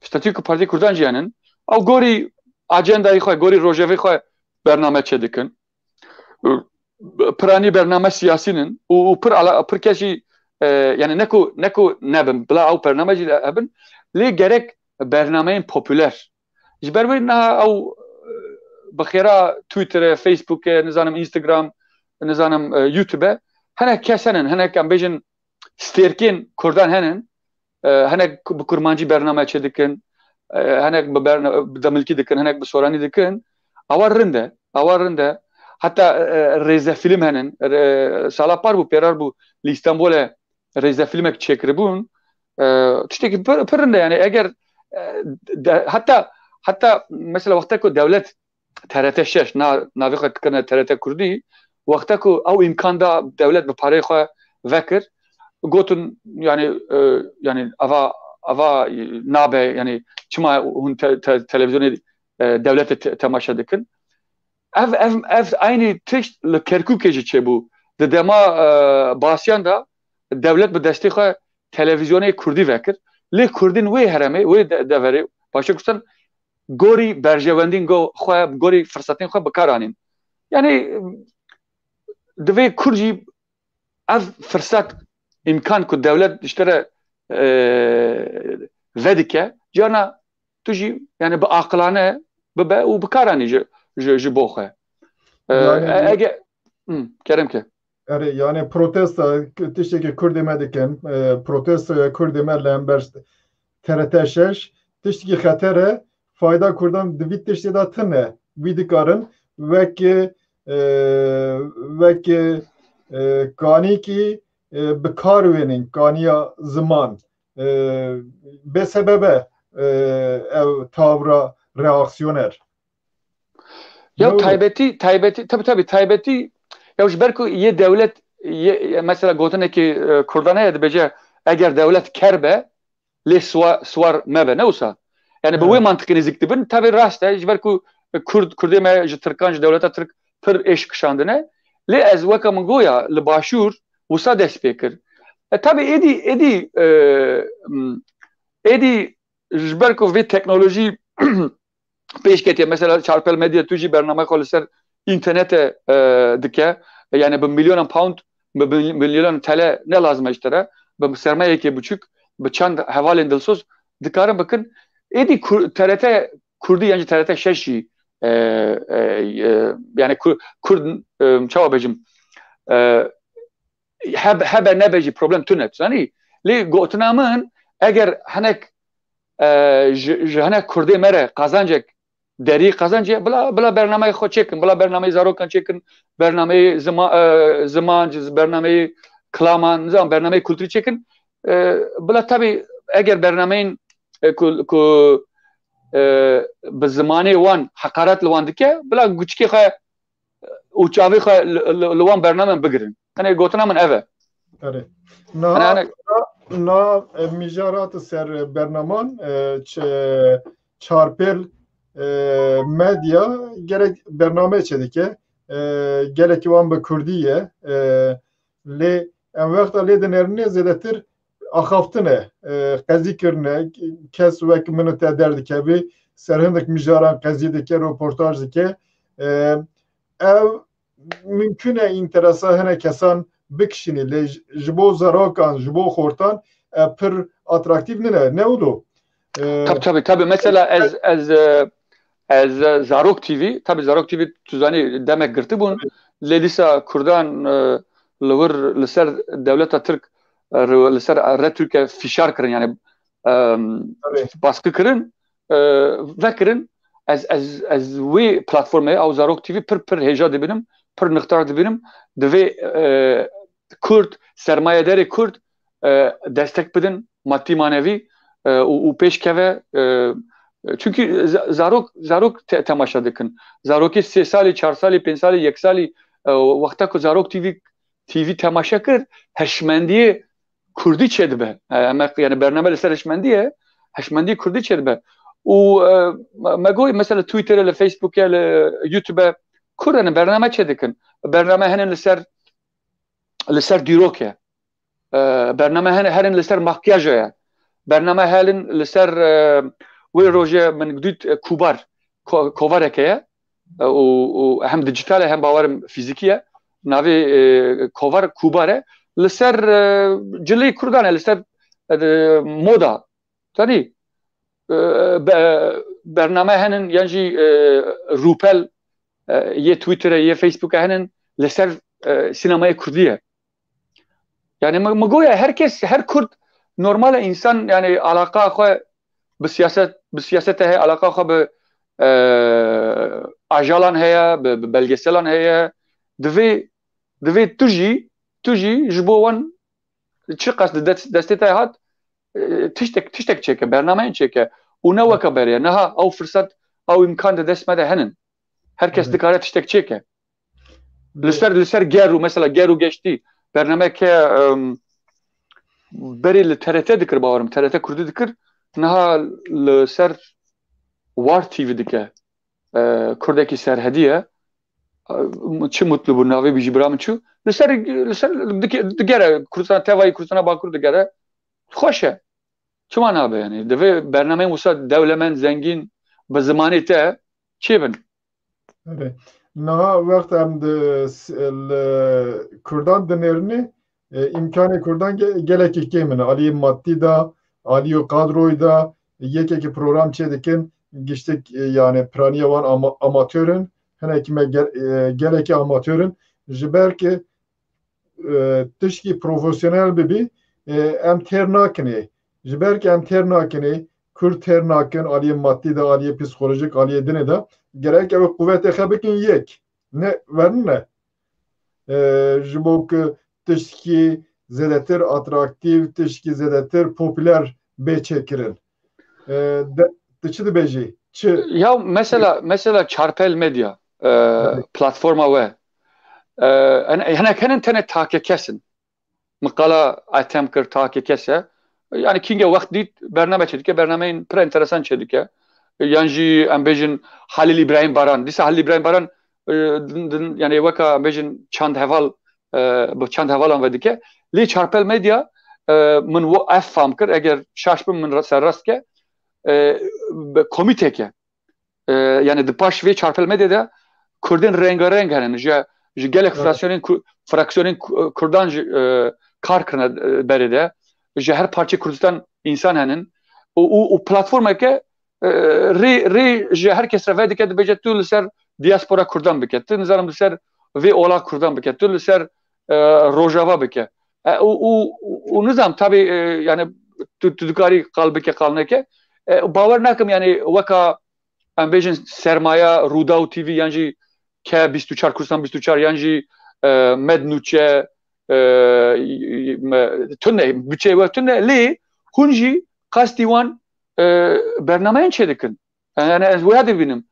Statîk û Partî Kurdan jî henin. Ew gorî acendayê xwe, gorî rojevê xwe bername çêdikin. Piranî bername siyasî nin û, û pir ala-, pir kes jî, e, yani ne ku, ne ku nebin, bila ew bername jî hebin, lê gerek bernameyên popüler. Ji ber wê niha ew, e, bi xêra Twitter e, Facebook e, nizanim Instagram, nizanim, e, YouTube e. Hinek kes henin, hinek em bêjin stêrkên Kurdan henin. E, hinek bi kurmancî bername çêdikin, e, hinek bi, berna-, bi demilkî dikin, hinek bi soranî dikin. Awa rind e, awa rind e. Heta, e, rêzefîlm henin. Re-, sala par bû, pêrar bû, li Îstanbulê rêzefîlmek çêkiribûn. E, tiştekî pir, pir rind e, yani eger, e, de, heta, heta mesela wexta ku dewlet T R T şeş, na, navê xwe dikirine T R T Kurdî, wexta ku ew îmkan da dewlet bi pareyê xwe vekir, gotin, yani, e, yani ava, ava nabe, yani çima hûn te-, te-, televîzyonê, e, dewletê te-, temaşe dikin? Ev, ev, ev aynî tişt li Kerkûkê jî çêbû. Di dema, e, Basiyan de dewlet bi destê xwe televîzyonê kurdî vekir. Lê kurdên wê herêmê, wê de-, deverê, Başûrê Kurdistan gorî berjewendîn go-, xwe, gorî firsetên xwe bi kar anîn. Yani divê kurd jî ev firset, îmkan ku dewlet ji te re, e, vedike, carna tu jî yani bi aqilane bibe û bi kar anî ji, ji, ji bo xwe. E, Yani e-, ege-, Hı, kerem ke. Erê, yani protesta, k-, tiştekî Kurdê me dikin, e, protestoya Kurdê me li hember T R T şeş, tiştekî xeter e, fayda Kurdan di vî tiştê de tune, wî dikarin wek, e, wek, e, kanîkî, e, bi kar wênin, kaniya ziman, e, bê sebebe, e, ev tavra reaksiyoner. Ya Ne oluyor? taybetî, taybetî, tabii, tabii, taybetî, ya ji ber ku yê dewlet, yê, mesela gotinekî, e, Kurdane ye, dibêje, eger dewlet ker be, lê siwa-, siwar mebe, ne wisa? Yani bi Ha. wê mantiqê nêzik dibin, tabii rast e, ji ber ku Kurd, Kurdê me ji Tirkan, ji dewleta Tirk pir êş kişandine. Lê ez weke min goya li Başûr wisa dest pê kir. E, tabii êdî, êdî, e, m, êdî ji ber ku vê teknolojî pêş ketiye. Mesela Çarpel Medya tu jî bername xwe li ser înternete, e, dike. Yani bi milyonan pound, bi, bi milyonan T L ne lazim e ji te re. Bi sermayekê biçûk, bi çend hevalên dilsoz dikarin bikin. Êdî Kur-, T R T Kurdî, yani T R T şeş jî, e, e, e, yani Kur-, Kurd, e, çawa bêjim, e, heb-, hebe nebe jî problem tune, tu zanî. Lê gotina min, eger hinek, e, ji, ji hinek Kurdê me re qazancek derî qazanc e, bila, bila bernameyê xwe çêkin, bila bernameyê zarokan çêkin, bernameyê zima-, e, zimanc, bernameyê kilaman, nizam, bernameyê kulturî çêkin. E, bila tabii eger bernameyên, e, ku, ku, e, bi zimanê wan heqaret li wan dike, bila guçikê xwe û çavê xwe li, li, li wan bernamen bigirin. Hene gotina min ev e. Erê. Hene, Niha, hene niha, e, mijara te ser bernaman, e, ç-, Çarpêl, e, Medya gerek bername çêdike. E, gelekî wan bi kurdî ye. E, lê em wexta lê dinêrine zêdetir axaftin e, e, qezî kirine, kes wek min û te derdikeve, ser hindik mijaran qezî dike, roportaj dike. E, ev mimkun e înteresa hine kesan bikişînî, lê ji, ji bo zarokan, ji bo xortan, e, pir atraktîf nine, ne wilo? E, Tabii, tabii, tabii. Mesela ez, ez, e, ez, e, Zarok T V, tabii Zarok T V tu zanî demek girtibûn. Lê dîsa Kurdan, e, li wir, li ser dewleta Tirk, e, ri-, li ser Red Türk'e fişar kirin, yani, e, Tabii. baskı kirin, e, vekirin. Ez, ez, ez wê platformê, ew Zarok T V pir, pir hêja dibînim, pir nixtar dibînim. Divê, e, Kurd, sermayedarê Kurd, e, destek bidin, madî manevî, e, û, û pêş keve, e, çünkü za-, zarok, zarok te-, temaşe dikin. Zarokê sê salî, çar salî, pênc salî, yek salî, e, wexta ku Zarok T V, T V temaşe kir, hişmendiyê Kurdî çêdibe. E, em, yani bername li ser hişmendî ye, hişmendî Kurdî çêdibe. Û, e, me, me goy, mesela Twitter'e, li Facebook'e, li YouTube'e Kurd henin bername çêdikin. Bername henin li ser, li ser dîrokê. E, bername henin, herin li ser makyaja ye. Bername herin li ser, e, wê rojê min dît, e, kubar, ko-, kovareke ye. E, û, û hem dijital e, hem bawerim fîzîkî ye. Navê, e, kovar kubar e. Li ser, e, cilê Kurdan e, li ser, e, moda. Tanî, e, be-, bername henin, yan jî, e, rûpel, e, yê Twitterê, yê Facebookê hene li ser, e, sînemayê kurdî ye. Yani min, min goya her kes, her kurd normal e, însan yani alaqa xwe bi siyaset, bi siyasete heye, alaqa xwe bi, e, ajalan heye, bi, bi belgeselan heye. Divê, divê tu jî, tu jî ji bo wan çiqas di dest, destê te hat, e, tiştek, tiştek çêke, bernameyên çêke. Û ne weke berê. Niha ew firsat, ew îmkan di dest me de henin. Her kes dikare tiştek çêke. Li ser, li ser ger û mesela ger û geştî bernameke, em, berê li T R T dikir, bawerim T R T Kurdî dikir. Niha li ser War T V dike. E, Kurdekî serhedî ye. E, çi mutlu bû navê bî jî bira min çû. Li ser, li ser dike-, digere Kurdistan, tevayî Kurdistana Bakur digere. Xweş e. Çima nabe yani? Divê bernameyên wisa dewlemend, zengîn, bi zimanê te çêbin. Erê. Niha wext em di s-, li Kurdan dinêrinê, e, îmkanê Kurdan ge-, gelekî kêm in. Aliyê madî de, aliyê kadroyê de, yekekî program çêdikin, giştik, e, yani piraniya wan ama-, amatör in. Hinekî me ge-, e, gelekî amatör in. Ji ber ki e, tişkî profesyonel bibî, e, em têr nakinê. Ji ber ku em têr nakinê, Kurd têr nakin, aliyê madî de, aliyê psîkolojik, aliyê dinê de, gerek ew quvetê xwe bikin yek. Ne, werine. E, ji bo ku tişkî zêdetir atraktîf, tişkî zêdetir popüler bê çêkirin. E, de, tu çi dibêjî? Çi? Ya mesela, mesela Çarpel Medya, e, Evet. platforma we. E, en-, hinek henin tenê take kes in. Min qala etem kir take kes e. Yani kînge wext dît, bername çêdike, bernameyên pir enteresan çêdike. Yan jî em bêjin Halil İbrahim Baran. Dîsa Halil İbrahim Baran, e, din, din, yani weka em bêjin çand heval, e, bi çand hevalan ve dike. Lê Çarpel Medya, e, min wo-, ev fam kir, eger şaş bim min ra-, serrast ke, e, bi komîteke. E, yani di paş vê Çarpel Medya de Kurdên rengareng henin. Ji, ji gelek Evet. fraksiyonên Ku-, fraksiyonên Ku-, Kurdan jî, e, kar kirine, e, berê de. Ji her parçê Kurdistan însan henin. Û, û, û platformeke, e, rê, rê ji her kes re vedike, dibêje tu li ser diaspora Kurdan bike. Tu nizanim li ser vê ola Kurdan bike. Tu li ser, e, Rojava bike. E, û, û, û, û nizam tabi, e, yani tu, tu dikarî qal bike, qal neke. E, bawer nakim yani weka em bêjin sermaya Rûdaw T V yan jî K bîst û çar, Kurdistan bîst û çar yan jî, e, Med Nûçe, e, me, tune, bütçeyê we tune, lê hûn jî qastî wan, e, bernameyên çêdikin. Yani ez waya dibînim.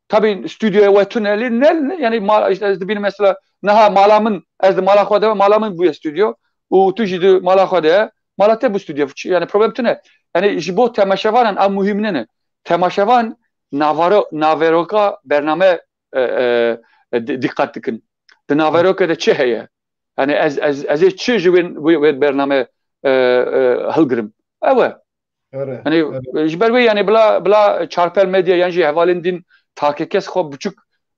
Tabii stûdyoya we tune, lê ne, ne, yani ma-, işte ez dibînim mesela niha mala min, ez di mala xwe de, mala min bûye stûdyo û tu jî di mala xwe de, mala te bû stûdyo. Yani problem tune. Yani ji bo temaşevanan ev muhîm nene. Temaşevan navaro-, naveroka bername, e, e, di-, dîqet dikin. Di naveroke de çi heye? Yani ez, ez, ez ê çi ji wê, wê, wê bername, e, e, hilgirim? Ew e. Ere, Yani ere. ji ber wê yani bila, bila Çarpel Medya yan jî hevalên din take kes xwe biçûk,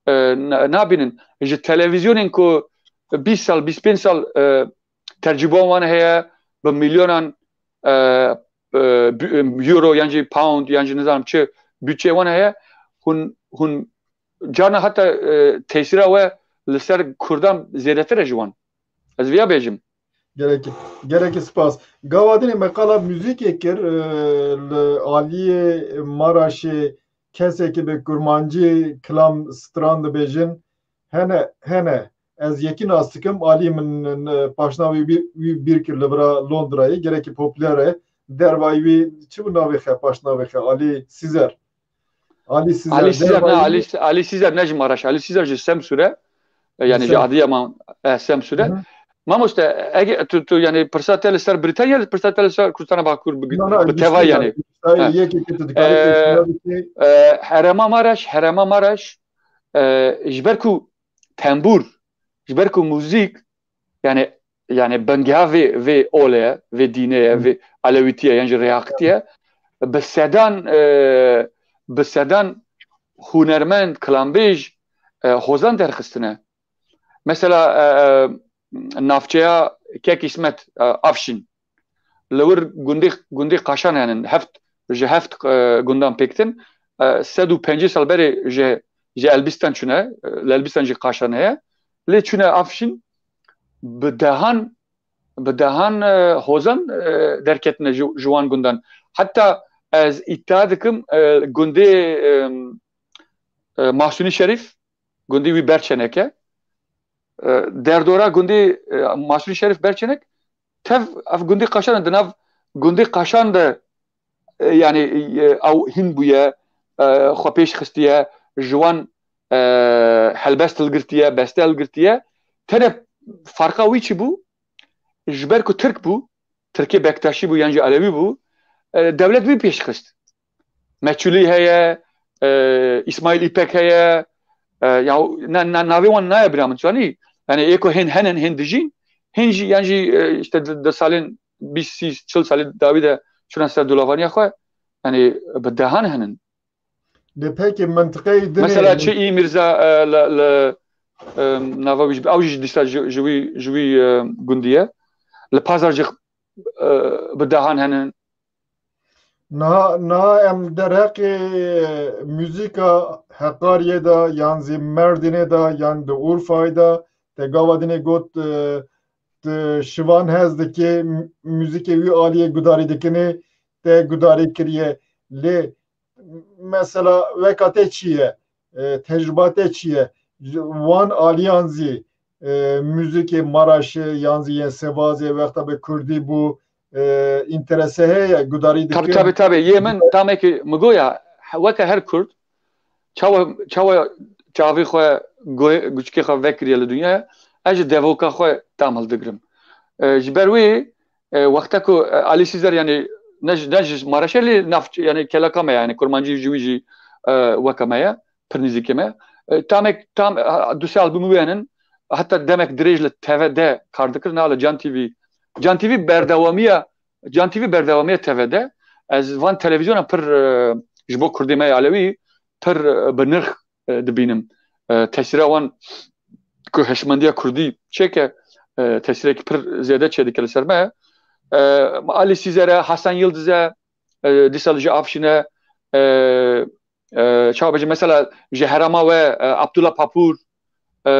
e, na-, nabînin. Ji televîzyonên ku bîst sal, bîst pênc sal, e, tercîbon wan heye, bi milyonan, e, e, bu-, euro yan jî pound yan jî nizanim çi bütçeyê wan heye, hûn, hûn carna heta, e, tesîra we li ser Kurdan zêdetir e ji wan. Ez viya bêjim. Gelekî, gelekî spas. Gava dinê me qala muzîkê kir, e, li aliyê Maraşê kesekî bi kurmancî kilam stran dibêjin. Hene, hene. Ez yekî nas dikim, alî min, e, paşnavê wî, wî bîr kir li vira Londrayê, gelekî popüler e. Dervayî wî çi bû navê xe, paşnavê xe? Alî Sizer. Alî Sizer, Alî Sizer, ne, dervayî Alî, Alî Sizer ne ji Maraş, Alî Sizer ji Semsûr e. E, yani ji Semsûr. Adıyaman, e, Semsûr e. Hı hı. Mamoste, ege tu, tu yani pirsa te li ser Britanya, pirsa te li ser Kurdistana Bakur bi, Na, na, bi teva yani. Yekê ke tu dikarî E, pêşniyar bikî. E, Herema Maraş, Herema Maraş, e, ji ber ku tembûr, ji ber ku muzîk, yani, yani bingeha vê, vê olê ye, vê dînê ye, Hı. vê elewîtî ye, yan jî rêhaqitî ye, bi sedan, e, bi sedan hunermend, kilambêj, e, hozan derxistine. Mesela, e, e, navçeya Kek Îsmet, e, Afşîn. Li wir gundê, gundê Qaşan henin, heft, ji heft, e, gundan pêk tin. E, sed û pêncî sal berê ji, ji Elbistan çûne, e, li Elbistan jî qaşan heye. Lê çûne Afşîn, bi dehan, bi dehan, e, hozan, e, derketine ji, ji wan gundan. Heta ez îdia dikim, e, gundê, e, e, Masûnî Şerîf, gundê wî Berçenek e. E, derdora gundê, e, Masûnî Şerîf Berçenek, tev ev gundê qaşan e, di nav gundê qaşan de, e, yanî, e, ew hîn bûye, e, xwe pêş xistiye, ji wan, e, helbest hilgirtiye, beste hilgirtiye. Tenê farqa wî çi bû? Ji ber ku Tirk bû, Tirkê Bektaşî bû yan jî Elewî bû, e, dewlet wî pêş xist. Meçûlî heye, e, Îsmaîl Îpek heye, e, ya na, na, navê wan nayê bira min, zanî? Yani ê ku hên henin, hên dijîn, hên jî, yan jî, e, işte di, di salên bîst, sî, çil salê dawî de çûne ser dolavaniya xwe, yani bi dehan henin. Lê pekê mintiqeyê dinê Mesela çi î Mîrza, e, li, li, e, nava wî jî, ew jî dîsa ji, ji wî, ji wî, e, gundî ye. Li Pazarcix, e, bi dehan henin. Niha, niha em derheqê muzîka Heqariyê de, yan zî Merdînê de, yan di Urfayê de, te gava dinê got, e, tu Şivan hez dikê, m-, muzîkê wî aliyê gudarî dikinê, te gudarî kiriye. Lê mesela weka te çi ye? E, tecrüba te çi ye? Ji wan aliyan zî, e, muzîkê Maraşê yan zî yên Sêvazê wexta bi Kurdî bû, e, înterese heye, gudarî Tabii, dikin? Tabii, tabii. Yê min tamekî mi goya, he-, weke her Kurd, çawa, çawa çavê xwe, goy-, guçikê xwe vekiriye li dinyaya, ez ji devoka xwe tam hildigirim. E, ji ber wê, e, wexta ku, e, Alî Sîzer, yani ne ji, ne ji Maraşê lê nav, yani keleka me ye, yani kurmancî ji wî jî, e, weke me ye, pir nîzîkê me ye. E, tamek, tam, e, du sê albûmê wê henin, heta demek dirêj li T V D kar dikir, na li Can T V. Can T V berdewamiya, Can T V berdewamiya T V D. Ez van televîzyona pir, e, ji bo Kurdê me yê Alewî pir, e, bi nirx, e, dibînim. E, tesîra wan ku hişmendiya Kurdî çêke, e, tesîrekî pir zêde çêdike li ser me. E, Alî Sîzer e, Hasan Yildiz e, e, dîsa li ji Afşîn e, e, e, çawa bêjim, mesela ji herêma we, e, Abdullah Papur, e,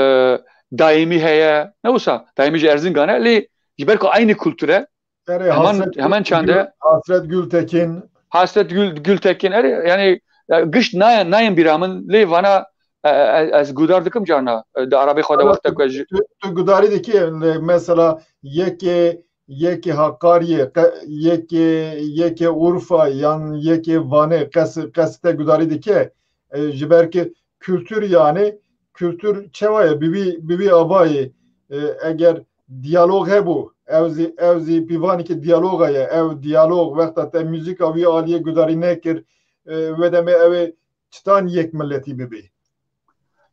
Daîmî heye, ne wisa, Daîmî ji Erzingan e, lê ji ber ku eynî kultur e, Erê, hemen, Hasret hemen Gül, çand e. Hasret Gültekin. Hasret Gül, Gültekin, erê, yani, ya, gişt nayên, nayên bîra min, lê vana, e, e, ez gudar dikim carna, e, di arabê xwe de Vana wexta tu, ku ez ji tu, tu gudarî dikî, mesela yekê, yekê Hakariyê, qe-, yekê, yekê Urfa yan yekê Vanê qes, qes te gudarî dike, e, ji ber ki kültür yani, kültür çawa ye, bi vî, bi vî avayê, e, eger diyalog hebû, ew zî, ew zî pîvanekî diyaloga ye, ew diyalog wexta te muzîka wî aliyê gudarî nekir, e, wê demê ew ê çitan yek miletî bibî.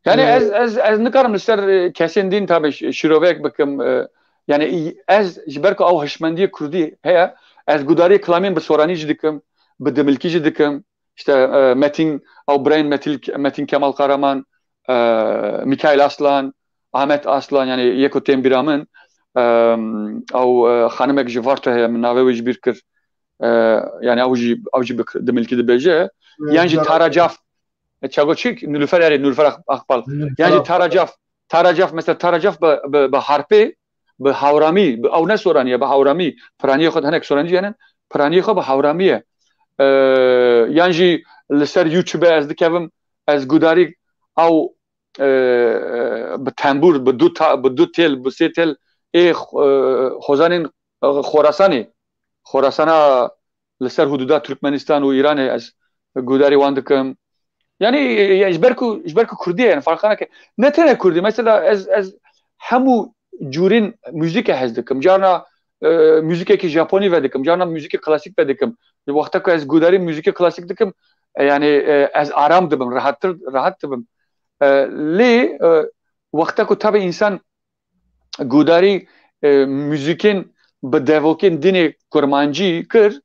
Yani E, ez, ez, ez nikarim li ser, e, kesên din tabi şi-, şîroveyek bikim, e, yani î-, ez ji ber ku ew hişmendiyê Kurdî heye, ez gudariyê kilamên bi soranî jî dikim, bi dimilkî jî dikim, işte, e, Metin, ew birayên Metin, Metin Kemal Kahraman, e, Mikail Aslan, Ahmet Aslan, yani yeko tên bîra min, e, ew, e, xanimek ji Varto heye, min navê wê ji bîr kir. E, yani ew jî, ew jî bi, dimilkî dibêje. E, Yan jî cara- Tara Caf, e, çago çik, Nilüfer, erê, Nilüfer Ak-, Akbal. Nilüfer Yan jî Akbal. Tara Caf, Tara Caf, mesela Tara Caf bi, bi, bi harpê, bi hawramî, bi, ew ne soraniye, bi hawramî, piraniyê xwe hinek sorancî henin, piraniyê xwe bi hawramî ye. E, yan jî li ser YouTube ez dikevim, ez gudarî ew, e, bi tembûr, bi du ta-, bi du têl, bi sê têl ê, e, hozanên, e, Xorasanê, Xorasana li ser hudûda Türkmenistan û Îranê ez gudarî wan dikim. Yani, e, ji ber ku, ji ber ku Kurdî ye, yani farqa nake. Ne tene Kurdî, mesela ez, ez hemû cûrên muzîkê hez dikim. Carna, e, muzîkekî Japonî vedikim, carna muzîkê klasîk vedikim. Wexta ku ez gudarî muzîkê klasîk dikim, e, yani, e, ez aram dibim, rahattir, rahat dibim. E, lê, e, wexta ku tabi însan gudarî, e, muzîkên bi devokên dinê kurmancî kir,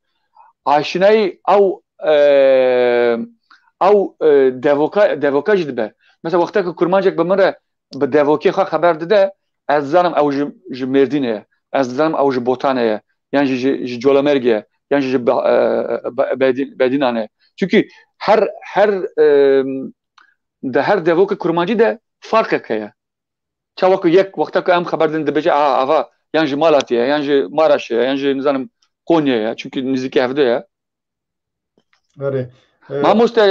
aşinayî ew, e, ew, e, devoka, devoka jî dibe. Mesela wexta ku kurmancek bi min re bi devokê xwe xeber dide, ez dizanim ew ji, ji Mêrdînê ye, ez dizanim ew ji Botanê ye, yan jî ji, ji Colemêrgê ye, yan jî ji Be-, e, Be-, Bedî-, Bedînan e. Çunkî her, her, e, di her devokê kurmancî de farqek heye. Çawa ku yek wexta ku em xeber din dibêje, "Aha, ava yan ji Malatya ye, yan ji Maraşê ye, yan ji, nizanim, Konyayê ye." Çünkü nêzîkî hevdê ye. Erê. E, Mamoste,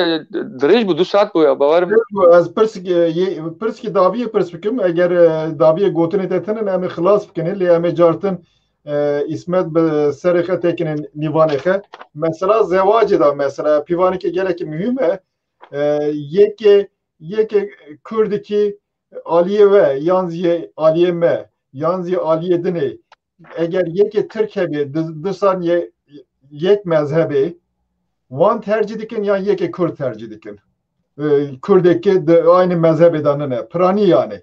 dirêj bû, du saet bû ya, bawerim. Dirêj bû, ez pirsik, e, yê, pirsikî dawiyê pirs bikim. Eger, e, dawiyê gotinê te tinin, em ê xilas bikin. Lê em ê cartin, e, îsmet bi serê xe têkinin nîvanê xe. Mesela zewacê de, mesela pîvanekê gelekî muhîm e. E, yekê, yekê kurdikî aliyê we, yan zî aliyê me, yan zî aliyê dinê, eger yekê Tirk hebê, di-, disan ye-, yek mezhebê, wan tercîh dikin yan yekê Kurd tercîh dikin? E, Kurdekî di aynı mezhebê de nine. Piranî yani.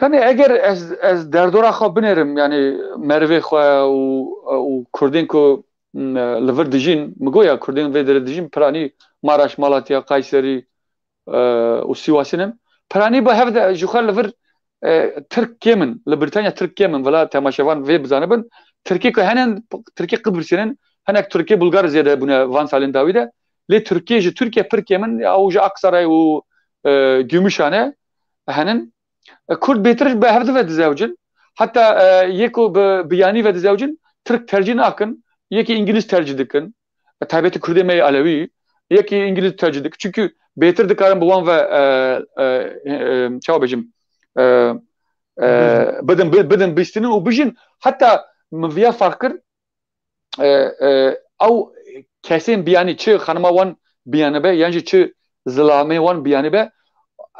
Yani eger ez, ez derdora xwe binêrim, yani merivê xwe û, û Kurdên ku, m, li vir dijîn, mi goya Kurdên vê derê dijîn, piranî Maraş, Malatya, Kayserî, e, û Sîwasî ne. Piranî bi hev de ji xwe li vir, e, Tirk kêm in. Li Brîtanya Tirk kêm in. Vela temaşevan vê bizanibin. Tirkê ku henin, Tirkê Qibrisê ne. Hinek Tirkê Bulgar zêde bûne van salên dawî de. Lê Tirkê ji Tirkê pir kêm in. Ew ji Aksaray û, e, Gümüşhane henin. E, Kurd bêtir bi hev ve dizewicin. Heta, e, yê ku bi, bi yanî ve dizewicin, Tirk tercîh nakin. Yekî Îngilîz tercîh dikin. E, taybetî Kurdê me yê Elewî, yekî Îngilîz tercîh dikin. Çünkü bêtir dikarin bi wan ve, e, e, e, çawa bêjim, e, e, bidin, bi-, bidin bîstinin û bijîn. Heta min viya farq kir, e, e, ew kesên biyanî, çi xanima wan biyanibe, yan jî çi zilamê wan biyanibe,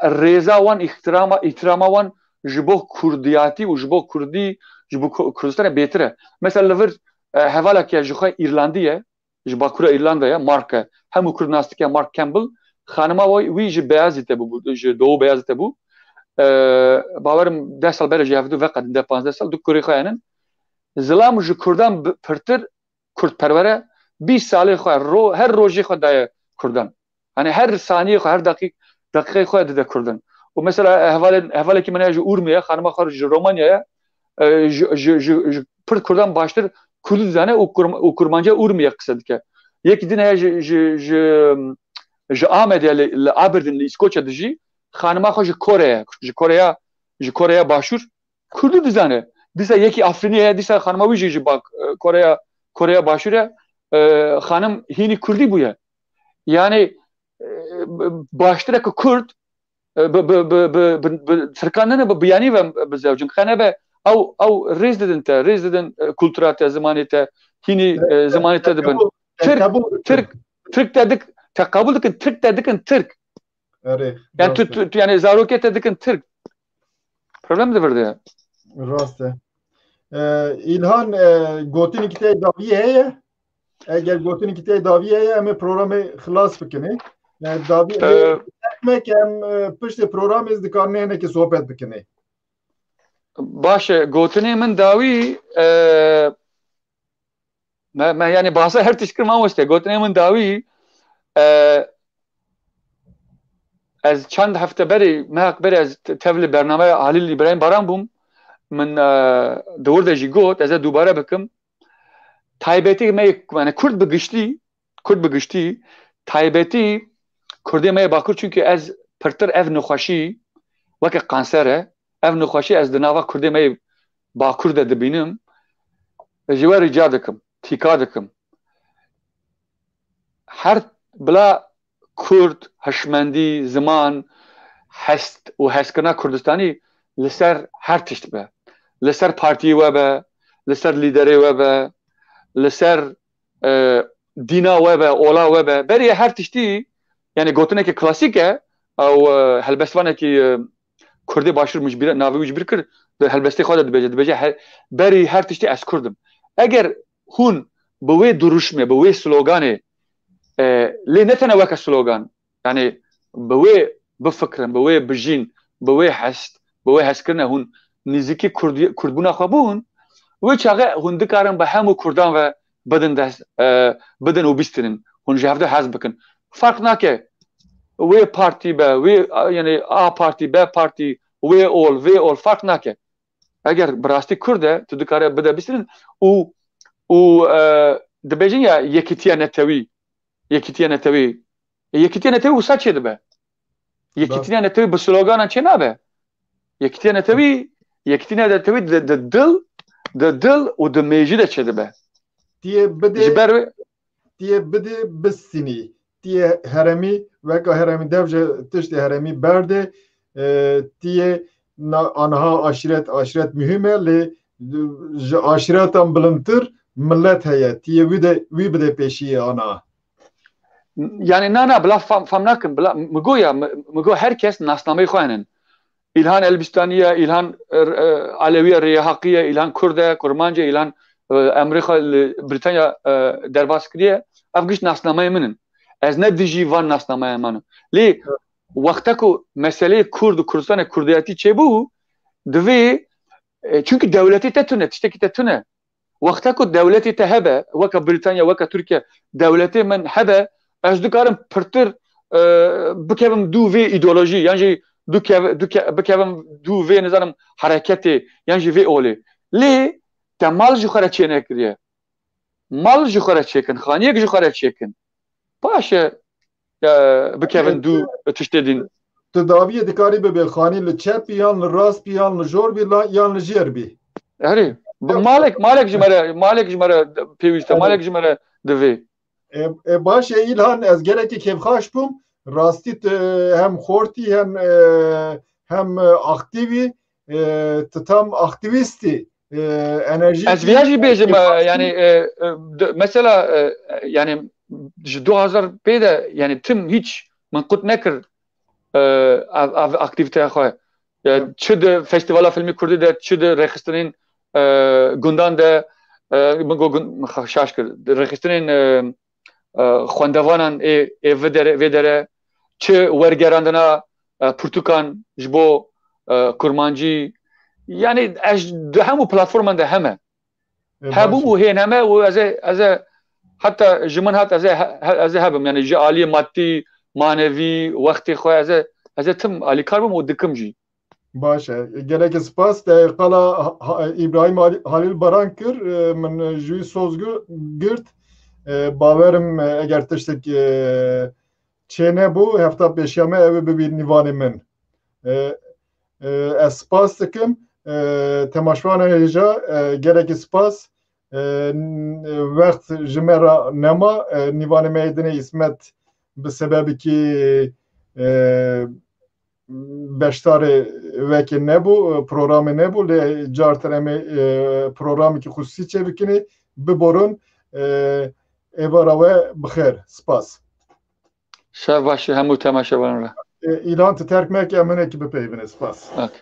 rêza wan, îhtirama, îhtirama wan ji bo kurdiyatî û ji bo kurdî, ji bo Ku-, Kurdistanê bêtir e. Mesela li vir, e, hevalek ya ji xwe Îrlandî ye, ji Bakura Îrlanda ye, Mark e. Hemû Kurd nas dike, Mark Campbell. Xanima wî, wî ji Beyazîtê bû, ji Doğu Beyazîtê bû. E, bawerim deh sal berê jî hevdu veqedin, deh panzdeh sal, du kurê xwe henin. Zilam ji Kurdan bi-, pirtir Kurdperwer e. Bîst salê xwe ro-, her rojê xwe daye Kurdan. Hani her saniyê xwe, her dakik-, dakikayê xwe dide Kurdan. Û mesela hevalê-, hevalekî min heye ji Urmiyê, xanima xwe ji Romanyayê, e, ji, ji, ji, ji pir Kurdan baştir Kurdî dizane û Kurm-, û Kurmanca Urmiyê qise dike. Yekî din heye ji, ji, ji, ji Amedê, li, li Aberdeen, li Îskoçya dijî, xanima xwe ji Koreya, ji Koreya, ji Koreya Başûr, Kurdî dizane. Dîsa yekî Afrînî heye, dîsa xanima wî jî ji bak, e, Koreya, Koreya Başûr e, e, xanim hînî Kurdî bûye. Yani, e, b-, baştir e ku Kurd, e, bi, bi, bi, bi, bi, bi Tirkan ne, bi biyanî ve bizewcin. Qene be, ew, ew rêz didin te, rêz didin, e, kultura te, zimanê te, hînî, e, zimanê te dibin. Te qebûl, te Tirk, qebûl dikin. Tirk, Tirk te dik-, te qebûl dikin, Tirk te dikin Tirk. Erê, Yani rast tu, e. tu, tu, yani zarokê te dikin Tirk. Problem di vir de. Rast e. E, İlhan, e, gotinekî te dawiyê heye? Eger gotinekî te dawiyê heye, em ê programê xilas bikinê. Yani davi, E, me ki em, e, piştê programê ez dikarin hinekî sohbet bikinê. Baş e, gotinê min dawî, e, me, me yani bahsa her tişt kir mamoste. Gotinê min dawî, e, ez çend hefte berê, mehek berê ez te-, tevlî bernameya Halil İbrahim Baran bûm. Min, e, di wir de jî got, ez ê dubare bikim. Taybetî me, yani Kurd bi giştî, Kurd bi giştî, taybetî Kurdê me yê Bakur, çünkü ez pirtir ev nexweşî weke kanser e, ev nexweşî ez di nava Kurdê me yê Bakur de dibînim. Ji we rica dikim, tîka dikim. Her bila Kurd, hişmendî, ziman, hest û hezkirina Kurdistanî li ser her tişt be. Li ser partiyê we be, li ser lîderê we be, li ser, e, dîna we be, ola we be. Berê her tiştî, yani gotinekî klasîk e, ew, e, helbestvanekî, e, Kurdê Başûr min ji bîr, navê wî ji bîr kir, di helbestê xwe de dibêje, dibêje, he-, berî her tiştî ez Kurd im. Eger hûn bi wê duruşmê, bi wê sloganê, e, lê ne tene weke slogan, yani bi wê bifikirin, bi wê bijîn, bi wê hest, bi wê hezkirine hûn nêzîkî Kurd-, Kurdbûna xwe bûn, wê çaxê hûn dikarin bi hemû Kurdan ve bidin dest, e, bidin û bîstinin. Hûn ji hev de hez bikin. Farq nake wê partî be, wê, yani A partî, B partî, wê ol, vê ol, farq nake. Eger bi rastî Kurd e, tu dikare bide bîstinin û, û, e, dibêjin ya yekîtiya netewî, yekîtiya netewî. E, yekîtiya netewî wisa çê dibe? Yekîtîna netewî bi sloganan çênabe. Yekîtîna netewî, yekîtîna netewî di, di dil, di dil û di mêjî de çêdibe. Tiyê bidê, Ji ber wê tiyê bidê bistînî. Tiyê heremî, weka heremî dev ji tiştê heremî berdê. E, tiyê na-, aniha aşîret, aşîret muhîm e, lê ji aşîretan bilindtir millet heye. Tiyê wî de, wî bide pêşiyê ana. Yani na, na, bila fam, fam nakin, bila, mi go ya, mi, mi go her kes nasnameyê xwe henin. İlhan Elbistaniye, İlhan, e, e, Alewiye, Rêya Haqiye, İlhan Kurde, Kurmanciye, İlhan, e, emrê xwe li Britanya, e, derbas kiriye. Ev giş nasnameyê min in. Ez ne dijî van nasnameyê min im. Lê wexta ku meseleyê Kurd û Kurdistanê Kurdiyetî çêbû, divê, e, çünkü dewletê te tune, tiştekî te tune. Wexta ku dewletê te hebe, weke Britanya, weke Tirkiye, dewletê min hebe, ez dikarim pirtir, e, bikevim dû vê îdeolojî, yan jî dû kev-, dû ke-, bikevim dû vê, nizanim, hereketê, yan jî vê olê. Lê te mal ji xwe re çênekiriye. Mal ji xwe re çêkin, xaniyek ji xwe re çêkin. Paşê, e, bikevin dû tiştê din. Tu dawiyê dikarî bibê xanî li çep bî, yan li rast bî, yan li jor bî, la-, yan li jêr bî. Herî, bi malek, malek ji me re, malek ji me re pêwîst e, malek ji me re divê. E, e, baş e, Îlhan, ez gelekî kêfxaş bûm. Rastî tu hem xortî, hem, e, hem, e, aktîvî, e, tu tam aktîvîstî, e, enerjî. Ez viya jî bêjim, e, yani, e, e, d-, mesela, e, yani ji du hazar pê de, yani tim hiç min qut nekir, e, ev, ev aktiviteya xwe. E, Evet. Çi di Festîvala Filmî Kurdî de, çi di rêxistinên, e, gundan de, e, min got gund, min xa-, şaş kir. Rêxistinên, e, e, xwendevanan ê, ê vê dere, vê dere, çi wergerandina, e, pirtûkan ji bo, e, kurmancî, yani ez di hemû platforman de heme. E, hebûm baş e. Û hên heme û ez ê, ez ê heta ji min hat ez ê he-, he-, ez ê hebim, yani ji aliyê madî, manevî, wextê xwe ez ê, ez ê tim alîkar bim û dikim jî. Baş e. Gelekî spas. Te qala Ha-, Ha-, Îbrahîm Halî-, Halîl Baran kir, e, min ji wî soz gi-, girt. E, bawerim, e, eger tiştek, e, çênebû, hefta pêşiya me ew ê bibî nîvanê min. E, e, ez spas dikim. E, temaşevanê hêja, e, gelekî spas. E, n-, wext ji me re nema. E, nîvanê me yê dinê Îsmet bi sebebekî, e, beşdarê wekê nebû, programê nebû, lê cartir em ê, e, programekî xusûsî çêbikinê, biborin, e, êvara we bi xêr. Spas. Şev baş hemû temaşevanên re. E, Îlhan, tu terk meke, em hinekî bipeyivîne. Spas. Ok.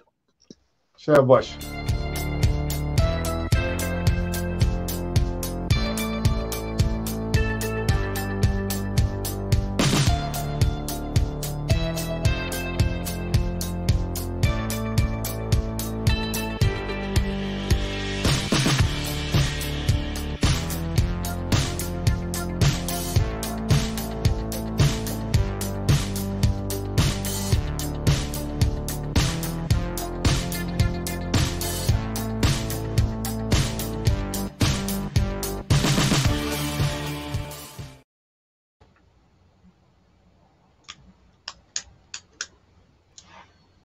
Şev baş.